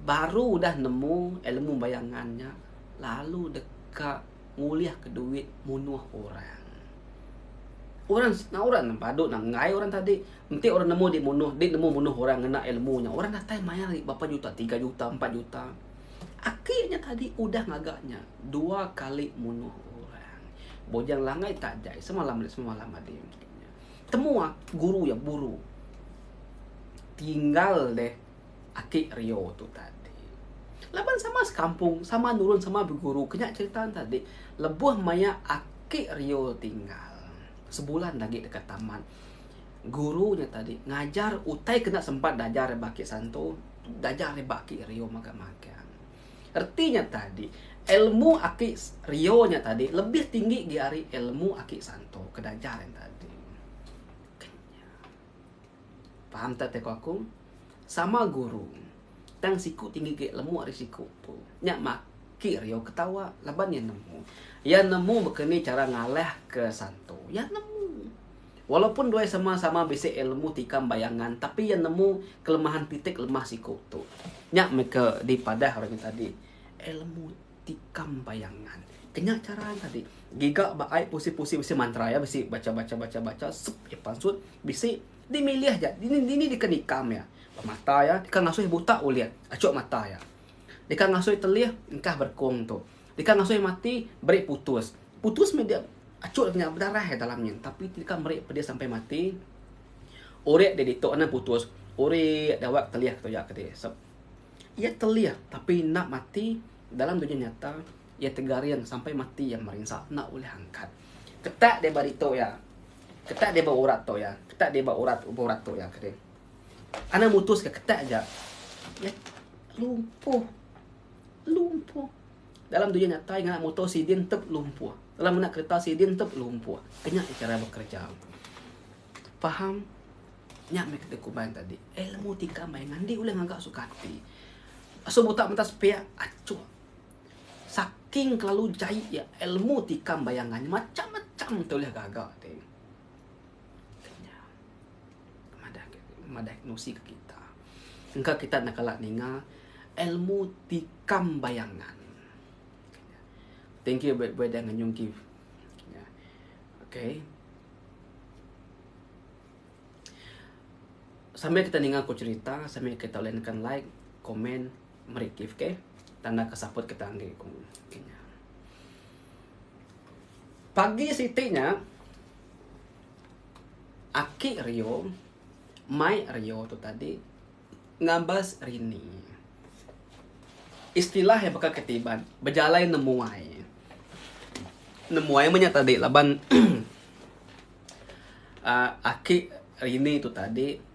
Speaker 2: baru udah nemu ilmu bayangan nya lalu deka ngulihka duit munuh orang. Orang orang padu ne enggai orang tadi enti orang nemu di munuh di nemu munuh orang ngena ilmu nya orang datai mayar berapa juta tiga juta empat juta. Aki nya tadi udah ngaga nya dua kali munuh orang. Bujang Langai tak jai semalam semalam adi. Temu guru iya buru. Tinggal deh aki Rio tu tadi. Laban sama sekampung, sama nurun sama beguru ke nya cherita ne tadi. Lebuh maya aki Rio tinggal sebulan agi deka tamat. Guru nya tadi ngajar utai kena sempat dajar ba aki Santo, dajar ba aki Rio mega magang. Reti nya tadi, ilmu aki Rio nya tadi lebih tinggi gi ari ilmu aki Santo ke dajar nya tadi. Kenya. Faham tak teko aku? Sama guru tang siku tinggi gi ilmu ari siku tu. Nya mah aki Rio ketawa laban iya nemu. Iya nemu baka ni chara ngalahka Santo. Iya nemu. Walaupun duai sama-sama bisi ilmu tikam bayangan tapi iya nemu kelemahan titik lemah siku tu. Nya meh ke dipadah orang nya tadi ilmu tikam bayangan. Kenya chara nya tadi. Giga ba ai pusi-pusi bisi mantra iya bisi bacha bacha bacha bacha sep iya pansut bisi dimilih aja dini dini deka nikam iya. Ba mata iya deka ngasuh iya buta ulih achuk mata iya. Deka ngasuh iya telih engkah berekung tu. Deka ngasuh iya mati beri putus. Putus meh dia Achuk nya bedarah iya dalam nyin tapi ti deka meri pedis sampai mati urik dia ditu anang putus urik dawak telih ke tuya kedi sep iya telih tapi enda mati dalam dunya nyata iya tegaring sampai mati iya merinsa enda ulih angkat ketak dia ba ditu iya ketak dia ba urat tu iya ketak dia ba urat ba urat tu iya kedi anang mutus ka ketak aja iya lumpuh lumpuh. Dalam dunya nyata ngena motor sidin tep lumpuh. Dalam ngena kereta sidin tep lumpuh. Kenya chara bekereja. Faham? Nya meh kata kuban tadi. Ilmu tika mai ngandi ulih ngaga suka ati. Asu buta mata sepiak achuk. Saking kelalu jai iya ilmu tikam bayangan macam-macam ti ulih gaga ti. Kenya. Madah madah nusi ke kita. Engka kita enda kala ninga ilmu tikam bayangan. Thank you brother nganyung give. Okay. Sambil kita ninga ku cerita, sambil kita ulih nekan like, komen, meri give okay. Tanda ke support kita enggi ku. Nya. Pagi siti nya aki Rio mai Rio tu tadi ngabas Rini. Istilah iya baka ke ti Iban bejalai nemuai. Nemuai meh nya tadi laban uhh aki Rini tu tadi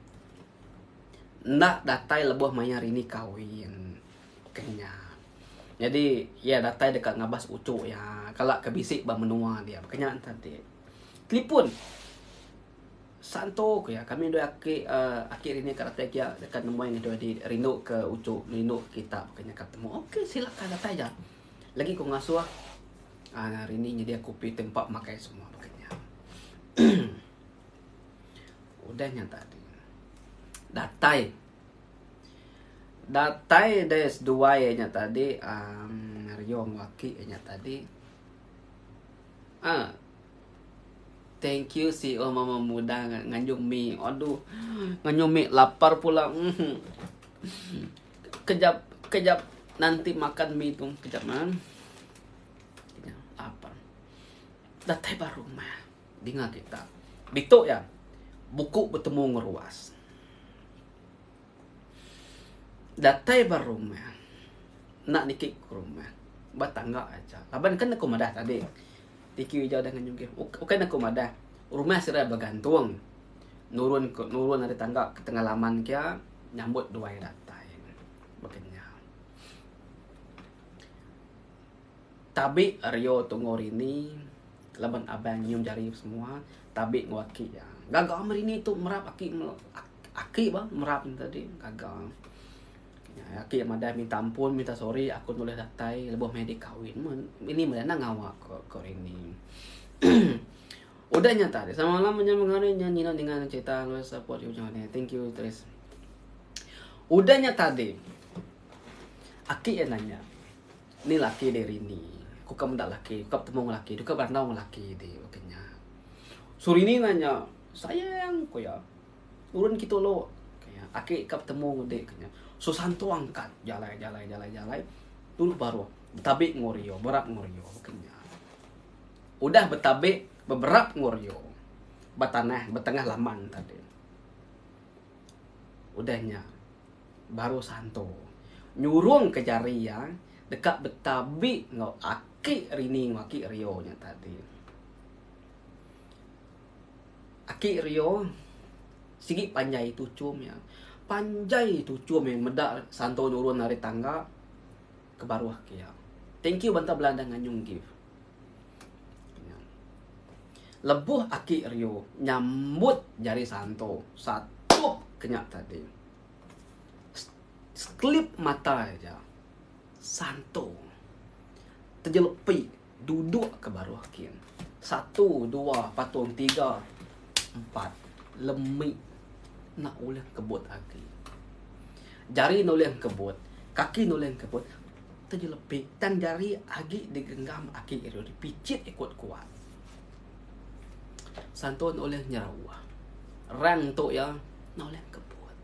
Speaker 2: enda datai lebuh maya Rini kawin ke nya. Nyadi iya datai deka ngabas uchu iya kala ke bisi ba menua dia baka nya tadi. Telipun. Santo ku iya kami dua aki uhh aki rini ka datai kia deka nemuai ngagai adi rindu ke uchu rindu ke kita baka nya ka betemu. Okey silakan datai ja. Lagi ku ngasuh uhh rini nyedia kopi tempa makai semua baka nya. Udah nya tadi datai datai deh seduai nya tadi uhh Rio enggau aki nya tadi uhh. Thank you CEO mama muda nganjung mi. Aduh, nganjung mi lapar pula. Kejap, kejap nanti makan mi tu. Kejap man. Lapar. Datai ba rumah. Dinga kita. Ditu ya. Buku betemu ngeruas. Datai ba rumah. Enda niki ke rumah. Ba tangga aja. Laban kan aku madah tadi. Tiki uja udah ngan nyugih. Ukai ne aku madah rumah sida begantung nurun ke nurun ari tangga ke tengah laman kia nyambut duai datai. Baka nya. Tabi Rio tungo rini laban abang nyium jari semua tabi enggau aki iya. Gaga meh rini tu merap aki aki bah merap ne tadi gaga. Aki madah minta ampun minta sorry aku enda ulih datai lebuh meh dikawin mun ini meh anang ngawa ko ko rini. Udah nya tadi selamat malam menyau mengari nya nyinuk ninga cerita always support you ujung hari thank you Tris. Udah nya tadi aki iya nanya ni laki dek rini ku ka meda laki ku ka betemu ngan laki ku ka berandau ngan laki dek baka nya. So rini nanya sayang ku iya. Nurun kitu lu. Aki ka betemu ngan dik nya. So santu angkat jalai jalai jalai jalai dulu baru betabi enggau rio berap enggau rio baka nya. Udah betabi beberap enggau rio ba tanah ba tengah laman tadi. Udah nya baru santu nyurung ke jari iya deka betabi enggau aki rini enggau aki rio nya tadi. Aki Rio sigi panjai tuchum iya. Panjai tuchum iya meda Santo nurun ari tangga ke baruh ke iya. Thank you banta bela anda nganyung gift. Lebuh Aki Rio nyambut jari Santo satup ke nya tadi. Sekelip mata aja Santo tejelepi Duduk ke baruh kin. Satu, dua, patung tiga, empat. Lemi enda ulih kebut agi. Jari enda ulih kebut, kaki enda ulih kebut. Tejelepi tang jari agi digenggam aki iro dipichit ikut kuat. Santun ulih nyerauh. Rang tu iya enda ulih kebut.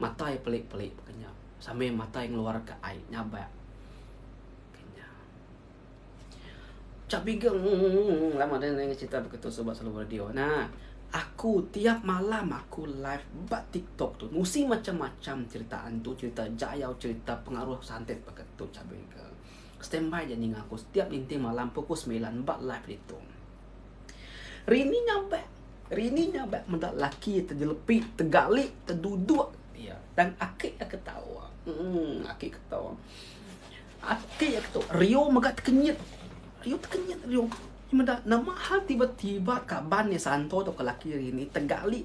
Speaker 2: Mata iya pelik-pelik baka nya sambil mata iya ngeluarka ai nyabak. Chap bigeng lama dah ninga cerita begitu suba selalu radio. Nah, aku tiap malam aku live ba TikTok tu nusi macam-macam cerita antu, cerita jayau, cerita pengaruh santet begitu chap bigeng. Standby ja ninga aku setiap ninting malam pukul semilan ba live ditu. Rini nyabak, Rini nyabak meda laki tejelepi, tegali, teduduk dia. Tang aki iya ketawa. Uhh aki ketawa. Aki iya ketu Rio mega tekenyit. Rio tekenyit Rio. Meda nama hal tiba-tiba kaban iya Santo tauka laki Rini tegali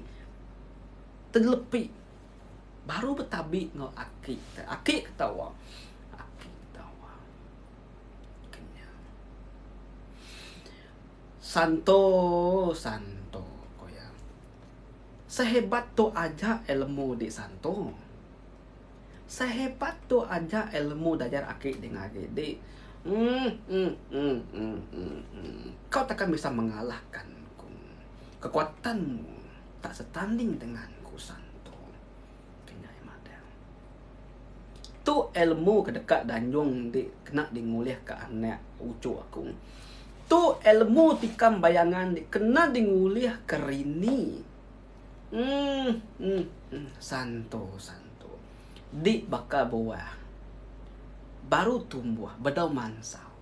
Speaker 2: telepi baru betabi enggau aki. Aki ketawa. Aki ketawa. Kenya. Santo Santo ko iya. Sehebat tu aja ilmu di Santo. Sehebat tu aja ilmu dajar aki di ngagi di. Kau takkan bisa mengalahkan ku. Kekuatanmu tak setanding dengan ku Santo. Tu ilmu ke deka danjung di kena di ngulih ka anak uchu aku. Tu ilmu tikam bayangan di kena di ngulih ke rini. Uhh uhh santo santo. Di baka buah baru tumbuh bedau mansau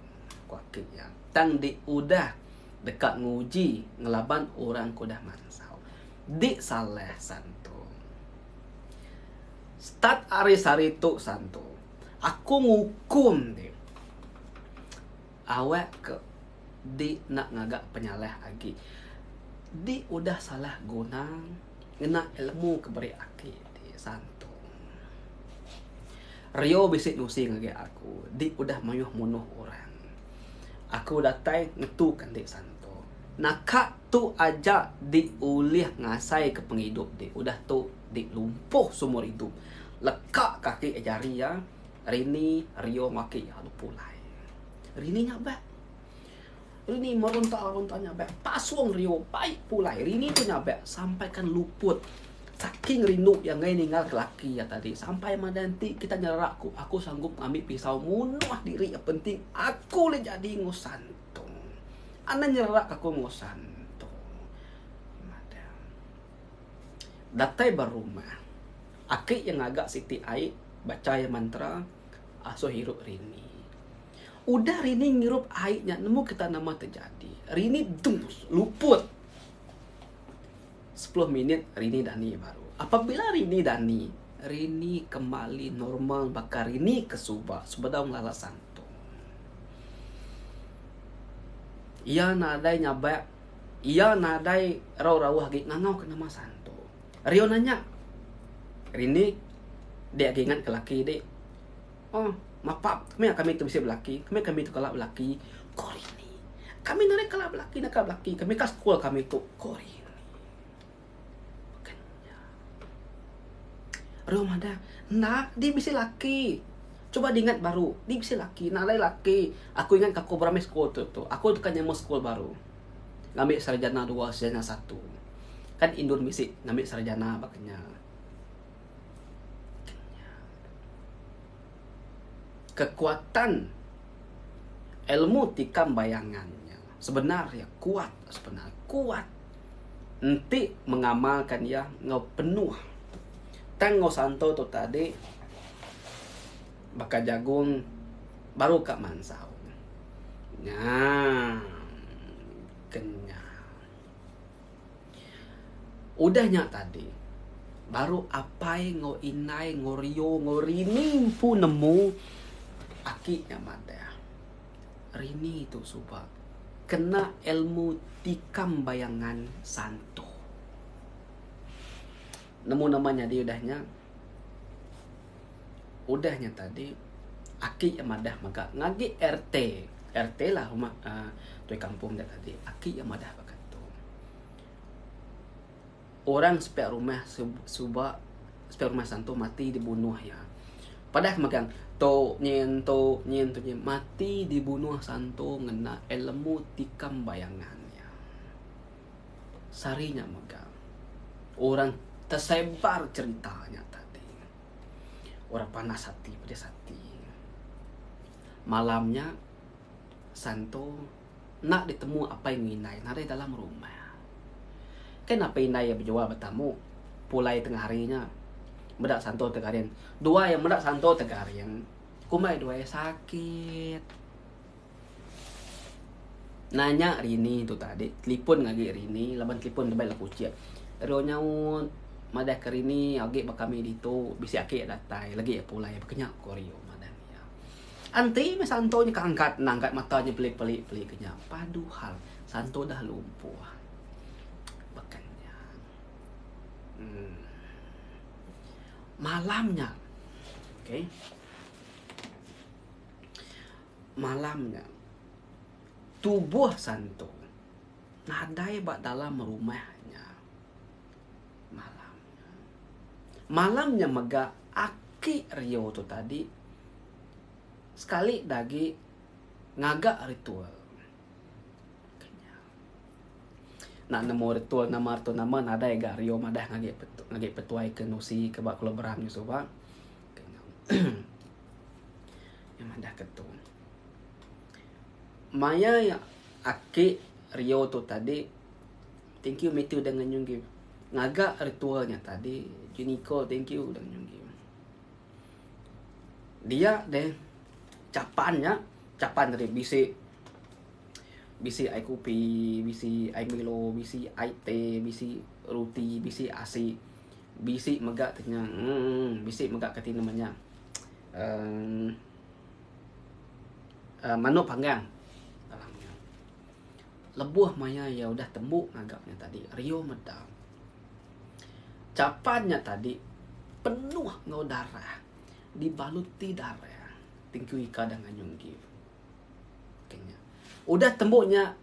Speaker 2: ku aki iya. Tang di udah deka nguji ngelaban orang ke udah mansau. Di salah santo. Start ari sehari tu santo. Aku ngukum di. Awak ke di enda ngaga penyalah agi. Di udah salah guna ngena ilmu ke beri aki ti santo. Rio bisi nusi ngagai aku di udah mayuh munuh orang. Aku datai ngetu ke enti santo. Naka tu aja di ulih ngasai ke pengidup di udah tu. Di lumpuh sumur idup. Leka kaki jari iya, Rini Rio enggau aki iya lalu pulai. Rini nyabak. Rini meronta-ronta nyabak. Pasung Rio bai pulai. Rini tu nyabak sampai kan luput. Saking rindu iya enggai ninggal ke laki iya tadi. Sampai madah enti kita nyerak ku, aku sanggup ngambi pisau munuh diri iya penting aku ulih jadi enggau Santong. Anang nyerak aku enggau Santong. Madah. Datai ba rumah, aki iya ngaga siti ai bacha iya mantra asuh irup Rini. Udah Rini ngirup ai nya nemu kita nama terjadi. Rini dus luput. Sepuluh minit Rini dani baru. Apabila Rini dani, Rini kembali normal baka Rini ke suba sebedau ngelala Santong. Iya nadai nyabak. Iya nadai rauh-rauh agi ngangau ke nama Santo. Rio nanya, Rini, dek agi ingat ke laki dek? Oh, mapap, kami kami tu bisi belaki, kami kami tu kala belaki, ko Rini. Kami nadai kala belaki, naka belaki, kami ka sekul kami tu, ko Rini. Baka nya. Rio madah, enda, dek bisi laki. Cuba dingat baru, di bisi laki, nadai laki. Aku ingat ka aku beramai sekul tu tu. Aku deka nyambung sekul baru. Ngambi sarjana dua, sarjana satu. Kan indun bisi ngambi sarjana baka nya. Kekuatan ilmu tikam bayangan nya sebenar iya kuat sebenar kuat. Enti mengamalkan iya enggau penuh. Tang enggau santo tu tadi baka jagung baru ka mansau. Nya kenya. Udah nya tadi baru apai enggau indai enggau Rio enggau Rini empu nemu aki nya madah. Rini tu suba kena ilmu tikam bayangan santo. Nemu nama nyadi udah nya? Udah nya tadi aki iya madah mega ngagi RT. RT lah rumah uhh tuai kampung nya tadi. Aki iya madah baka tu. Orang sepiak rumah suba sepiak rumah santo mati dibunuh iya. Padah ke megang tu nyin tu nyin tu nyin mati dibunuh santo ngena ilmu tikam bayangan iya. Sehari nya mega orang tersebar cerita nya tadi. Orang panas ati pedis ati. Malam nya Santo enda ditemu apai enggau indai nadai dalam rumah. Kan apai indai iya bejual betamu pulai tengah hari nya meda Santo tegaring. Dua iya meda Santo tegaring kumbai dua iya sakit. Nanya Rini tu tadi telipon agi Rini laban telipon tebal kuchik. Ero nyaut madah ke Rini agi ba kami ditu bisi aki datai lagi iya pulai baka nya ko Rio madah iya. Enti meh Santo nya ka angkat enda angkat mata nya peli peli peli ke nya paduhal Santo dah lumpuh. Baka nya. Uhh malam nya okay. Malam nya tubuh Santo nadai ba dalam rumah nya. Malam nya. Malam nya mega aki Rio tu tadi sekali da agi ngaga ritual. Enda nemu ritual nama ritual nama nadai ga Rio madah ngagi ngagi petuai ke nusi ke ba Kuala Beram nya suba. madah ke tu. Maya iya aki Rio tu tadi, thank you Matthew udah ngenyung gi ngaga ritual nya tadi, Junico thank you udah ngenyung gi. Dia deh chapan nya, chapan tadi bisi bisi ai kopi, bisi ai milo, bisi ai teh, bisi ruti, bisi asi, bisi mega ti nya uhh bisi mega kati nama nya uhh manok panggang dalam nya. Lebuh maya iya udah tembu ngaga nya tadi Rio meda chapan nya tadi penuh enggau darah dibaluti darah. Tengku Ika da nganyung gift. Udah tembu nya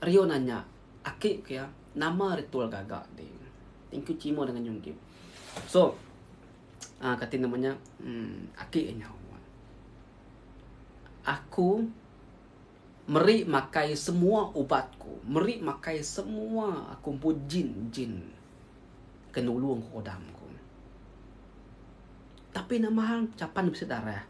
Speaker 2: Rio nanya aki ku iya nama ritual gaga ti. Tengku Chimo da nganyung gift. So uhh kati nama nya uhh aki iya nyaut aku meri makai semua ubat ku meri makai semua aku empu jin jin ke nulung ku udam ku. Tapi nama hal chapan bisi darah.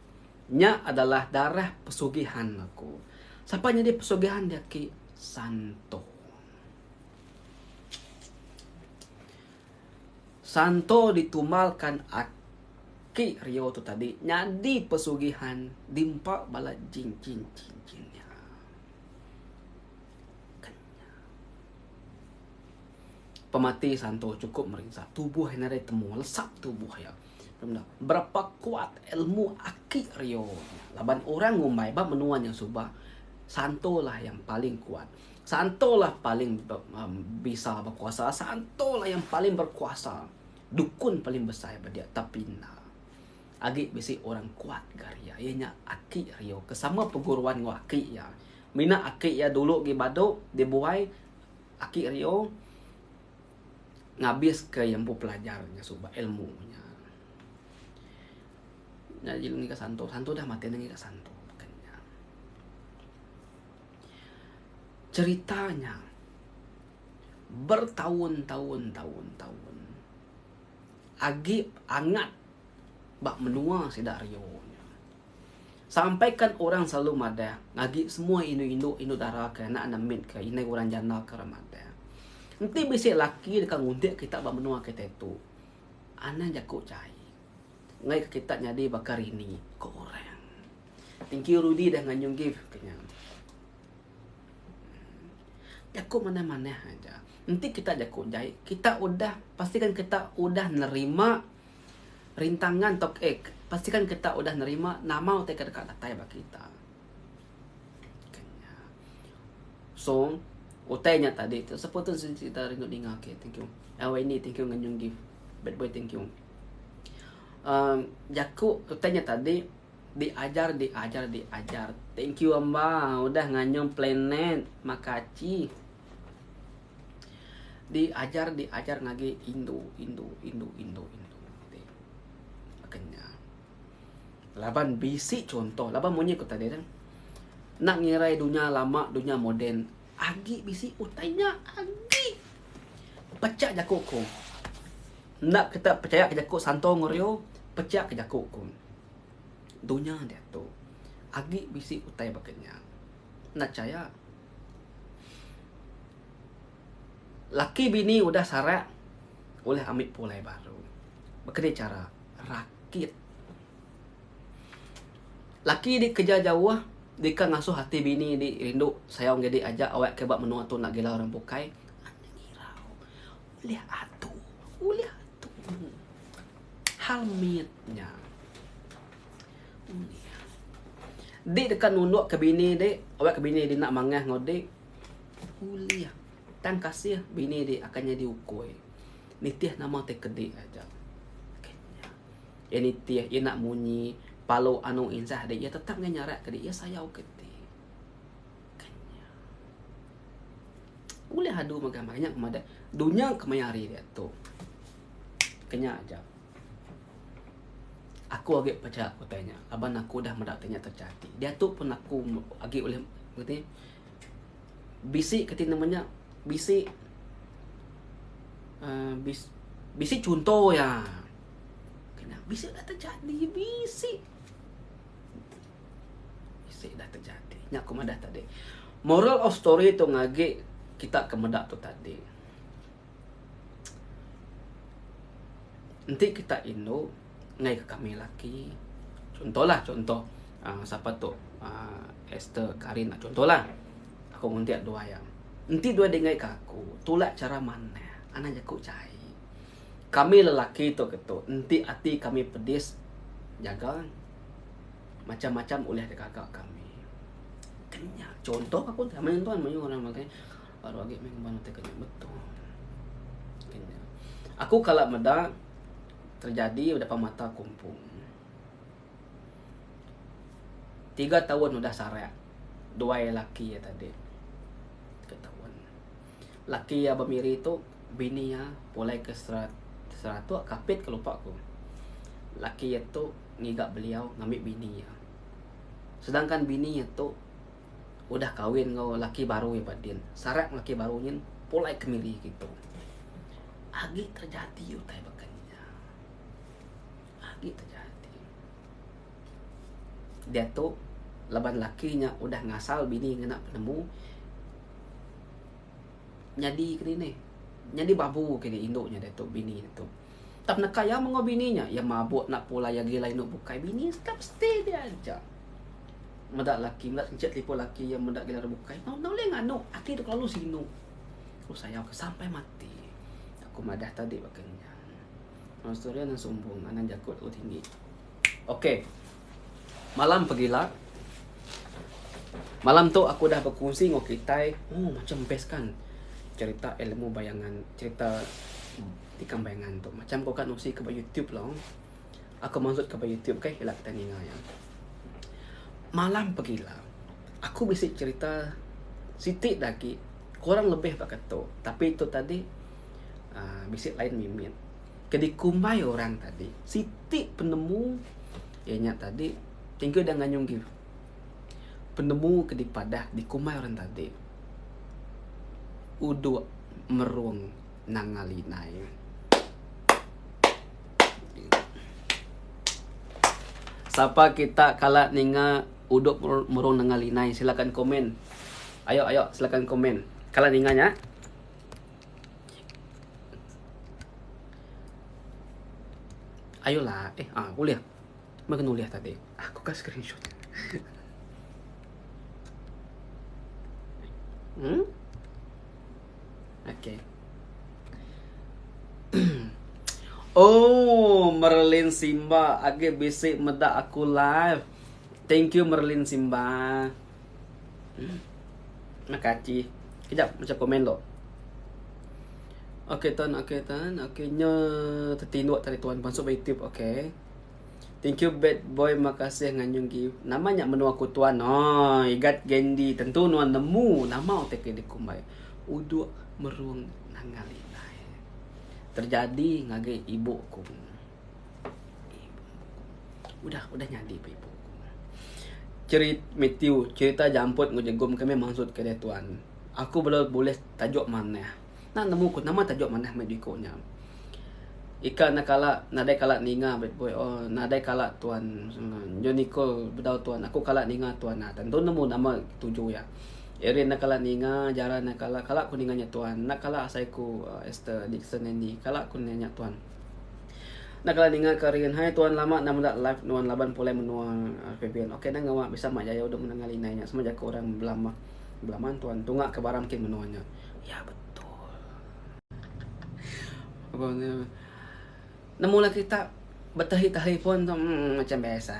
Speaker 2: Nya adalah darah pesugihan aku. Sapa nyadi pesugihan dia ki Santo. Santo ditumbalkan aki Rio tu tadi nyadi pesugihan dimpa bala jin jin jin jin nya. Kenya. Pemati Santo chukup merinsa. Tubuh iya nadai temu, lesap tubuh iya. Berapa kuat ilmu aki Rio nya laban orang ngumbai ba menua nya suba Santo lah yang paling kuat. Santo lah paling bisa bekuasa, Santo lah yang paling berkuasa. Dukun paling besai ba dia tapi enda. Agi bisi orang kuat ga ria iya nya aki Rio ke sama perguruan enggau aki iya. Mina aki iya dulu agi badu dibuai aki Rio. Ngabis ke iya empu pelajar nya suba ilmu nya. Nya ji ngiga santo, santo dah mati enda ngiga santo bukan nya. Cerita nya bertaun taun taun taun agi angat ba menua sida Rio nya. Sampaikan orang selalu madah ngagi semua indu-indu, indu dara ke anak anak mit ke indai orang janda ke orang madah. Enti bisi laki deka nguntik kita ba menua kitai tu, anang jaku jai. Enggai ke kita nyadi baka rini, ko orang. Thank you Rudy dah nganjung gift ke nya. Jaku manah-manah aja. Enti kita jaku jai, kita udah pastikan kita udah nerima Rintangan tauka eh pastikan kita udah nerima nama utai ke deka datai ba kita. Kenya. So, utai nya tadi tu sapa tu cerita rindu ninga okay thank you. LYD thank you nganjung gift. Bad boy thank you. Um jaku utai nya tadi diajar diajar diajar. Thank you amba udah nganjung planet makachi. Diajar diajar ngagi indu indu indu indu indu ti baka nya. Laban bisi chunto laban munyi ku tadi tu enda ngirai dunya lama dunya moden agi bisi utai nya agi pecah jaku ku. Enda kita pechaya ke jaku Santo enggau Rio pecah ke jaku ku. Dunya diatu agi bisi utai baka nya. Enda chaya. Laki bini udah sarak ulih ami pulai baru. Baka ni chara rakit. Laki di keja jauh deka ngasuh ati bini di rindu sayau ngagai di aja awak ke ba menua tu enda gila orang bukai. Anang irau. Ulih atu. Ulih atu. Hal mit nya. Ulih. Di deka nunduk ke bini di awak ke bini di enda mangah enggau di. Ulih. Tang kasih bini di akan nyadi ukui. Nitih nama ti kedi aja. Kenya. Iya nitih, iya enda munyi, palu anu inzah di iya tetap ngai nyarak ke di iya sayau ke ti. Kenya. Ulih adu mega maya nya madah dunya kemaya hari diatu. Kenya aja. Aku agi pechaya utai nya laban aku udah meda utai nya terjadi. Diatu pun aku agi ulih reti bisi keti nama nya bisi uhh bisi chunto iya. Bisi udah terjadi bisi. Bisi dah terjadi. Nya aku madah tadi. Moral of story tu ngagi kita ke meda tu tadi. Enti kita indu enggai ke kami laki. Contoh lah contoh uhh sapa tu uhh Esther Karin contoh lah. Aku nguntik duai iya. Enti duai dinggai ke aku tulak chara manah anang jaku jai. Kami lelaki tu ketu enti ati kami pedis jaga macam-macam ulih digaga kami. Kenya contoh aku meh tuan mayuh orang makai baru agi meh ngumban utai kenya betul. Kenya. Aku kala meda terjadi depan mata aku empu. Tiga taun udah sarak duai laki iya tadi. Tiga taun. Laki iya ba Miri tu bini iya pulai ke Seratok Kapit ke lupa ku. Laki iya tu ngiga beliau ngambi bini iya. Sedangkan bini iya tu udah kawin enggau laki baru iya ba din. Sarak enggau laki baru nyin pulai ke Miri kitu. Agi terjadi utai baka nya. Agi terjadi. Diatu laban laki nya udah ngasal bini ngena penemu nyadi kedinih. Nyadi babu kini indu nya diatu bini nya tu. Tang neka iya meng enggau bini nya, iya mabuk enda pulai iya gila indu bukai bini tetap stay dia aja. Meda laki meda encik telipon laki iya meda gila bukai enda ulih nganu ati tu kelalu sinu. Ku sayau ke sampai mati. Aku madah tadi baka nya. Story anang sumbung anang jaku terlalu tinggi. Okey. Malam pegila malam tu aku udah bekongsi enggau kitai oh macam best kan cerita ilmu bayangan cerita Tikam bayangan tu. Macam ko ka nusi ke ba YouTube lo. Aku maksud ke ba YouTube okay ila kita ninga iya. Malam pegila aku bisi cerita siti da agi kurang lebih baka tu tapi tu tadi uhh bisi lain mimit. Ke dikumbai orang tadi siti penemu iya nya tadi thank you da nganyung gi penemu ke dipadah dikumbai orang tadi udok merung. Nanga Linai. Sapa kita kala ninga udok merung Nanga Linai silakan komen. Ayo ayo silakan komen. Kala ninga nya? Ayo lah eh ah ulih. Meh kena ulih tadi. Aku ka screenshot. Hmm? Okay. Oh, Merlin Simba agi bisi meda aku live. Thank you Merlin Simba. Hmm. Makasih. Kejap macam komen lo. Okey tuan, okey tuan. Okey nya tetinduk tadi tuan masuk ba YouTube. Okey. Thank you bad boy makasih nganyung gi. Nama nya menua ku tuan. Oh, igat Gendi tentu nuan nemu nama utai ke dikumbai uduk merung nanga linai. Terjadi ngagai ibu ku. Ibu ku. Udah udah nyadi ba ibu ku. Cerit Matthew cerita jamput enggau jegum ke meh maksud ke deh tuan. Aku bela bulih tajuk manah. Enda nemu ku nama tajuk manah meh diku nya. Ika enda kala nadai kala ninga bad boy oh nadai kala tuan John Nicole bedau tuan aku kala ninga tuan ah tentu nemu nama tuju iya. Erin enda kala ninga Jara enda kala kala ku ninga nya tuan enda kala asai ku Esther Dickson Andy kala ku ninga nya tuan. Enda kala ninga ka Rin hai tuan lama enda meda live nuan laban pulai menua Fabian ok enda ngawa bisa mak jaya udah menang linai nya sema jaku orang belama belaman tuan tunga ke baram kin menua nya. Ya betul. Nemu lah kita betahi telefon tu hmm, macam biasa.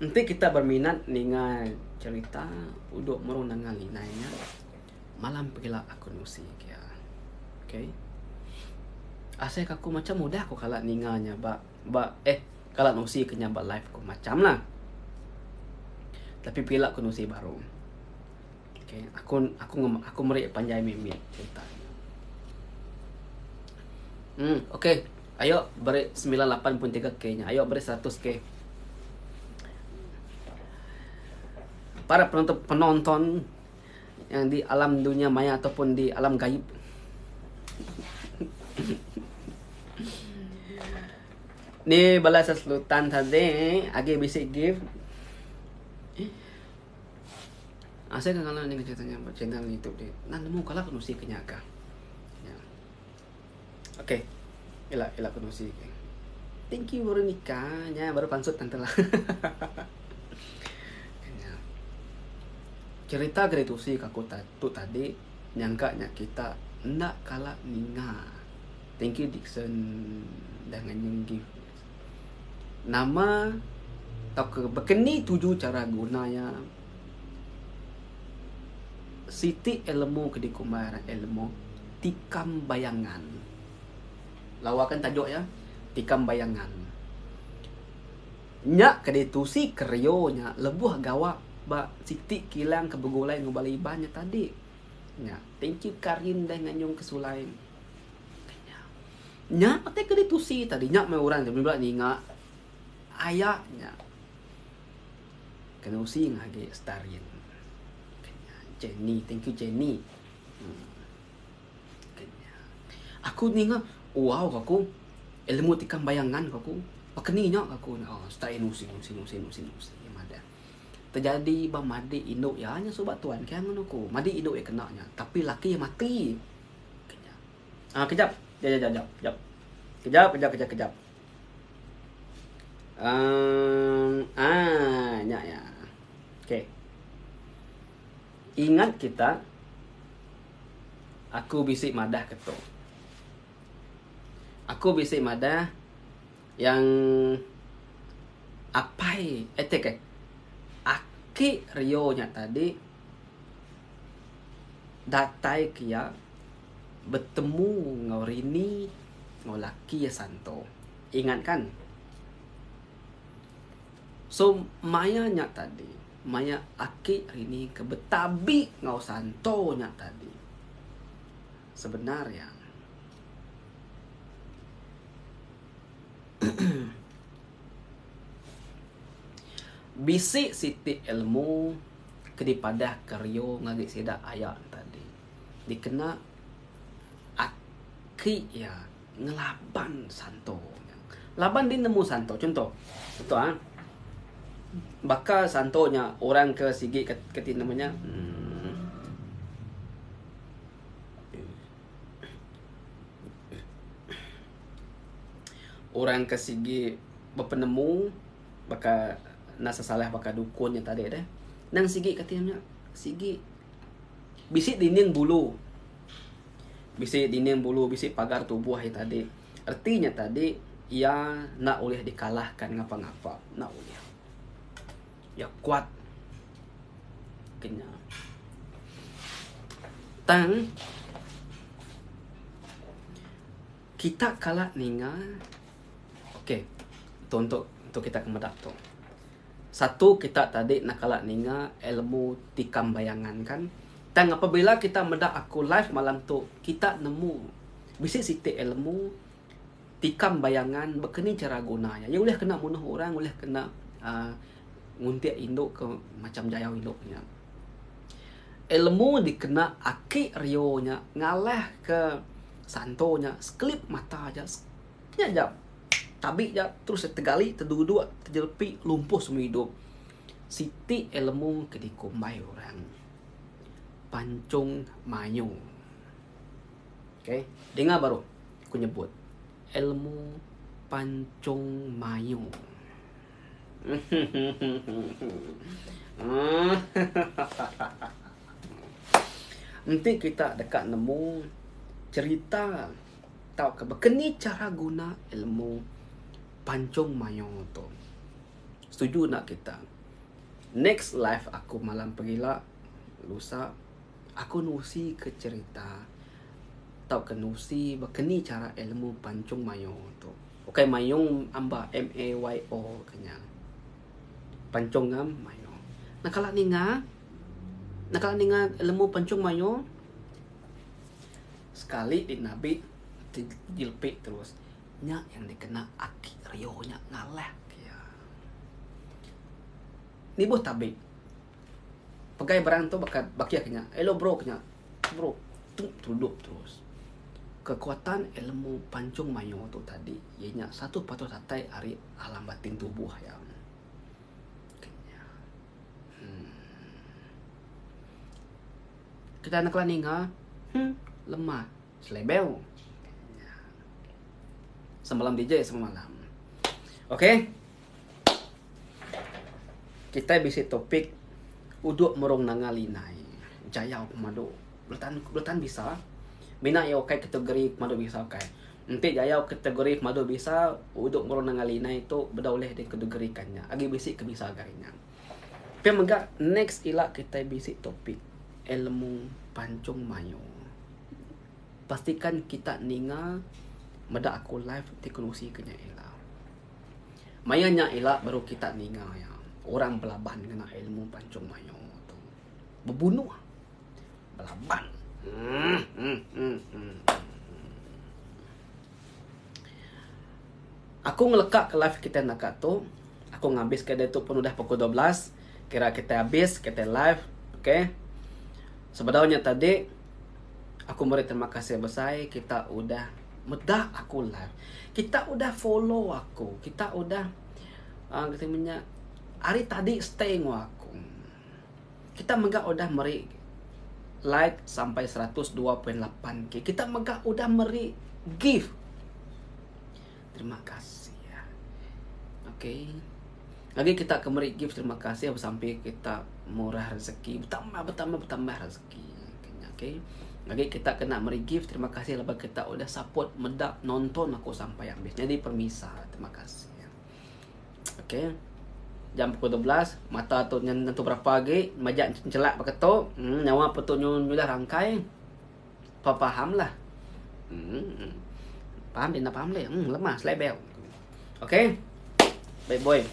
Speaker 2: Enti kita berminat ninga cerita udok merung nanga linai nya malam pegila aku nusi kia. Okay. Asai aku macam udah aku kala ninga nya ba ba eh kala nusi ke nya ba live ku macam lah. Tapi pila ku nusi baru. Okay, aku aku aku meri panjai mimit cerita. Hmm, okay. Ayo beri 98.3k nya. Ayo beri 100k. Para penonton penonton yang di alam dunia maya ataupun di alam gaib. Ni bala seselutan tadi agi bisi gift. Asai ke ngalan ninga cerita nya ba channel youtube ti. Nah nemu kala ku nusi ke nya ka. Nya. Okey. Ila ila ku nusi ke. Thank you Veronica. Nya baru pansut tante lah. Nya. Cerita ke ditusi ka aku tu tadi nyangka nya kita enda kala ninga. Thank you Dickson dah nganyung gift. Nama tauka bekeni tuju chara guna iya siti ilmu ke dikumbai orang ilmu tikam bayangan. Lawa kan tajuk iya tikam bayangan. Nya ke ditusi kerio nya lebuh gawa ba siti kilang ke begulai enggau bala Iban nya tadi. Nya thank you Karin dah nganyung ke sulai. Nya utai ke ditusi tadi nya meh orang ti bela ninga aya nya ke nusi ngagai Starin. Jenny, thank you Jenny. Aku ninga wow ku aku ilmu tikam bayangan ku aku baka ni nya ku aku oh Starin nusi nusi nusi nusi nusi madah. Terjadi ba madik indu iya nya suba tuan ke nganu ku madik indu iya kena nya tapi laki iya mati. Ah kejap. Jap jap jap jap. Kejap kejap kejap kejap. Um, ah nya ya. Okey. Ingat kita aku bisi madah ke tu. Aku bisi madah yang apai eh tek eh. Aki Rio nya tadi datai ke iya betemu enggau Rini enggau laki iya Santo. Ingat kan? So maya nya tadi, maya aki Rini ke betabi enggau Santo nya tadi. Sebenar iya bisi siti ilmu ke dipadahka Rio ngagai sida aya ne tadi dikena aki iya ngelaban Santo nya. Laban dih nemu Santo chunto chunto ah baka Santo nya orang ke sigi ke ti nama nya uhh orang ke sigi bepenemu baka enda sesalah baka dukun nya tadi deh. Nang sigi kati nya sigi bisi dinding bulu. Bisi dinding bulu bisi pagar tubuh iya tadi. Reti nya tadi iya enda ulih dikalahkan ngapa ngapa enda ulih. Iya kuat ke nya. Tang kita kala ninga okey tu untuk untuk kita ke meda tu. Satu kita tadi enda kala ninga ilmu tikam bayangan kan. Tang apabila kita meda aku live malam tu kita nemu bisi siti ilmu tikam bayangan baka ni chara guna iya. Iya ulih kena munuh orang ulih kena uhh nguntik indu ke macam jayau indu nya. Ilmu dikena aki Rio nya ngalah ke Santo nya sekelip mata aja. Nya aja tabi ja terus tegali teduduk tejelepi lumpuh semua idup. Siti ilmu ke dikumbai orang Pancung Mayu. Okay, dinga baru ku nyebut ilmu Pancung Mayu. Enti kita deka nemu cherita tauka baka ni chara guna ilmu pancung mayo tu. Setuju enda kita? Next live aku malam pegila lusa aku nusi ke cherita tauka nusi baka ni chara ilmu pancung mayo tu. Ukai mayung amba M A Y O ke nya. Pancung ngam mayo. Naka la ninga naka la ninga ilmu pancung mayo. Sekali di nabi ti dilepi terus nya yang dikena aki rio nya ngalah ke iya. Nibuh tabi pegai barang tu baka bakih ke nya hello bro ke nya bro tu tunduk terus. Kekuatan ilmu panchung mayuh tu tadi iya nya 1% datai ari alam batin tubuh iya. Kenya. Hmm. Kita anak kelas ninga, hmm, lemah, selebel. Kenya. Semalam DJ semalam. Okey. Kitai bisi topik uduk merung nanga linai. Jayau pemadu. Beletan beletan bisa. Mina iya ukai kategori pemadu bisa ukai. Enti jayau kategori pemadu bisa uduk merung nanga linai tu beda ulih dikategorikan nya. Agi bisi ke bisa ga nya. Pia mega next ila kitai bisi topik ilmu pancung mayu. Pastikan kita ninga meda aku live ti kerusi ke nya ila. Maya nya ila baru kita ninga iya orang belaban ngena ilmu pancung mayo tu. Bebunuh. Belaban. Aku ngeleka ke live kita naka tu. Aku ngabis ke diatu pun udah pukul 12. Kira kita habis kita live. Okay. Sebedau nya tadi aku meri terima kasih besai kita udah meda aku live. Kita udah follow aku. Kita udah uh, kita menya hari tadi stay enggau aku. Kita mega udah meri like sampai 102.8k. Kita mega udah meri gift. Terima kasih ya. Okay. Lagi kita ke meri gift terima kasih sampai kita murah rezeki, bertambah bertambah bertambah rezeki. Okay. Lagi kita kena meri gift terima kasih lepas kita udah support meda nonton aku sampai habis. Jadi permisa terima kasih. Okay. Jam pukul 12, mata tu nyentuh berapa lagi, majak celak pakai tu, nyawa petu nyudah rangkai. Faham lah. Hmm. Faham dia nak faham dia. Lemah selebel. Okay. Baik boy.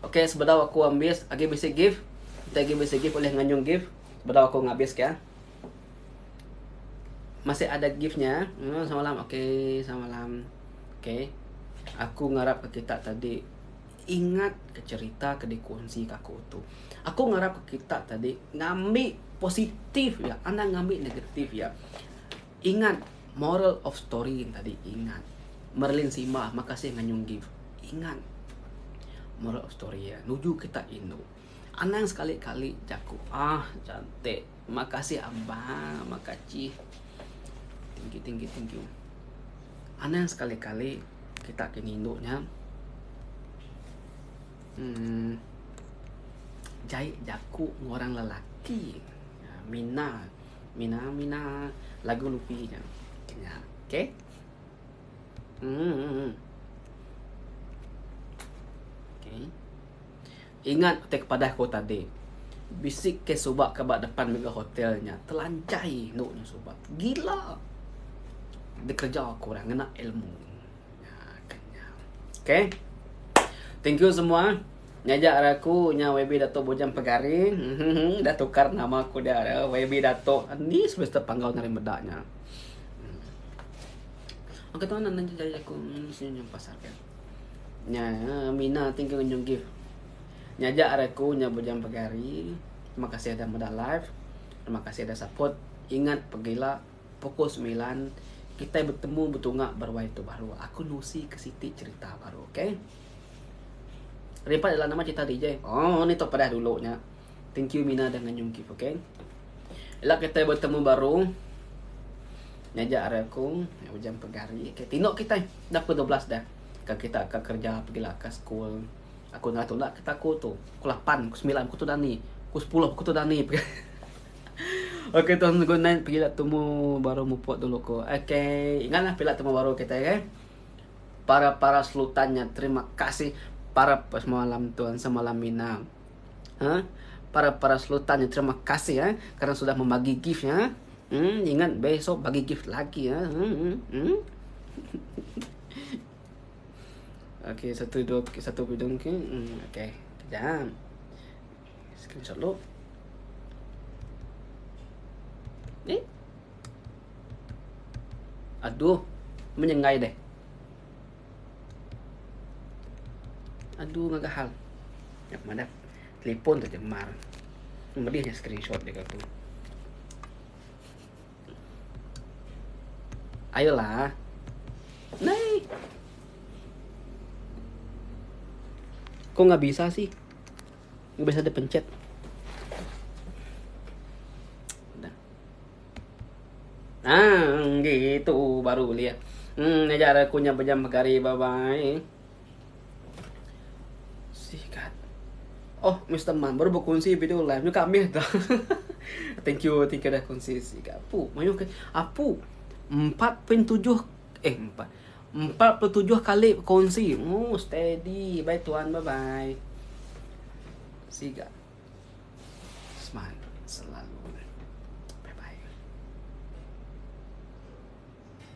Speaker 2: Okay, sebedau aku ambis agi bisi gift. Enti agi bisi gift ulih nganyung gift sebedau aku ngabis ke. Masih ada giftnya. Selamat malam. Okay, selamat malam. Okay. Aku ngarap ke kita tadi ingat ke cerita ke dikongsi ke aku tu. Aku ngarap ke kita tadi ngambi positif ya, anang ngambi negatif ya. Ingat moral of story tadi ingat. Merlin Sima makasih nganyung gift. Ingat moral of story ya. Nuju kita indu. Anang sekali-kali jaku ah cantik. Makasih abang, makasih. Thank you, thank you, thank you. Anang sekali-kali kita ke ngindu nya uhh jai jaku enggau orang lelaki mina mina mina lagu lupi nya nya okay uhh okay ingat utai ke padah ku tadi bisi kes suba ke ba depan mega hotel nya telanjai endo nya suba gila dikereja ku orang ngena ilmu. Okay. Thank you semua. Nyaja ari aku nya YB Dato Bujang Pegari. Dah tukar nama aku dia YB Dato. Ni semester panggau nari meda nya. Okey tuan nan jadi aku mesti nyam pasar kan. Nya Mina thank you ngunjung gift. Nyaja ari aku nya Bujang Pegari. Terima kasih dah meda live. Terima kasih dah support. Ingat pegila Pukul semilan kitai betemu betunga beruai tu baru aku nusi ke siti cerita baru ok. Rimpat ila nama cerita DJ. Oh ni tok padah dulu nya. Thank you Mina dah nganyung gift ok. Ila kitai betemu baru nyaja ari aku ujang pegari ok tindok kitai dah pukul 12 dah. Ka kita ka kerja pegila ka school. Aku enda tunda kita aku tu. Pukul 8, pukul 9 aku tu dani. Pukul 10 aku tu dani. Okay tuan good night pila tumu baru mupuk dulu ko. Okay ingatlah pila temu baru kita okay. Para para sultannya terima kasih para semalam tuan semalam mina. Ha? Para para sultannya terima kasih ya karena sudah membagi gift ya. Hmm, ingat besok bagi gift lagi ya. Hmm. Okay, satu dua satu bidung okay. Okay. Jam. Screenshot dulu. Eh? Aduh, menyengai deh. Aduh, ngaga hal. Ya, mana? Telefon tu jemar. Medihnya screenshot dia tu. Ayolah. Nai. Kok nggak bisa sih? Nggak bisa dipencet. Udah. Nah, gitu baru lihat. Ajar aku nya bejam begari bye bye. Sikat. Oh, Mr. Man baru berkongsi video live nyu kami dah. Thank you, thank you dah kongsi sikat. Apu, mayuh ke apu 4.7 eh 4 47 kali kongsi. Oh, steady. Bye tuan, bye bye. Sigat. Semangat selalu.